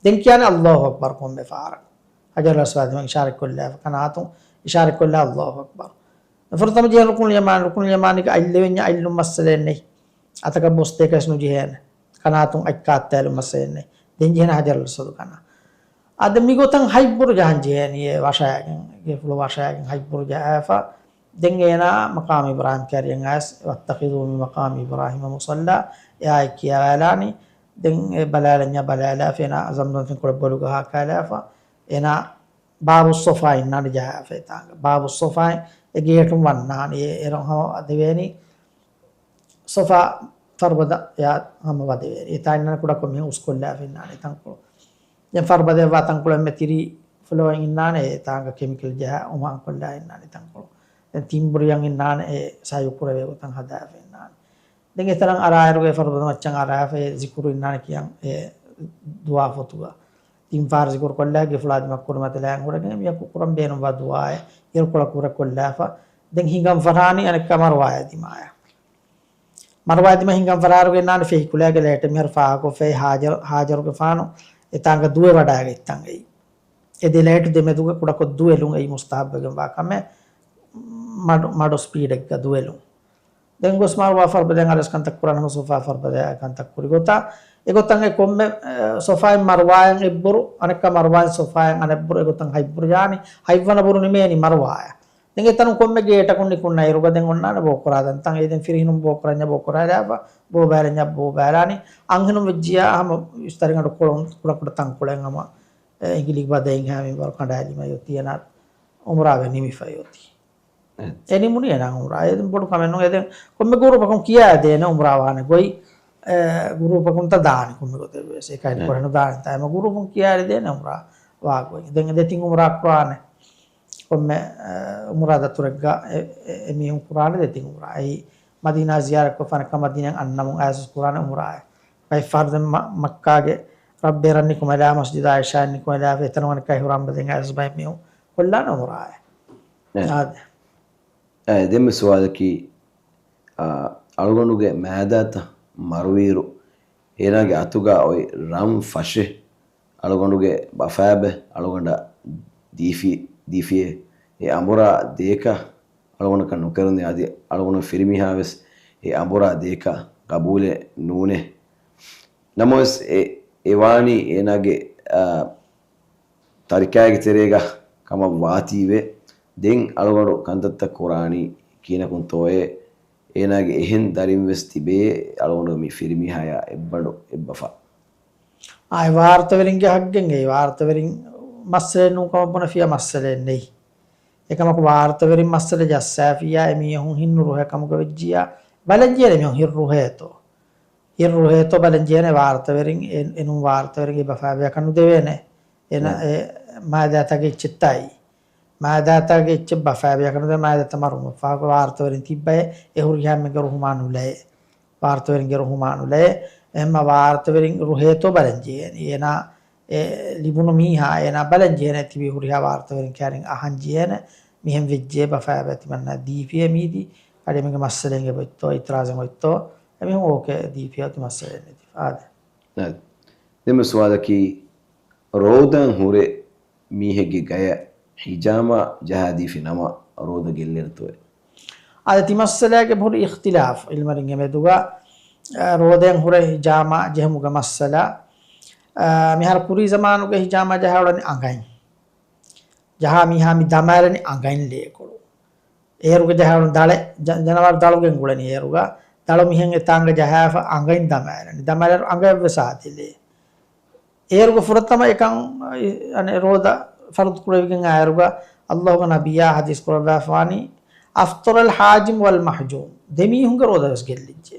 ދެން ކިޔާނެ ﷲ އަކްބަރު ކޮންމެ ފަހަރަކު. ހަޖަރުލް އަސްވަދު އިޝާރަތް ކޮށްލާފަ، ކަނާތުން އިޝާރަތް ކޮށްލާ ﷲ އަކްބަރު. ފުރަތަމަ ޖެހޭ ރުކުނު ޔަމާން، ރުކުނު ޔަމާނީގަ އަތްލެވެންޏާ އަތްލުން މައްސަލައެއް ނެތް. އަތަކަށް ބޮސްދޭކަށް ނުޖެހޭނެ. ކަނާތުން އަތް ކާއްތައިލުން މައްސަލައެއް ނެތް. ދެން ޖެހޭނެ ހަޖަރުލް އަސްވަދު ކަނާ. އަދި މިގޮތަށް ހަތްބުރު ޖަހަން ޖެހޭނީ އެ ވަށައިގެން، ގެފުޅު ވަށައިގެން ހަތްބުރު ޖަހާފަ. ދެން އޭނާ މަޤާމް އިބްރާހީމް ކައިރިއަށް އައިސް، "واتخذوا من مقام إبراهيم مصلى" އެއާއެއް ކިޔަވާލާނީ. ދެން އެ ބަލާލަންޏާ ބަލާލާފަ އޭނާ ޒަމްޒަމް ފެންކޮޅެއް ބޮލުގަ ހާކާލާފަ އޭނާ ބާބުއްޞަފާ އިންނާނެ ޖަހާފަ އެތާނގަ. ބާބުއްޞަފާއިން އެ ގޭޓުން ވަންނާނެ. އެ އެރަށް ހަމަ ވަދެވޭނީ ޞަފާ ފަރުބަދަޔާ ހަމަ ވަދެވޭނީ. އެތާ އިންނާނެ ކުޑަކޮށް މީހުން އުސްކޮށްލާފަ އިންނާނެ ތަންކޮޅު. ދެން ފަރުބަދަޔަށް ވާ ތަންކޮޅު އެންމެ ތިރި ފްލޯއިން އިންނާނެ އެ ތާނގަ ކެމިކަލް ޖަހާ އޮމާން ކޮށްލާ އިންނާނެ ތަންކޮޅު. ދެން ތިން ބުރިއަށް އިންނާނެ އެ ސައި ކުރެވޭ ގޮތަށް ހަދާފަ އިންނާނެ. ދެން އެތަނަށް އަރާއިރުގަ ފަރުބަދަ މައްޗަށް އަރާފަ އެ ޒިކުރު އިންނާނެ ކިޔަން އެ ދުޢާ ފޮތުގަ. ތިން ފަހަރު ޒިކުރު ކޮށްލާ ގެފުޅާ ދިމަ ކުރިމަތިލާން ހުރެގެން މިޔަކު ކުރަން ބޭނުންވާ ދުޢާއެއް އިރުކޮޅަށް ކުރެ ކޮށްލާފަ. ދެން ހިނގަން ފަށާނީ އަނެއްކާ މަރުވާޔާ ދިމާޔަށް. މަރުވާޔާ ދިމާ ހިނގަން ފަށާއިރުގަ އިންނާނެ ފެހި ކުލައިގެ ލައިޓެއް މިހާރު ފާހަގަކޮށްފައި ހާޖަރު، ހާޖަރުގެފާނު އެތާނގަ ދުވެ ވަޑައިގަތްތަން އެއީ. އެ ދެ ލައިޓު ދެމެދުގަ ކުޑަކޮށް ދުވެލުން އެއީ މުސްތަހައްބުވެގެންވާ ކަމެއް. މަޑު، މަޑު ސްޕީޑެއްގަ ދުވެލުން. ދެން ގޮސް މަރުވާ ފަރުބަދައިން އަރަސް ކަންތައް ކުރާނެ ހަމަ ސޮފާ ފަރުބަދައި ކަންތައް ކުރި ގޮތަށް. އެގޮތަށް އެ ކޮންމެ، އެ، ސޮފާއިން މަރުވާޔަށް އެއްބުރު، އަނެއްކާ މަރުވާއިން ސޮފާއިން އަނެއްބުރު، އެގޮތަށް ހަތްބުރު ޖަހާނީ، ހަތްވަނަ ބުރު ނިމޭނީ މަރުވާޔަށް. ދެން އެތަނުން ކޮންމެ ގޭޓަކުން ނިކުންނަ އިރުގަ ދެން އޮންނާނެ ބޯ ކުރާ ތަންތަން. އެ ދެން ފިރިހެނުން ބޯ ކުރަންޏާ ބޯ ކުރާލާފަ، ބޯ ބައިލަންޏާ ބޯ ބައިލާނީ. އަންހެނުން ވެއްޖިއްޔާ ހަމަ ވިސްތަރިގަނޑު ކޮޅުން ކުޑަކުޑަ ތަންކޮޅެއް ހަމަ، އެ، އިނގިލި ބަދައިން ހަމަ މިންވަރު ކަނޑައިލީމަ އޮތީ އޭނާ އުމްރާވެ ނިމިފައި އޮތީ. އެ. އެ ނިމުނީ އޭނާ އުމްރާ. އެ ބޮޑު ކަމެއް ނޫން. އެ ދެން ކޮންމެ ގުރޫޕަކުން ކިޔާދޭނެ އުމްރާ ވާނެ ގޮތް. އެ، ގުރޫޕަކުންތަ ދާނެ ކޮންމެ ގޮތެއް ވެސް. އެކަހެން އެ. ކޮށެއް ނުދާނެ. ތާ އެމަ ގުރޫޕުން ކިޔާރި ދޭނެ އުމްރާ ވާ ގޮތް. ދެން އެ ދެތިން އުމްރާ ކުރާނެ. ކޮންމެ، އެ، އުމްރާ ދަތުރެއްގަ އެ، އެ، އެ މީހުން ކުރާނެ ދެތިން އުމްރާ. އެއީ މަދީނާ ޒިޔާރަތްކޮށްފަ އަނެއްކާ މަދީނާއިން އަންނަމުން އައިސް ކުރާނެ އުމްރާއެއް. ބައެއް ފަހަރު ދެން މަ-، މައްކާގެ ރައްބޭރަށް ނިކުމެލާ މަސްޖިދާ އާއިޝާއިން ނިކުމެލާފަ އެތަނުން އަނެއްކާ އިޙްރާމް ބަދަލު އައިސް ބައެއް މީހުން ކޮށްލާނެ އުމްރާއެއް. އެ. އާދެ. އެ، ދެންމެ ސުވާލަކީ، އާ، އަޅުގަނޑުގެ މައިދާތައް މަރުވިއިރު، އޭނާގެ އަތުގަ އޮތް ރަން ފަށެއް އަޅުގަނޑުގެ ބަފާބެ އަޅުގަނޑަށް ދީފި-، ދީފިއޭ. އެ އަނބުރާ ދޭކަށް އަޅުގަނޑަކަށް ނުކެރުނޭ. އަދި އަޅުގަނޑު ފިރިމީހާވެސް އެ އަނބުރާ ދޭކަށް ގަބޫލެއް ނޫނޭ. ނަމަވެސް އެ، އެ ވާނީ އޭނާގެ، އާ، ތަރިކާގެ ތެރޭގަ ކަމަށް ވާތީވެ، ދެން އަޅުގަނޑު ކަންތައްތައް ކުރާނީ ކިހިނަކުންތޯއޭ؟ އޭނާގެ އެހެން ދަރިން ވެސް ތިބޭ، އަޅުގަނޑު މި ފިރިމީހާޔާ އެއްބަނޑު އެއްބަފާ. އާއި ވާރުތަވެރިންގެ ހައްގެއް އެއީ، ވާރުތަވެރިން މައްސަލައެއް ނޫން ކަމަށް ބުނެފިޔާ މައްސަލައެއް ނެތް. އެކަމަކު ވާރުތަވެރިން މައްސަލަ ޖައްސާފިޔާ އެމީހުން ހިންނު ރުހޭ ކަމުގަ ވެއްޖިޔާ، ބަލަންޖެހޭނެ މީހުން ހިން ރުހޭތޯ. ހިން ރުހޭތޯ ބަލަންޖެހޭނެ ވާރުތަވެރިން އެ-، އެނޫން ވާރުތަވެރިންގެ ބަފާބެއަކަށް ނުދެވޭނެ. އޭނަ ނެ. އެ މައިދާތަކެއް އެއްޗެއްތާއި. މައިދާތަކެއް އެއްޗެއް ބަފާބެއަކަށް ނުދެވޭ މައިދާތައް މަރުވުމަށްފަހު ވާރުތަވެރިން ތިއްބައޭ އެ ހުރިހާ އެންމެންގެ ރުހުމާ ނުލައޭ. ވާރުތަވެރިންގެ ރުހުމާ ނުލައޭ. އެހެންމަ ވާރުތަވެރިން ރުހޭތޯ ބަލަންޖެހޭނެ. އޭނާ އެ ލިބުނު މީހާ އޭނާ ބަލަން ޖެހޭނެ ތިބި ހުރިހާ ވާރުތަވެރިން ކައިރިން އަހަން ޖެހޭނެ. މިހެން ވެއްޖެ ބަފާބެ ތިމަންނަ ދީފިޔޭ މީތި އަދި އެމީހުންގެ މައްސަލައެއް އޮތްތޯ އިތިރާޒެއް އޮތްތޯ އެމީހުން އޯކޭ ދީފިޔޭ އޮތީ މައްސަލައެއް ނެތި. އާދެ. އާދެ. ދެންމެ ސުވާލަކީ ރޯދަން ހުރެ މީހެއްގެ ގަޔަށް ހިޖާމާ ޖަހާދީފި ނަމަ ރޯދަ ގެއްލޭނެތޯއޭ؟ އާދެ ތި މައްސަލައިގެ ބޮޑު އިޚްތިލާފް އިލްމަރިންގެ މެދުގަ، އަ، ރޯދައިން ހުރެ ހިޖާމާ ޖެހުމުގެ މައްސަލަ، އަ، މިހާރު ކުރީ ޒަމާނުގެ ހިޖާމާ ޖަހާ އުޅަނީ އަނގައިން. ޖަހާ މީހާ މި ދަމާލަނީ އަނގައިން ލޭކޮޅު. އޭރުގަ ޖަހާ އުޅަނީ ދަޅެއް، ޖަ-، ޖަނަވާރު ދަޅުގެން ގުޅެނީ އޭރުގަ. ދަޅު މިހެން އެތާނގަ ޖަހާފަ އަނގައިން ދަމާލަނީ. ދަމާލައިރު އަނގައަށްވެސް އާދޭ ލޭ. އޭރުގަ ފުރަތަމަ އެކަން، އަ، އަނެއް ރޯދަ ފަރުޟު ކުރެވިގެން އާއިރުގަ ﷲ ގެ ނަބިއްޔާ ޙަދީޘް ކުރައްވާފާނީ، "أفطر الحاجم والمحجوم." ދެމީހުންގެ ރޯދަވެސް ގެއްލިއްޖެ.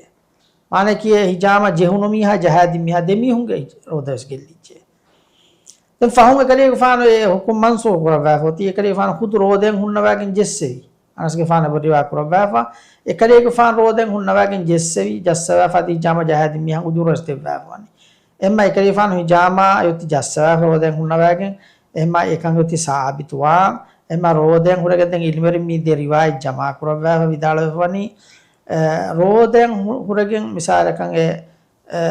މާނައަކީ އެ ހިޖާމާ ޖެހުނު މީހާ، ޖަހާދިން މީހާ، ދެމީހުންގެ ރޯދަވެސް ގެއްލިއްޖެ. ދެން ފަހުން އެކަލޭގެފާނު އެ ޙުކުމް މަންސޫޚު ކުރައްވާފަ އޮތީ، އެކަލޭގެފާނު ޚުދު ރޯދައިން ހުންނަވާގެން ޖެއްސެވި. އަނަސްގެފާނު އެބަ ރިވާ ކުރައްވާފަ، އެކަލޭގެފާނު ރޯދައިން ހުންނަވާގެން ޖެއްސެވި، ޖައްސަވާފަ އަދި ހިޖާމާ ޖަހާދިން މީހާ އުޖޫރަވެސް ދެއްވާފަ ވަނީ. އެހެންމަ އެކަލޭގެފާނު ހިޖާމާ އޮތީ ޖައްސަވާފަ ރޯދައިން ހުންނަވާގެން އެހެމާ އެކަން އޮތީ ސާބިތުވާ. އެހެމާ ރޯދައިން ހުރެގެން ދެން އިލްމުވެރިން މި ދެ ރިވާޔަތް ޖަމާ ކުރައްވާފަ ވިދާޅުވެފަވަނީ، އެ، ރޯދައިން ހު-، ހުރެގެން މިސާލަކަށް އެ، އެ،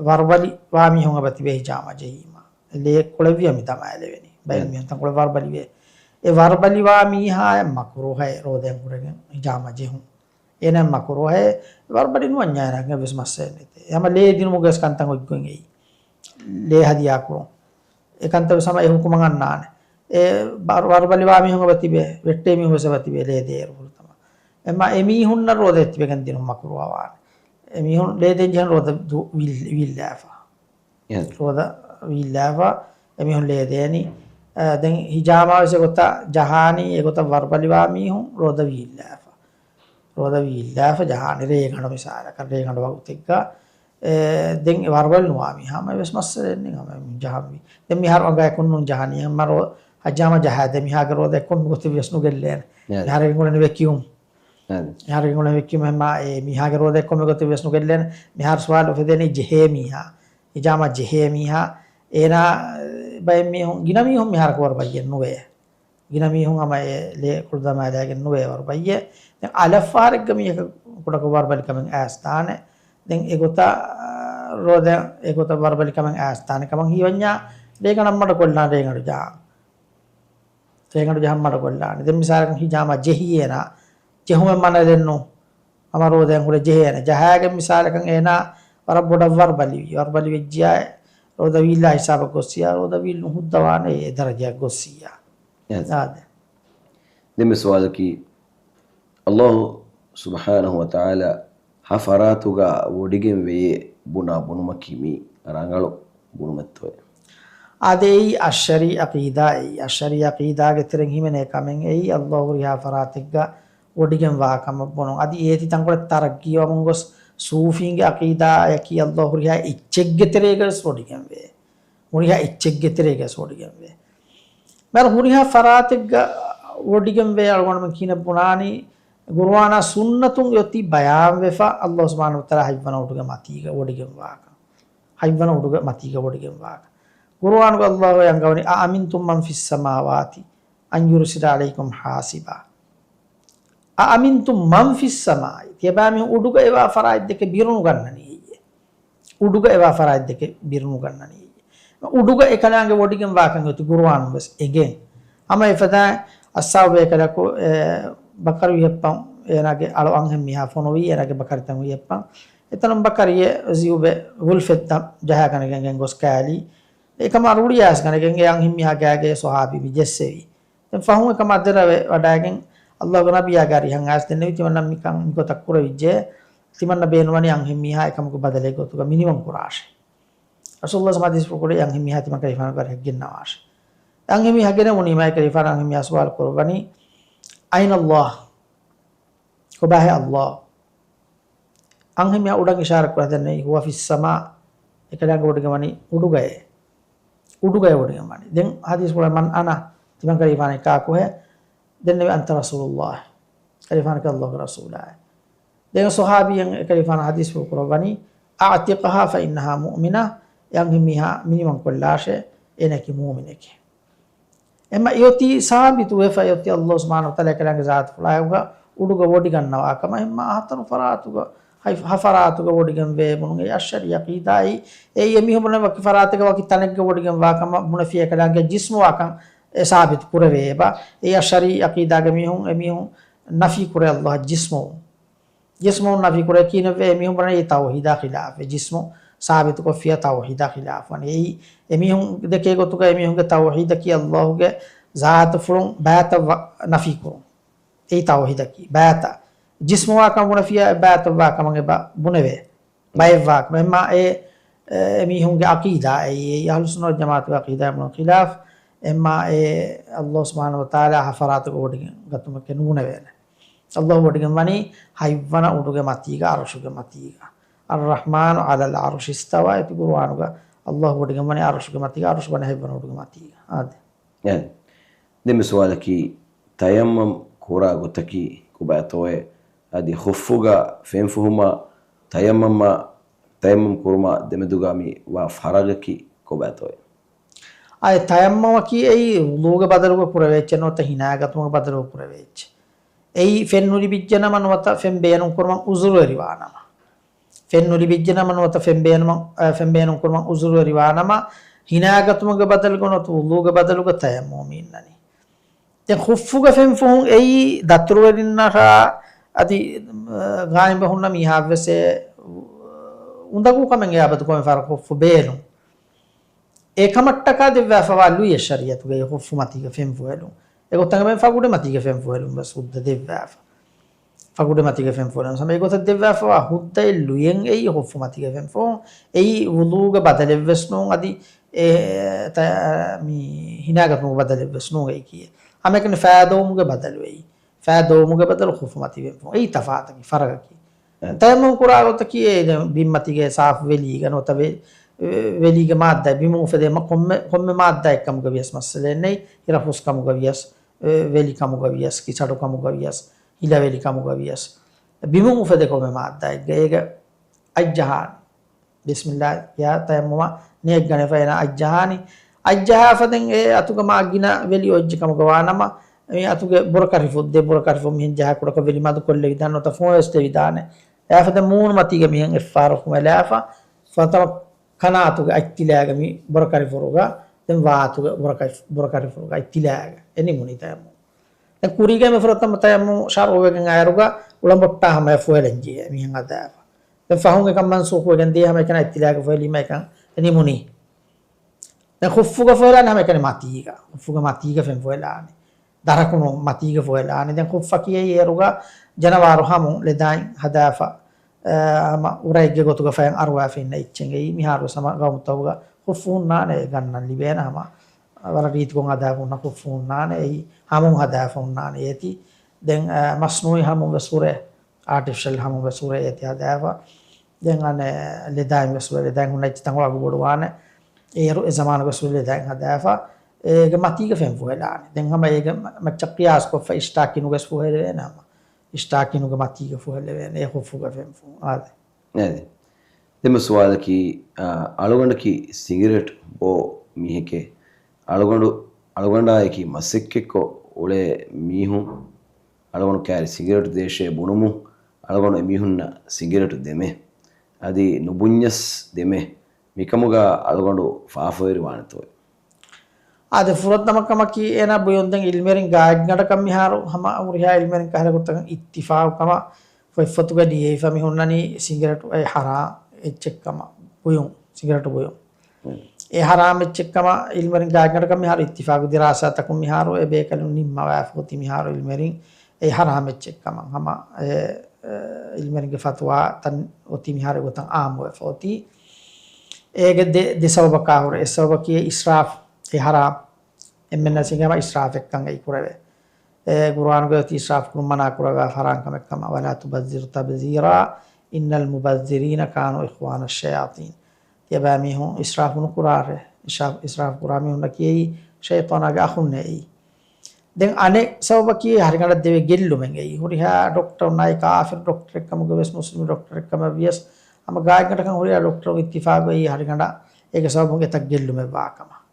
ވަރުބަލި ވާ މީހުން އެބަ ތިބޭ ހިޖާމާ ޖެހީމާ. ލޭ ކުޅެވިޔަ މި ދަމާލެވެނީ. ބައެއް މީހުން ތަންކޮޅެއް ވަރުބަލިވޭ. އެ ވަރުބަލިވާ މީހާއަށް މަކުރޫހައެއް ރޯދައިން ހުރެގެން ހިޖާމާ ޖެހުން. އޭނަ މަކުރޫހައެއް ވަރުބަލި ނުވަންޏާ އޭނައަށް ވެސް މައްސަލައެއް ނެތޭ. ހަމަ ލޭ ދިނުމުގެ ވެސް ކަންތައް އޮތްގޮތް އެއީ. ލޭ ހަދިޔާ ކުރުން. އެ ކަންތައް ވެސް ހަމަ އެ ހުކުމަށް އަންނާނެ. އެ ވަރު-، ވަރުބަލިވާ މީހުން އެބަ ތިބޭ، ވެއްޓޭ މީހުން ވެސް އެބަ ތިބޭ ލޭ ދޭއިރު ފުރަތަމަ. އެމާ އެ މީހުންނަށް ރޯދަ އެއްތިބެގެން ދިނުން މަކުރޫހަވާނެ. އެ މީހުން ލޭ ދޭން ޖެހެން ރޯދަ ދު-، ވީ-، ވީއްލާފަ. އެ. ރޯދަ ވީއްލާފަ އެމީހުން ލޭ ދޭނީ. އަ، ދެން ހިޖާމާ ވެސް އެގޮތަށް ޖަހާނީ، އެގޮތަށް ވަރުބަލިވާ މީހުން ރޯދަ ވީއްލާފަ. ރޯދަ ވީއްލާފަ ޖަހާނީ ރޭގަނޑު މިސާލަކަށް ރޭގަނޑު ވަގުތެއްގަ، އެ، ދެން ވަރުބަލި ނުވާ މީހާ ހަމަ ވެސް މައްސަލައެއް ނެތް ހަމަ ޖަހަންވީ. ދެން މިހާރު އަނގަޔަކުން ނޫން ޖަހަނީ ހަމަ ރޯ-، ހައްޖާމަ ޖަހާދޭ މިހާގެ ރޯދަ އެއްކޮން ގޮތެއް ވެސް ނުގެއްލޭނެ. އެ. މިހާރު އެނގުނެ ނުވެ ކިޔުން. އެ. މިހާރު އެނގުނެ ނުވެ ކިޔުން ހަމަ އެ މީހާގެ ރޯދަ އެއްކޮން ގޮތެއް ވެސް ނުގެއްލޭނެ. މިހާރު ސުވާލު އުފެދޭނީ ޖެހޭ މީހާ. ހިޖާމާ ޖެހޭ މީހާ، އޭނާ ބައެއް މީހުން، ގިނަ މީހުން މިހާރަކު ވަރުބައްޔެއް ނުވޭ. ގިނަ މީހުން ހަމަ އެ ލޭ ކުޅުދަމާލައިގެން ނުވޭ ވަރުބައްޔެއް. ދެން އަލަށްފަހަރެއްގަ މީހަކަށް ކުޑަކޮށް ވަރުބަލިކަމެއް އައިސްދާނެ. ދެން އެގޮތަށް ރޯދަ އެގޮތަށް ވަރުބަލިކަމެއް އައިސްދާނެ ކަމަށް ހީވަންޏާ ރޭގަނޑަށް މަޑުކޮށްލާނެ ރޭގަނޑު ޖަހާ. ރޭގަނޑު ޖަހަން މަޑުކޮށްލާނެ. ދެން މިސާލަކަށް ހިޖާމާ ޖެހިއޭނާ ޖެހުމެއް މަނަލެއްނު. ހަމަ ރޯދައިން ހުރެ ޖެހޭނެ. ޖަހާގެން މިސާލަކަށް އޭނާ ވަރަށް ބޮޑަށް ވަރުބަލިވި. ވަރުބަލި ވެއްޖިޔާ ރޯދަ ވީއްލާ ހިސާބަށް ގޮއްސިޔާ ރޯދަ ވީއްލުން ހުއްދަވާނެ އެ ދަރަޖައަށް ގޮއްސިޔާ. އެ. އާދެ. ދެން މި ސުވާލަކީ، އައްލާހު ސުބްޙާނަހު ވަތަޢާލާ ހަ ފަރާތުގަ ވޮޑިގެން ވެޔޭ ބުނާ ބުނުމަކީ މީ ރަނގަޅު ބުނުމެއްތޯއޭ؟ އާދެ، އެއީ އައްޝަރީ ޢަޤީދާ އެއީ. އައްޝަރީ ޢަޤީދާގެ ތެރެއިން ހިމެނޭ ކަމެއް އެއީ، އައްލާހު ހުރިހާ ފަރާތެއްގަ ވޮޑިގެން ވާ ކަމަށް ބުނުން. އަދި އޭތި ތަންކޮޅެއް ތަރައްގީވަމުން ގޮސް، ސޫފީންގެ ޢަޤީދާއަކީ އައްލާހު ހުރިހާ އެއްޗެއްގެ ތެރޭގަ ވެސް ވޮޑިގެން ވޭ. ހުރިހާ އެއްޗެއްގެ ތެރޭގަ ވެސް ވޮޑިގެން ވޭ. މިހާރު ހުރިހާ ފަރާތެއްގަ ވޮޑިގެން ވޭ އަޅުގަނޑުމެން ކިހިނެއް ބުނާނީ؟ ޤުރުއާނާ ސުންނަތުން އޮތީ ބަޔާންވެފަ، އައްލާހު ސުބްޙާނަހު ވަތަޢާލާ ހަތްވަނަ އުޑުގެ މަތީގަ ވޮޑިގެން ވާކަން. ހަތްވަނަ އުޑުގެ މަތީގަ ވޮޑިގެން ވާކަން. ޤުރުއާނުގަ އައްލާހު އަންގަވަނީ، أأمنتم من في السماوات أن يرسل عليكم حاصبا. أأمنتم من في السماء. ތިޔަބައިމީހުން އުޑުގަ އެވާ ފަރާތްދެކެ ބިރުނުގަންނަނީ އެއްޔެ؟ އުޑުގަ އެވާ ފަރާތްދެކެ ބިރުނުގަންނަނީ އެއްޔެ؟ އުޑުގަ އެކަލާނގެ ވޮޑިގެން ވާކަން އޮތީ ޤުރުއާނުން ވެސް އެނގޭ. ހަމަ އެފަދަ އައްސާބު ބޭކަލަކު، އެ، ބަކަރު ވިހައްޕަން އޭނާގެ އަޅު އަންހެން މީހާ ފޮނުވީ އޭނާގެ ބަކަރިތައް ވިހައްޕަން. އެތަނުން ބަކަރިއެއް ޒިއުބެއް ގުލްފެއް ދަ-، ޖަހާގަނެގެން ގޮސް ކާލީ. އެކަމާ ރުޅިއައިސްގަނެގެން އެ އަންހެންމީހާ ގާގެ ޞަޙާބީ މި ޖެއްސެވީ. ދެން ފަހުން އެކަމާ ދެރަވެ ވަޑައިގެން އައްލާހުގެ ނަބިއްޔާގެ އަރިހަށް އައިސް ދެންނެވި ތިމަންނަ މިކަން މިގޮތަށް ކުރެވިއްޖެ. ތިމަންނަ ބޭނުންވަނީ އަންހެންމީހާ އެކަމަކު ބަދަލެއް ގޮތުގަ މިނިވަން ކުރާށޭ. ރަސޫލުﷲ ސަމާދީސްފުޅު ކުރި އަންހެންމީހާ ތިމަން ކަލޭފާނުގެ އަރިހަށް ގެންނަވާށޭ. އެ އަންހެންމީހާ ގެނެވުނީމާ އެ ކަލޭފާނު އަންހެންމީހާ ސުވާލު ކުރައްވަނީ، أين الله؟ ކޮބާހޭ އައްލާހު؟ އަންހެންމީހާ އުޑަށް އިޝާރަތްކޮށް ދެންނެވި، هو في السماء، އެކަލާނގެ ވޮޑިގެންވަނީ އުޑުގައޭ. އުޑުގައޭ ވޮޑިގެންވަނީ. ދެން ޙަދީޘްފުޅު، من أنا؟ ތިމަން ކަލޭފާނަށް ކާކުހޭ؟ ދެންނެވި، أنت رسول الله، ކަލޭފާނަކީ އައްލާހުގެ ރަސޫލާއޭ. ދެން ޞަޙާބީއަށް އެކަލޭފާނު ޙަދީޘްފުޅު ކުރައްވަނީ، أعتقها فإنها مؤمنة، އެ އަންހެންމީހާ މިނިވަންކޮށްލާށޭ، އޭނައަކީ މުއުމިނެކޭ. އެމަ އެއޮތީ ސާބިތުވެފަ އެއޮތީ އައްލާހު ސުބްޙާނަހު ވަތަޢާލާ އެކަލާނގެ ޒާތުފުޅާއެކުގަ އުޑުގަ ވޮޑިގަންނަވާ ކަމަށް. އެމަ ހަތަރު ފަރާތުގަ، ހަތް، ހަ ފަރާތުގަ ވޮޑިގެން ވޭ ބުނުން އެ އައްޝަރީ ޢަޤީދާއީ. އެއީ އެމީހުން ބުނަނީ ވަކި ފަރާތެއްގަ ވަކި ތަނެއްގަ ވޮޑިގެން ވާ ކަމަށް ބުނެފި އެކަލާނގެ ޖިސްމު ވާކަން އެ ސާބިތު ކުރެވޭ އެބަ. އެ އައްޝަރީ ޢަޤީދާގެ މީހުން، އެމީހުން ނަފީ ކުރޭ އައްލާހަށް ޖިސްމު. ޖިސްމު ނަފީ ކުރޭ ކިހިނެއްވެ؟ އެމީހުން ބުނަނީ އެ ތައުޙީދާ ޚިލާފެއް، ޖިސްމު ސާބިތުކޮށްފިޔާ ތައުޙީދާ ޚިލާފު ވަނީ. އެއީ އެމީހުން ދެކޭ ގޮތުގަ އެމީހުންގެ ތައުޙީދަކީ އައްލާހުގެ ޒާތުފުޅުން ބައިތައް ވަ-، ނަފީކުރުން. އެއީ ތައުޙީދަކީ ބައިތައް. ޖިސްމު ވާކަން ބުނެފިޔާ އެ ބައިތައް ވާ ކަމަށް އެބަ ބުނެވޭ. ބައެއް ވާ ކަމަށް. އެމާ އެ، އެ، އެމީހުންގެ ޢަޤީދާ އެއީ، އެއީ އަހްލުއްސުންނަ ވަލްޖަމާޢަތުގެ ޢަޤީދާ އެމީހުން ޚިލާފް. އެމާ އެ އައްލާހު ސުބްޙާނަހު ވަތަޢާލާ ހަ ފަރާތުގަ ވޮޑިގެން ގަތުމެކޭ ނުބުނެވޭނެ. އައްލާހު ވޮޑިގެން ވަނީ ހަތްވަނަ އުޑުގެ މަތީގަ، ޢަރުޝުގެ މަތީގަ. الرحمن على العرش استوى، އެތި ޤުރުއާނުގަ އައްލާހު ވޮޑިގެން ވަނީ ޢަރުޝުގެ މަތީގަ، ޢަރުޝު ވަނީ ހަތްވަނަ އުޑުގެ މަތީގަ. އާދެ. އެ. ދެން މި ސުވާލަކީ، ތަޔައްމަމް ކުރާ ގޮތަކީ ކޮބާތޯއޭ؟ އަދި ޚުއްފުގަ ފެންފުހުމާ ތަޔައްމަމް، ތަޔައްމަމް ކުރުމާ ދެމެދުގަ މި ވާ ފަރަގަކީ ކޮބާތޯއޭ؟ އާއެ، ތަޔައްމުމަކީ އެއީ ވުޟޫގެ ބަދަލުގަ ކުރެވޭ އެއްޗެއް ނުވަތަ ހިނާގަތުމުގެ ބަދަލުގަ ކުރެވޭ އެއްޗެއް. އެއީ ފެން ނުލިބިއްޖެނަމަ ނުވަތަ ފެން ބޭނުންކުރުމަށް އުޒުރުވެރިވާނަމަ. ފެން ނުލިބިއްޖެނަމަ ނުވަތަ ފެން ބޭނުމަށް، އަ، ފެން ބޭނުންކުރުމަށް އުޒުރުވެރިވާނަމަ، ހިނާގަތުމުގެ ބަދަލުގަ ނުވަތަ ވުޟޫގެ ބަދަލުގަ ތަޔައްމުމު މި އިންނަނީ. ދެން ޚުއްފުގެ ފެންފުހުން އެއީ ދަތުރުވެރިންނަށާ އަދި، އަ، ގާއިމްވެ ހުންނަ މީހާވެސް އެ އުނދަގޫ ކަމެއް އެ އަބަދު ކޮންމެ ފަހަރަކު ޚުއްފު ބޭނުން. އެ ކަމަށްޓަކާ ދެއްވާފަވާ ލުޔެއް ޝަރީއަތުގައި ޚުއްފު މަތީގަ ފެންފުހެލުން. އެގޮތަށް އެބަ ފަގުޑި މަތީގަ ފެންފުހެލުން ވެސް ހުއްދަ ދެއްވާފަ. ފަގުޑި މަތީގަ ފެންފުހެލުން. ހަމަ އެގޮތަށް ދެއްވާފަވާ ހުއްދައެއް ލުޔެއް އެއީ ޚުއްފު މަތީގަ ފެންފުހުން. އެއީ ވުޟޫގެ ބަދަލެއްވެސް ނޫން، އަދި އެ، ތަ-، މި ހިނާގަތުމުގެ ބަދަލެއްވެސް ނޫން އެއީކީ. ހަމައެކަނި ފައިދަވުމުގެ ބަދަލު އެއީ. ފައިދަވުމުގެ ބަދަލު ޚުއްފު މަތީ ފެންފުހުން. އެއީ ތަފާތަކީ، ފަރަގަކީ. އެ. ތަޔައްމުމު ކުރާ ގޮތަކީ އެ ދެން ބިންމަތީގެ ސާފު ވެލީގަ ނުވަތަ ވެ-، ވެލީގެ މާއްދާ ބިމުން އުފެދޭ މަ-، ކޮންމެ، ކޮންމެ މާއްދާއެއްކަމުގަ ވިޔަސް މައްސަލައެއް ނެތް. ހިރަފުސްކަމުގަ ވިޔަސް، އެ، ވެލިކަމުގަ ވިޔަސް، ކިސަޑުކަމުގަ ވިޔަސް، ހިލަވެލިކަމުގަ ވިޔަސް، ބިމުން އުފެދޭ ކޮންމެ މާއްދާއެއްގަ އޭގެ އަތްޖަހާނެ. ބިސްމިއްލާ ކިޔާ ތަޔައްމުމަށް ނިޔަތް ގަނެފަ އޭނާ އަތްޖަހާނީ. އަތްޖަހާފަ ދެން އެ އަތުގަ މާ ގިނަ ވެލި އޮތްޖެ ކަމުގަ ވާނަމަ، މި އަތުގެ ބުރަކަށި ފުއްދޭ، ބުރަކަށި ފު މިހެން ޖަހާ ކުޑަކޮށް ވެލި މަދުކޮށްލެވިދާނެ ނުވަތަ ފޯވެސް ދެވިދާނެ. އެއާފަ ދެން މޫނު މަތީގަ މިހެން އެއްފަހަރަކު އެލާފަ، ފަތަމަ ކަނާ އަތުގެ އަތްތިލާގަ މި ބުރަކަށި ފުރުގަ، ދެން ވާ އަތުގެ ބުރަކަށި، ބުރަކަށި ފުރުގަ އަތްތިލާގަ އެ ނިމުނީ ތަޔައްމުމު. ދެން ކުރީގައި މި ފުރަތަމަ ތަޔައްމުމު ޝަރުޢުވެގެން އައިރުގަ އުޅަނބޮށްޓާ ހަމަ އެ ފުހެލަން ޖެހޭ މިހެން ހަދާފަ. ދެން ފަހުން އެކަން މަންސޫޚުވެގެން ދިޔަ ހަމަ އެކަނި އަތްތިލާގަ ފުހެލީމަ އެކަން އެ ނިމުނީ. ދެން ޚުއްފުގަ ފުހެލާނެ ހަމަ އެކަނި މަތީގަ. ޚުއްފުގަ މަތީގަ ފެން ފުހެލާނެ. ދަރަކުނު މަތީގަ ފުހެލާނެ. ދެން ޚުއްފަކީ އެއީ އޭރުގަ ޖަނަވާރު ހަމުން ލެދާއިން ހަދާފަ، އަ، ހަމަ އުރައެއްގެ ގޮތުގަ ފަޔަށް އަރުވާފަ އިންނަ އެއްޗެއް އެއީ. މިހާރު ވެސް ހަމަ ގައުމުތަކުގަ ޚުއްފު ހުންނާނެ ގަންނަން ލިބޭނެ ހަމަ ވަރަށް ރީތިކޮށް ހަދާފަ ހުންނަ ޚުއްފު ހުންނާނެ. އެއީ ހަމުން ހަދާފަ ހުންނާނެ އޭތި. ދެން، އަ، މަސްނޫއީ ހަމުން ވެސް ހުރޭ. އާޓިފިޝަލް ހަމުން ވެސް ހުރޭ އޭތި ހަދާފަ. ދެން އަނެއް ލެދާއިން ވެސް ހުރޭ. ލެދާއިން ހުންނަ އެއްޗިތަން އަގުބޮޑުވާނެ. އޭރު އެ ޒަމާނުގަ ވެސް ހުރި ލެދާއިން ހަދާފަ. އޭގެ މަތީގަ ފެން ފުހެލާނެ. ދެން ހަމަ އޭގެ މަ-، މައްޗަށް ޤިޔާސްކޮށްފަ އިޝްޓާކިނުގަ ވެސް ފުހެލެވޭނެ ހަމަ. އިޝްޓާކިނުގެ މަތީގަ ފުހެލެވޭނެ. އެ ޚުއްފުގަ ފެން ފު-، އާދެ. އާދެ. ދެން ސުވާލަކީ، އާ، އަޅުގަނޑަކީ ސިނގިރޭޓް ބޯ މީހެކޭ. އަޅުގަނޑު، އަޅުގަނޑާއެކީ މަސައްކަތްކޮށް އުޅޭ މީހުން. އަޅުގަނޑު ކައިރި ސިނގިރޭޓް ދޭށޭ ބުނުމުން އަޅުގަނޑު އެމީހުންނަށް ސިނގިރޭޓް ދެމޭ. އަދި ނުބުންޏަސް ދެމޭ. މިކަމުގަ އަޅުގަނޑު ފާފަވެރިވާނެތޯއޭ؟ އާދެ، ފުރަތަމަ ކަމަކީ އޭނާ ބުޔުން ދެން އިލްމެރިން ގާތްގަނޑަކަށް މިހާރު ހަމަ ހުރިހާ އިލްމެރިން ކަހަލަ ގޮތަކަށް އިއްތިފާގު ކަމަށް ފޮތްފޮތުގަ ލިޔެވިފަ މި ހުންނަނީ ސިނގިރޭޓު އެ ހަރާ އެއްޗެއް ކަމަށް ބުޔުން، ސިނގިރޭޓު ބުޔުން. އެ ހަރާމް އެއްޗެއް ކަމަށް އިލްމެރިން ގާތްގަނޑަކަށް މިހާރު އިއްތިފާގު ދިރާސާތަކުން މިހާރު އެ ބޭކަލުން ނިންމަވާފަ އޮތީ މިހާރު އިލްމެރިން އެ ހަރާމް އެއްޗެއް ކަމަށް. ހަމަ އެ، އެ، އިލްމެރިންގެ ފަތުވާ ތަން އޮތީ މިހާރު އެގޮތަށް އާއްމުވެފަ އޮތީ. އޭގެ ދެ، ދެ ސަބަބަކާ ހުރެ. އެއް ސަބަބަކީ އިސްރާފް، އެ ހަރާމް. އެންމެންނަށް ހިނގޭ ހަމަ އިސްރާފެއްކަން އެއީ ކުރެވޭ. އެ ޤުރުއާނުގައި އޮތީ އިސްރާފް ކުރުން މަނާ ކުރައްވާ ހަރާން ކަމެއް ކަމަށް. ولا تبذر تبذيرا إن المبذرين كانوا إخوان الشياطين. ތިޔަބައިމީހުން އިސްރާފު ނުކުރާށޭ. އިސްރާފް، އިސްރާފް ކުރާ މީހުންނަކީ އެއީ ޝައިޠާނާގެ އަޚުންނޭ އެއީ. ދެން އަނެއް ސަބަބަކީ ހަރިގަނޑަށް ދެވޭ ގެއްލުމެއް އެއީ. ހުރިހާ ޑޮކްޓަރުންނާއި ކާފިރު ޑޮކްޓަރެއް ކަމުގަ ވިޔަސް މުސްލިމު ޑޮކްޓަރެއް ކަމަށް ވިޔަސް ހަމަ ގާތްގަނޑަކަށް ހުރިހާ ޑޮކްޓަރުން އިއްތިފާގު އެއީ ހަރިގަނޑަށް އޭގެ ސަބަބުން އެތައް ގެއްލުމެއް ވާ ކަމަށް.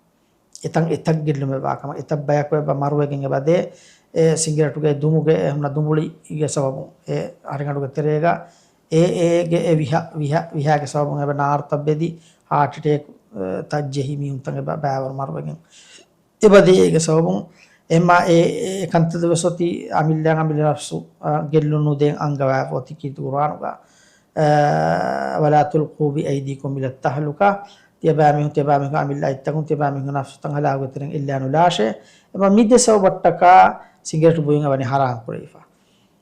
އެތަން އެތައް ގެއްލުމެއް ވާ ކަމަށް. އެތައް ބަޔަކު އެބަ މަރުވެގެން އެބަ ދޭ، އެ ސިނގިރޭޓުގެ ދުމުގެ އެ ހުންނަ ދުނބުޅީގެ ސަބަބުން އެ ހަރިގަނޑުގެ ތެރޭގަ އެ، އޭގެ އެ ވިހަ، ވިހަ، ވިހާގެ ސަބަބުން އެބަ ނާރުތައް ބެދި، ހާޓް އެޓޭކް، އެ، ތައް ޖެހި މީހުންތައް އެބަ ބައިވަރު މަރުވެގެން އެބަ ދޭ. އޭގެ ސަބަބުން އެމާ އެ، އެ ކަންތައް ވެސް އޮތީ އަމިއްލައަށް އަމިއްލަ ނަފްސު، އަ، ގެއްލުން ނުދޭން އަންގަވާފަ އޮތީ ކީރިތި ޤުރުއާނުގަ. އަ، ولا تلقوا بأيديكم إلى التهلكة. ތިޔަބައިމީހުން، ތިޔަބައިމީހުން އަމިއްލަ އަތްތަކުން، ތިޔަބައިމީހުން ނަފްސުތައް ހަލާކުގެ ތެރެއިން އެއްލާ ނުލާށޭ. އެމަ މި ދެ ސަބަބަށްޓަކާ ސިނގިރޭޓު ބުއިން އެވަނީ ހަރާން ކުރެވިފަ.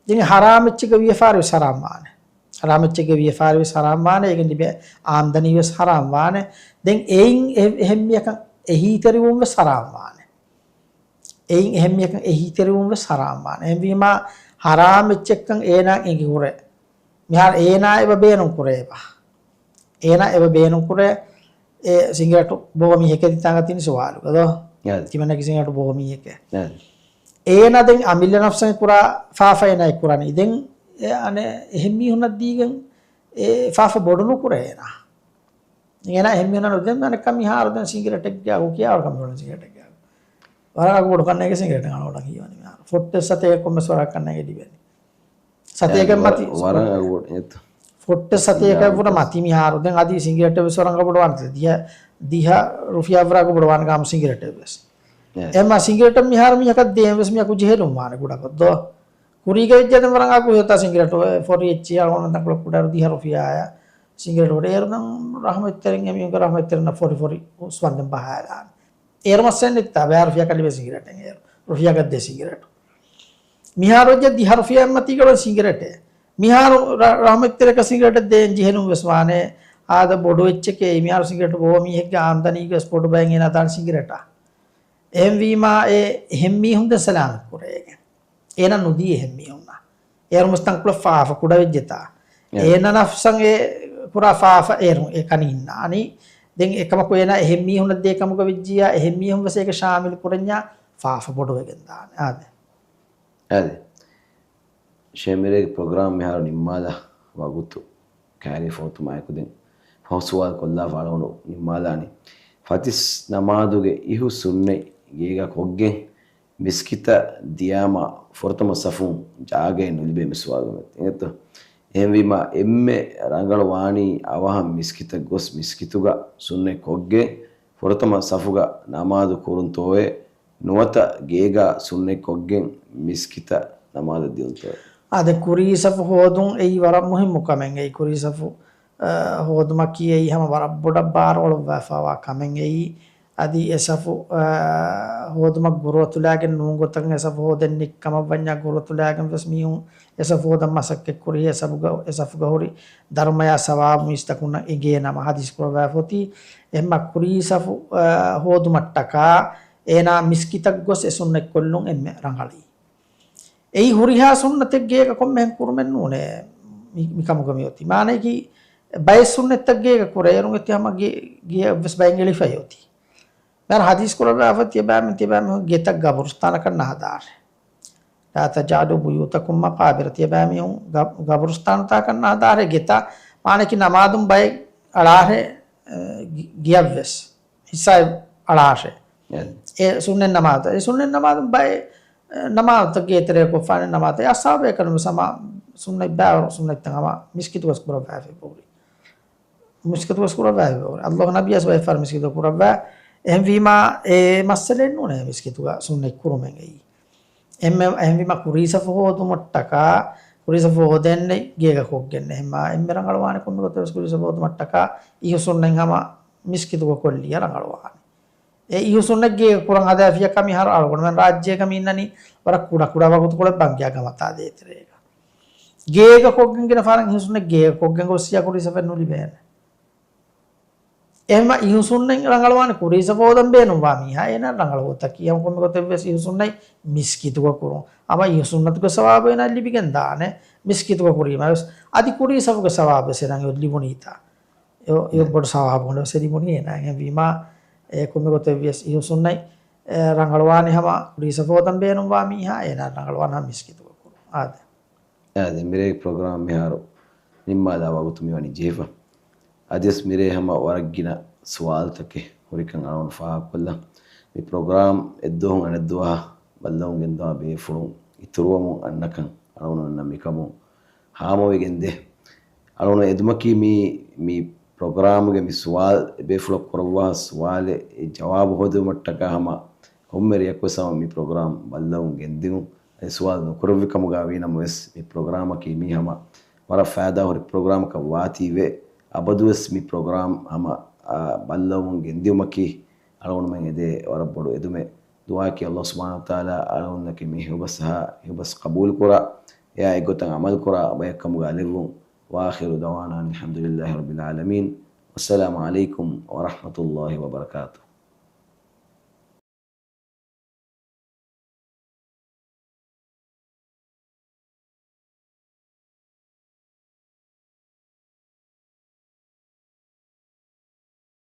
ދެން ހަރާމް އެއްޗެއްގެ ވިޔަފާރި ވެސް ހަރާމް ވާނެ. ހަރާމް އެއްޗެއްގެ ވިޔަފާރި ވެސް ހަރާމް ވާނެ. އޭގެން ލިބޭ އާމްދަނީ ވެސް ހަރާމް ވާނެ. ދެން އެއިން އެ-، އެހެން މީހަކަށް އެހީތެރިވުން ވެސް ހަރާމް ވާނެ. އެއިން އެހެން މީހަކަށް އެހީތެރިވުން ވެސް ހަރާމް ވާނެ. އެހެންވީމާ ހަރާމް އެއްޗެއްކަން އޭނާ އެނގި ހުރޭ. މިހާރު އޭނާ އެބަ ބޭނުން ކުރޭބާ. އޭނާ އެބަ ބޭނުން ކުރޭ އެ ސިނގިރޭޓު ބޯ މީހެކޭ ތިތާނގަ ތިނި ސުވާލުގަ ދޯ؟ އާދެ. ތިމަންނަކީ ސިނގިރޭޓު ބޯ މީހެކޭ. އާދެ. އޭނާ ދެން އަމިއްލަ ނަފްސަށް ކުރާ ފާފަ އޭނާ ކުރާނީ. ދެން އެ އަނެއް އެހެން މީހުންނަށް ދީގެން އެ ފާފަ ބޮޑު ނުކުރޭ އޭނާ. އޭނާ އެހެން މީހުންނަށް ނުދެން މިހާރު ދެން ސިނގިރޭޓެއްގެ އަގު ކިޔާ ވަރަކަށް މިއުޅެނީ ސިނގިރޭޓެއްގެ އަގު. ވަރަށް އަގު ބޮޑު ކަންނޭނގެ ސިނގިރޭޓެއް އަޅުގަނޑަށް ކިޔަވަނީ މިހާރު. ފޮއްޓެއް ސަތޭކަ ކޮންމެސް ވަރަކަށް ކަންނޭނގެ ލިބެނީ. ސަތޭކަ މަތި ވަރަށް އަގު ބޮޑު އެއްތަ؟ ފޮއްޓެއް ސަތޭކަ ވުރަ މަތި މިހާރު. ދެން އަދި ސިނގިރޭޓެއް ވެސް ވަރަށް އަގު ބޮޑު ވާނެ. ދިހަ، ދިހަ ރުފިޔާ ވުރަ އަގު ބޮޑު ވާނެ ގާމު ސިނގިރޭޓެއް ވެސް. އެމަ ސިނގިރޭޓަށް މިހާރު މީހަކަށް ދޭން ވެސް މިއަކު ޖެހެލުން ވާނެ ކުޑަކޮށް ދޯ. ކުރީގަ ވެއްޖެ ދެން ވަރަށް އަގު ހިތާ ސިނގިރޭޓު ފޮރި އެއްޗި އަޅުގަނޑު ތަންކޮޅެއް ކުޑަ ދިހަ ރުފިޔާއާ ސިނގިރޭޓު ހުރެ އޭރު ދެން ރަހްމަތްތެރިން އެމީހުންގެ ރަހްމަތްތެރިންނަށް ފޮރި ފޮރި އުސްވަންދެން ބަހާލާނެ. އޭރު މައްސަލައެއް ނެތްތާ ބައި ރުފިޔާ ކަލިބެ ސިނގިރޭޓެއް އޭރު ރުފިޔާ ގައްދޭ ސިނގިރޭޓު. މިހާރު ވެއްޖެ ދިހަ ރުފިޔާ މަތީގަ ވަން ސިނގިރޭޓެއް. މިހާރު ރަ-، ރަހްމަތްތެރިއަކަށް ސިނގިރޭޓެއް ދޭން ޖެހެލުން ވެސް ވާނެ. އާދަ ބޮޑު އެއްޗެކޭ. މިހާރު ސިނގިރޭޓު ބޯ މީހެއްގެ އާމްދަނީގެ ވެސް ބޮޑު ބައެއް އޭނާ ދާން ސިނގިރޭޓާ. އެހެންވީމާ އެ އެހެން މީހުން ދެން ސަލާމަތް ކުރޭގެން. އޭނަ ނުދީ އެހެން މީހުންނަށް. އޭރު މުސްތަންކުޅަށް ފާފަ ކުޑަވެއްޖެތާ. އޭނަ ނަފްސަށް އެ ކުރާ ފާފަ އޭރު އެ ކަނިންނާނީ. ދެން އެކަމަކު އޭނަ އެހެން މީހުންނަށް ދޭ ކަމުގަ ވެއްޖިއްޔާ، އެހެން މީހުން ވެސް އޭގެ ޝާމިލު ކުރަންޏާ ފާފަ ބޮޑުވެގެން ދާނެ. އާދެ. އާދެ. ޝޭމިރޭގެ ޕްރޮގްރާމް މިހާރު ނިންމާލާ ވަގުތު ކައިރި ފޮވުތުމާއެކު ދެން ފަހު ސުވާލު ކޮށްލާފަ އަޅުގަނޑު ނިންމާލާނީ. ފަތިސް ނަމާދުގެ އިހު ސުންނަތް ގޭގަ ކޮށްގެން މިސްކިތަށް ދިޔާމަ ފުރަތަމަ ސަފުން ޖާގައެއް ނުލިބޭ މި ސުވާލުގެ މަތިން. އެނގޭތޯ؟ އެހެންވީމަ އެންމެ ރަނގަޅު ވާނީ އަވަހަށް މިސްކިތަށް ގޮސް މިސްކިތުގަ ސުންނަތް ކޮށްގެން ފުރަތަމަ ސަފުގަ ނަމާދު ކުރުންތޯއޭ ނުވަތަ ގޭގަ ސުންނަތް ކޮށްގެން މިސްކިތަށް ނަމާދަށް ދިއުންތޯއޭ؟ އާދެ، ކުރީ ސަފު ހޯދުން އެއީ ވަރަށް މުހިއްމު ކަމެއް. އެއީ ކުރީ ސަފު، އަ، ހޯދުމަކީ އެއީ ހަމަ ވަރަށް ބޮޑަށް ބާރުއަޅުއްވާފައިވާ ކަމެއް. އެއީ އަދި އެ ސަފު، އަ، ހޯދުމަށް ގުރުއަތުލާގެން ނޫން ގޮތަކަށް އެ ސަފު ހޯދެން ނިއްކަމަށް ވަންޏާ ގުރުއަތުލާގެން ވެސް މީހުން އެ ސަފު ހޯދަން މަސައްކަތް ކުރި އެ ސަފުގަ، އެ ސަފުގަ ހުރި ދަރުމަޔާ ސަވާބު މީސްތަކުންނަށް އެނގޭ ނަމަ ހަދީސް ކުރައްވާފަ އޮތީ. އެހެންމަ ކުރީ ސަފު، އަ، ހޯދުމަށްޓަކާ އޭނާ މިސްކިތަށް ގޮސް އެ ސުންނަތް ކޮށްލުން އެންމެ ރަނގަޅީ. އެއީ ހުރިހާ ސުންނަތެއް ގޭގަ ކޮންމެހެން ކުރުމެއް ނޫނޭ. މި، މިކަމުގަ މިއޮތީ. މާނަޔަކީ ބައެއް ސުންނަތްތައް ގޭގަ ކުރޭ އޭރުން އެތި ހަމަ ގެ، ގެއަށް ވެސް ބައެއް އެޅިފައި އޮތީ. މިހާރު ހަދީސް ކުރައްވާފަ ތިޔަބައިމީހުން، ތިޔަބައިމީހުން ގެތައް ގަބުރުސްތާނަކަށް ނަހަދާށޭ. لا تجعلوا بيوتكم مقابر. ތިޔަބައިމީހުން ގަ، ގަބުރުސްތާނުތަކަށް ނަހަދާށޭ ގެތައް. މާނަޔަކީ ނަމާދުން ބައެއް އަޅާށޭ، އެ، ގި، ގެއަށް ވެސް. ހިއްސާއެއް އަޅާށޭ. އެ. އެ ސުންނަތް ނަމާދު، އެ ސުންނަތް ނަމާދު ބައެއް، އެ، ނަމާދުތައް ގޭތެރޭ ކޮށްފާނެ ނަމާދު. އެ އަޞްޙާބޭކަނުން ސަމާ ސުންނަތް ބާވަރު ސުންނަތްތައް ހަމަ މިސްކިތުގަސް ކުރައްވާފަ ހުރި. މިސްކިތުގަސް ކުރައްވާފަ ހުރި. އައްލާހު ނަބިއްޔާސް ބައެއް ފަހަރު މިސްކިތު ކުރައްވާ. އެހެންވީމާ އެ މައްސަލައެއް ނޫނޭ މިސްކިތުގަ ސުންނަތް ކުރުމެއް އެއީ. އެހެންމެ، އެހެންވީމާ ކުރީ ސަފު ހޯދުމަށްޓަކާ، ކުރީ ސަފު ހޯދެންނެ ގޭގަ ކޮށްގެން. އެހެންމާ އެންމެ ރަނގަޅުވާނެ ކޮންމެ ގޮތެއް ވެސް ކުރީ ސަފު ހޯދުމަށްޓަކާ އިހު ސުންނަތް ހަމަ މިސްކިތުގަ ކޮށްލިޔާ ރަނގަޅުވާނެ. އެ އިހު ސުންނަތް ގޭގަ ކުރަން ހަދާފިޔާ ކަމީ ހަރު އަޅުގަނޑުމެން ރާއްޖޭގަ މި އިންނަނީ ވަރަށް ކުޑަ ކުޑަ ވަގުތުކޮޅެއް ބަންގިޔާ ގަމަތާ ދޭތެރޭގަ. ގޭގަ ކޮށްގެން ގިނަ ފަހަރަށް އިހު ސުންނަތް ގޭގަ ކޮށްގެން ގޮސް ސިޔާ ކުރީ ސަފެއް ނުލިބޭނެ. އެހެންމަ އިހު ސުންނަތް ރަނގަޅުވާނެ ކުރީ ސަފު ހޯދަން ބޭނުންވާ މީހާ އޭނާ ރަނގަޅު ގޮތަކީ ހަމަ ކޮންމެ ގޮތެއް ވެސް އިހު ސުންނަތް މިސްކިތުގަ ކުރުން. ހަމަ އިހު ސުންނަތުގެ ސަވާބު އޭނާ ލިބިގެން ދާނެ މިސްކިތުގަ ކުރީމަ ވެސް. އަދި ކުރީ ސަފުގެ ސަވާބު ވެސް އޭނާ ލިބުނީތާ. އެ، އެ ބޮޑު ސަވާބު ކަން ވެސް ލިބުނީ އޭނާ. އެހެންވީމާ އެ ކޮންމެ ގޮތެއް ވިޔަސް އިހު ސުންނަތް، އެ، ރަނގަޅުވާނެ ހަމަ ކުރީ ސަފު ހޯދަން ބޭނުންވާ މީހާ އޭނާ ރަނގަޅުވާނެ ހަމަ މިސްކިތުގަ ކުރުން. އާދެ. އާދެ، މިރޭގެ ޕްރޮގްރާމް މިހާރު ނިންމާލާ ވަގުތު މިވަނީ ޖެހިފަ. އަދިވެސް މިރޭ ހަމަ ވަރަށް ގިނަ ސުވާލުތަކެއް ހުރިކަން އަޅުގަނޑު ފާހަގަކޮށްލަން. މި ޕްރޮގްރާމް އެއްދުވަހުން އަނެއްދުވަހަށް ބައްލަވަން ގެންދަވާ ބޭފުޅުން އިތުރުވަމުން އަންނަކަން އަޅުގަނޑުމެންނަށް މިކަމުން ހާމަވެގެންދޭ. އަޅުގަނޑު އެދުމަކީ މީ، މި ޕްރޮގްރާމްގެ މި ސުވާލު އެބޭފުޅަކު ކުރައްވާ ސުވާލެއް އެ ޖަވާބު ހޯދުމަށްޓަކާ ހަމަ ކޮންމެ ރެޔަކުވެސް ހަމަ މި ޕްރޮގްރާމް ބައްލަވަން ގެންދިއުން. އެ ސުވާލު ނުކުރެއްވި ކަމުގަ ވީނަމަވެސް، މި ޕްރޮގްރާމަކީ މީ ހަމަ ވަރަށް ފައިދާހުރި ޕްރޮގްރާމަކަށް ވާތީވެ، އަބަދުވެސް މި ޕްރޮގްރާމް ހަމަ، އާ، ބައްލަވަމުން ގެންދިއުމަކީ އަޅުގަނޑުމެން އެދޭ ވަރަށް ބޮޑު އެދުމެއް. ދުޢާއަކީ އައްލާހު ސުބްޙާނަހޫ ވަތަޢާލާ އަޅުގަނޑުމެންނަކީ މި ހިތްވަސް ހާ، ހިތްވަސް ޤަބޫލުކުރާ، އެއާ އެއްގޮތަށް ޢަމަލުކުރާ ބަޔަކު ކަމުގަ ލެއްވުން. وآخر دعوانا أن الحمد لله رب العالمين. والسلام عليكم ورحمة الله وبركاته.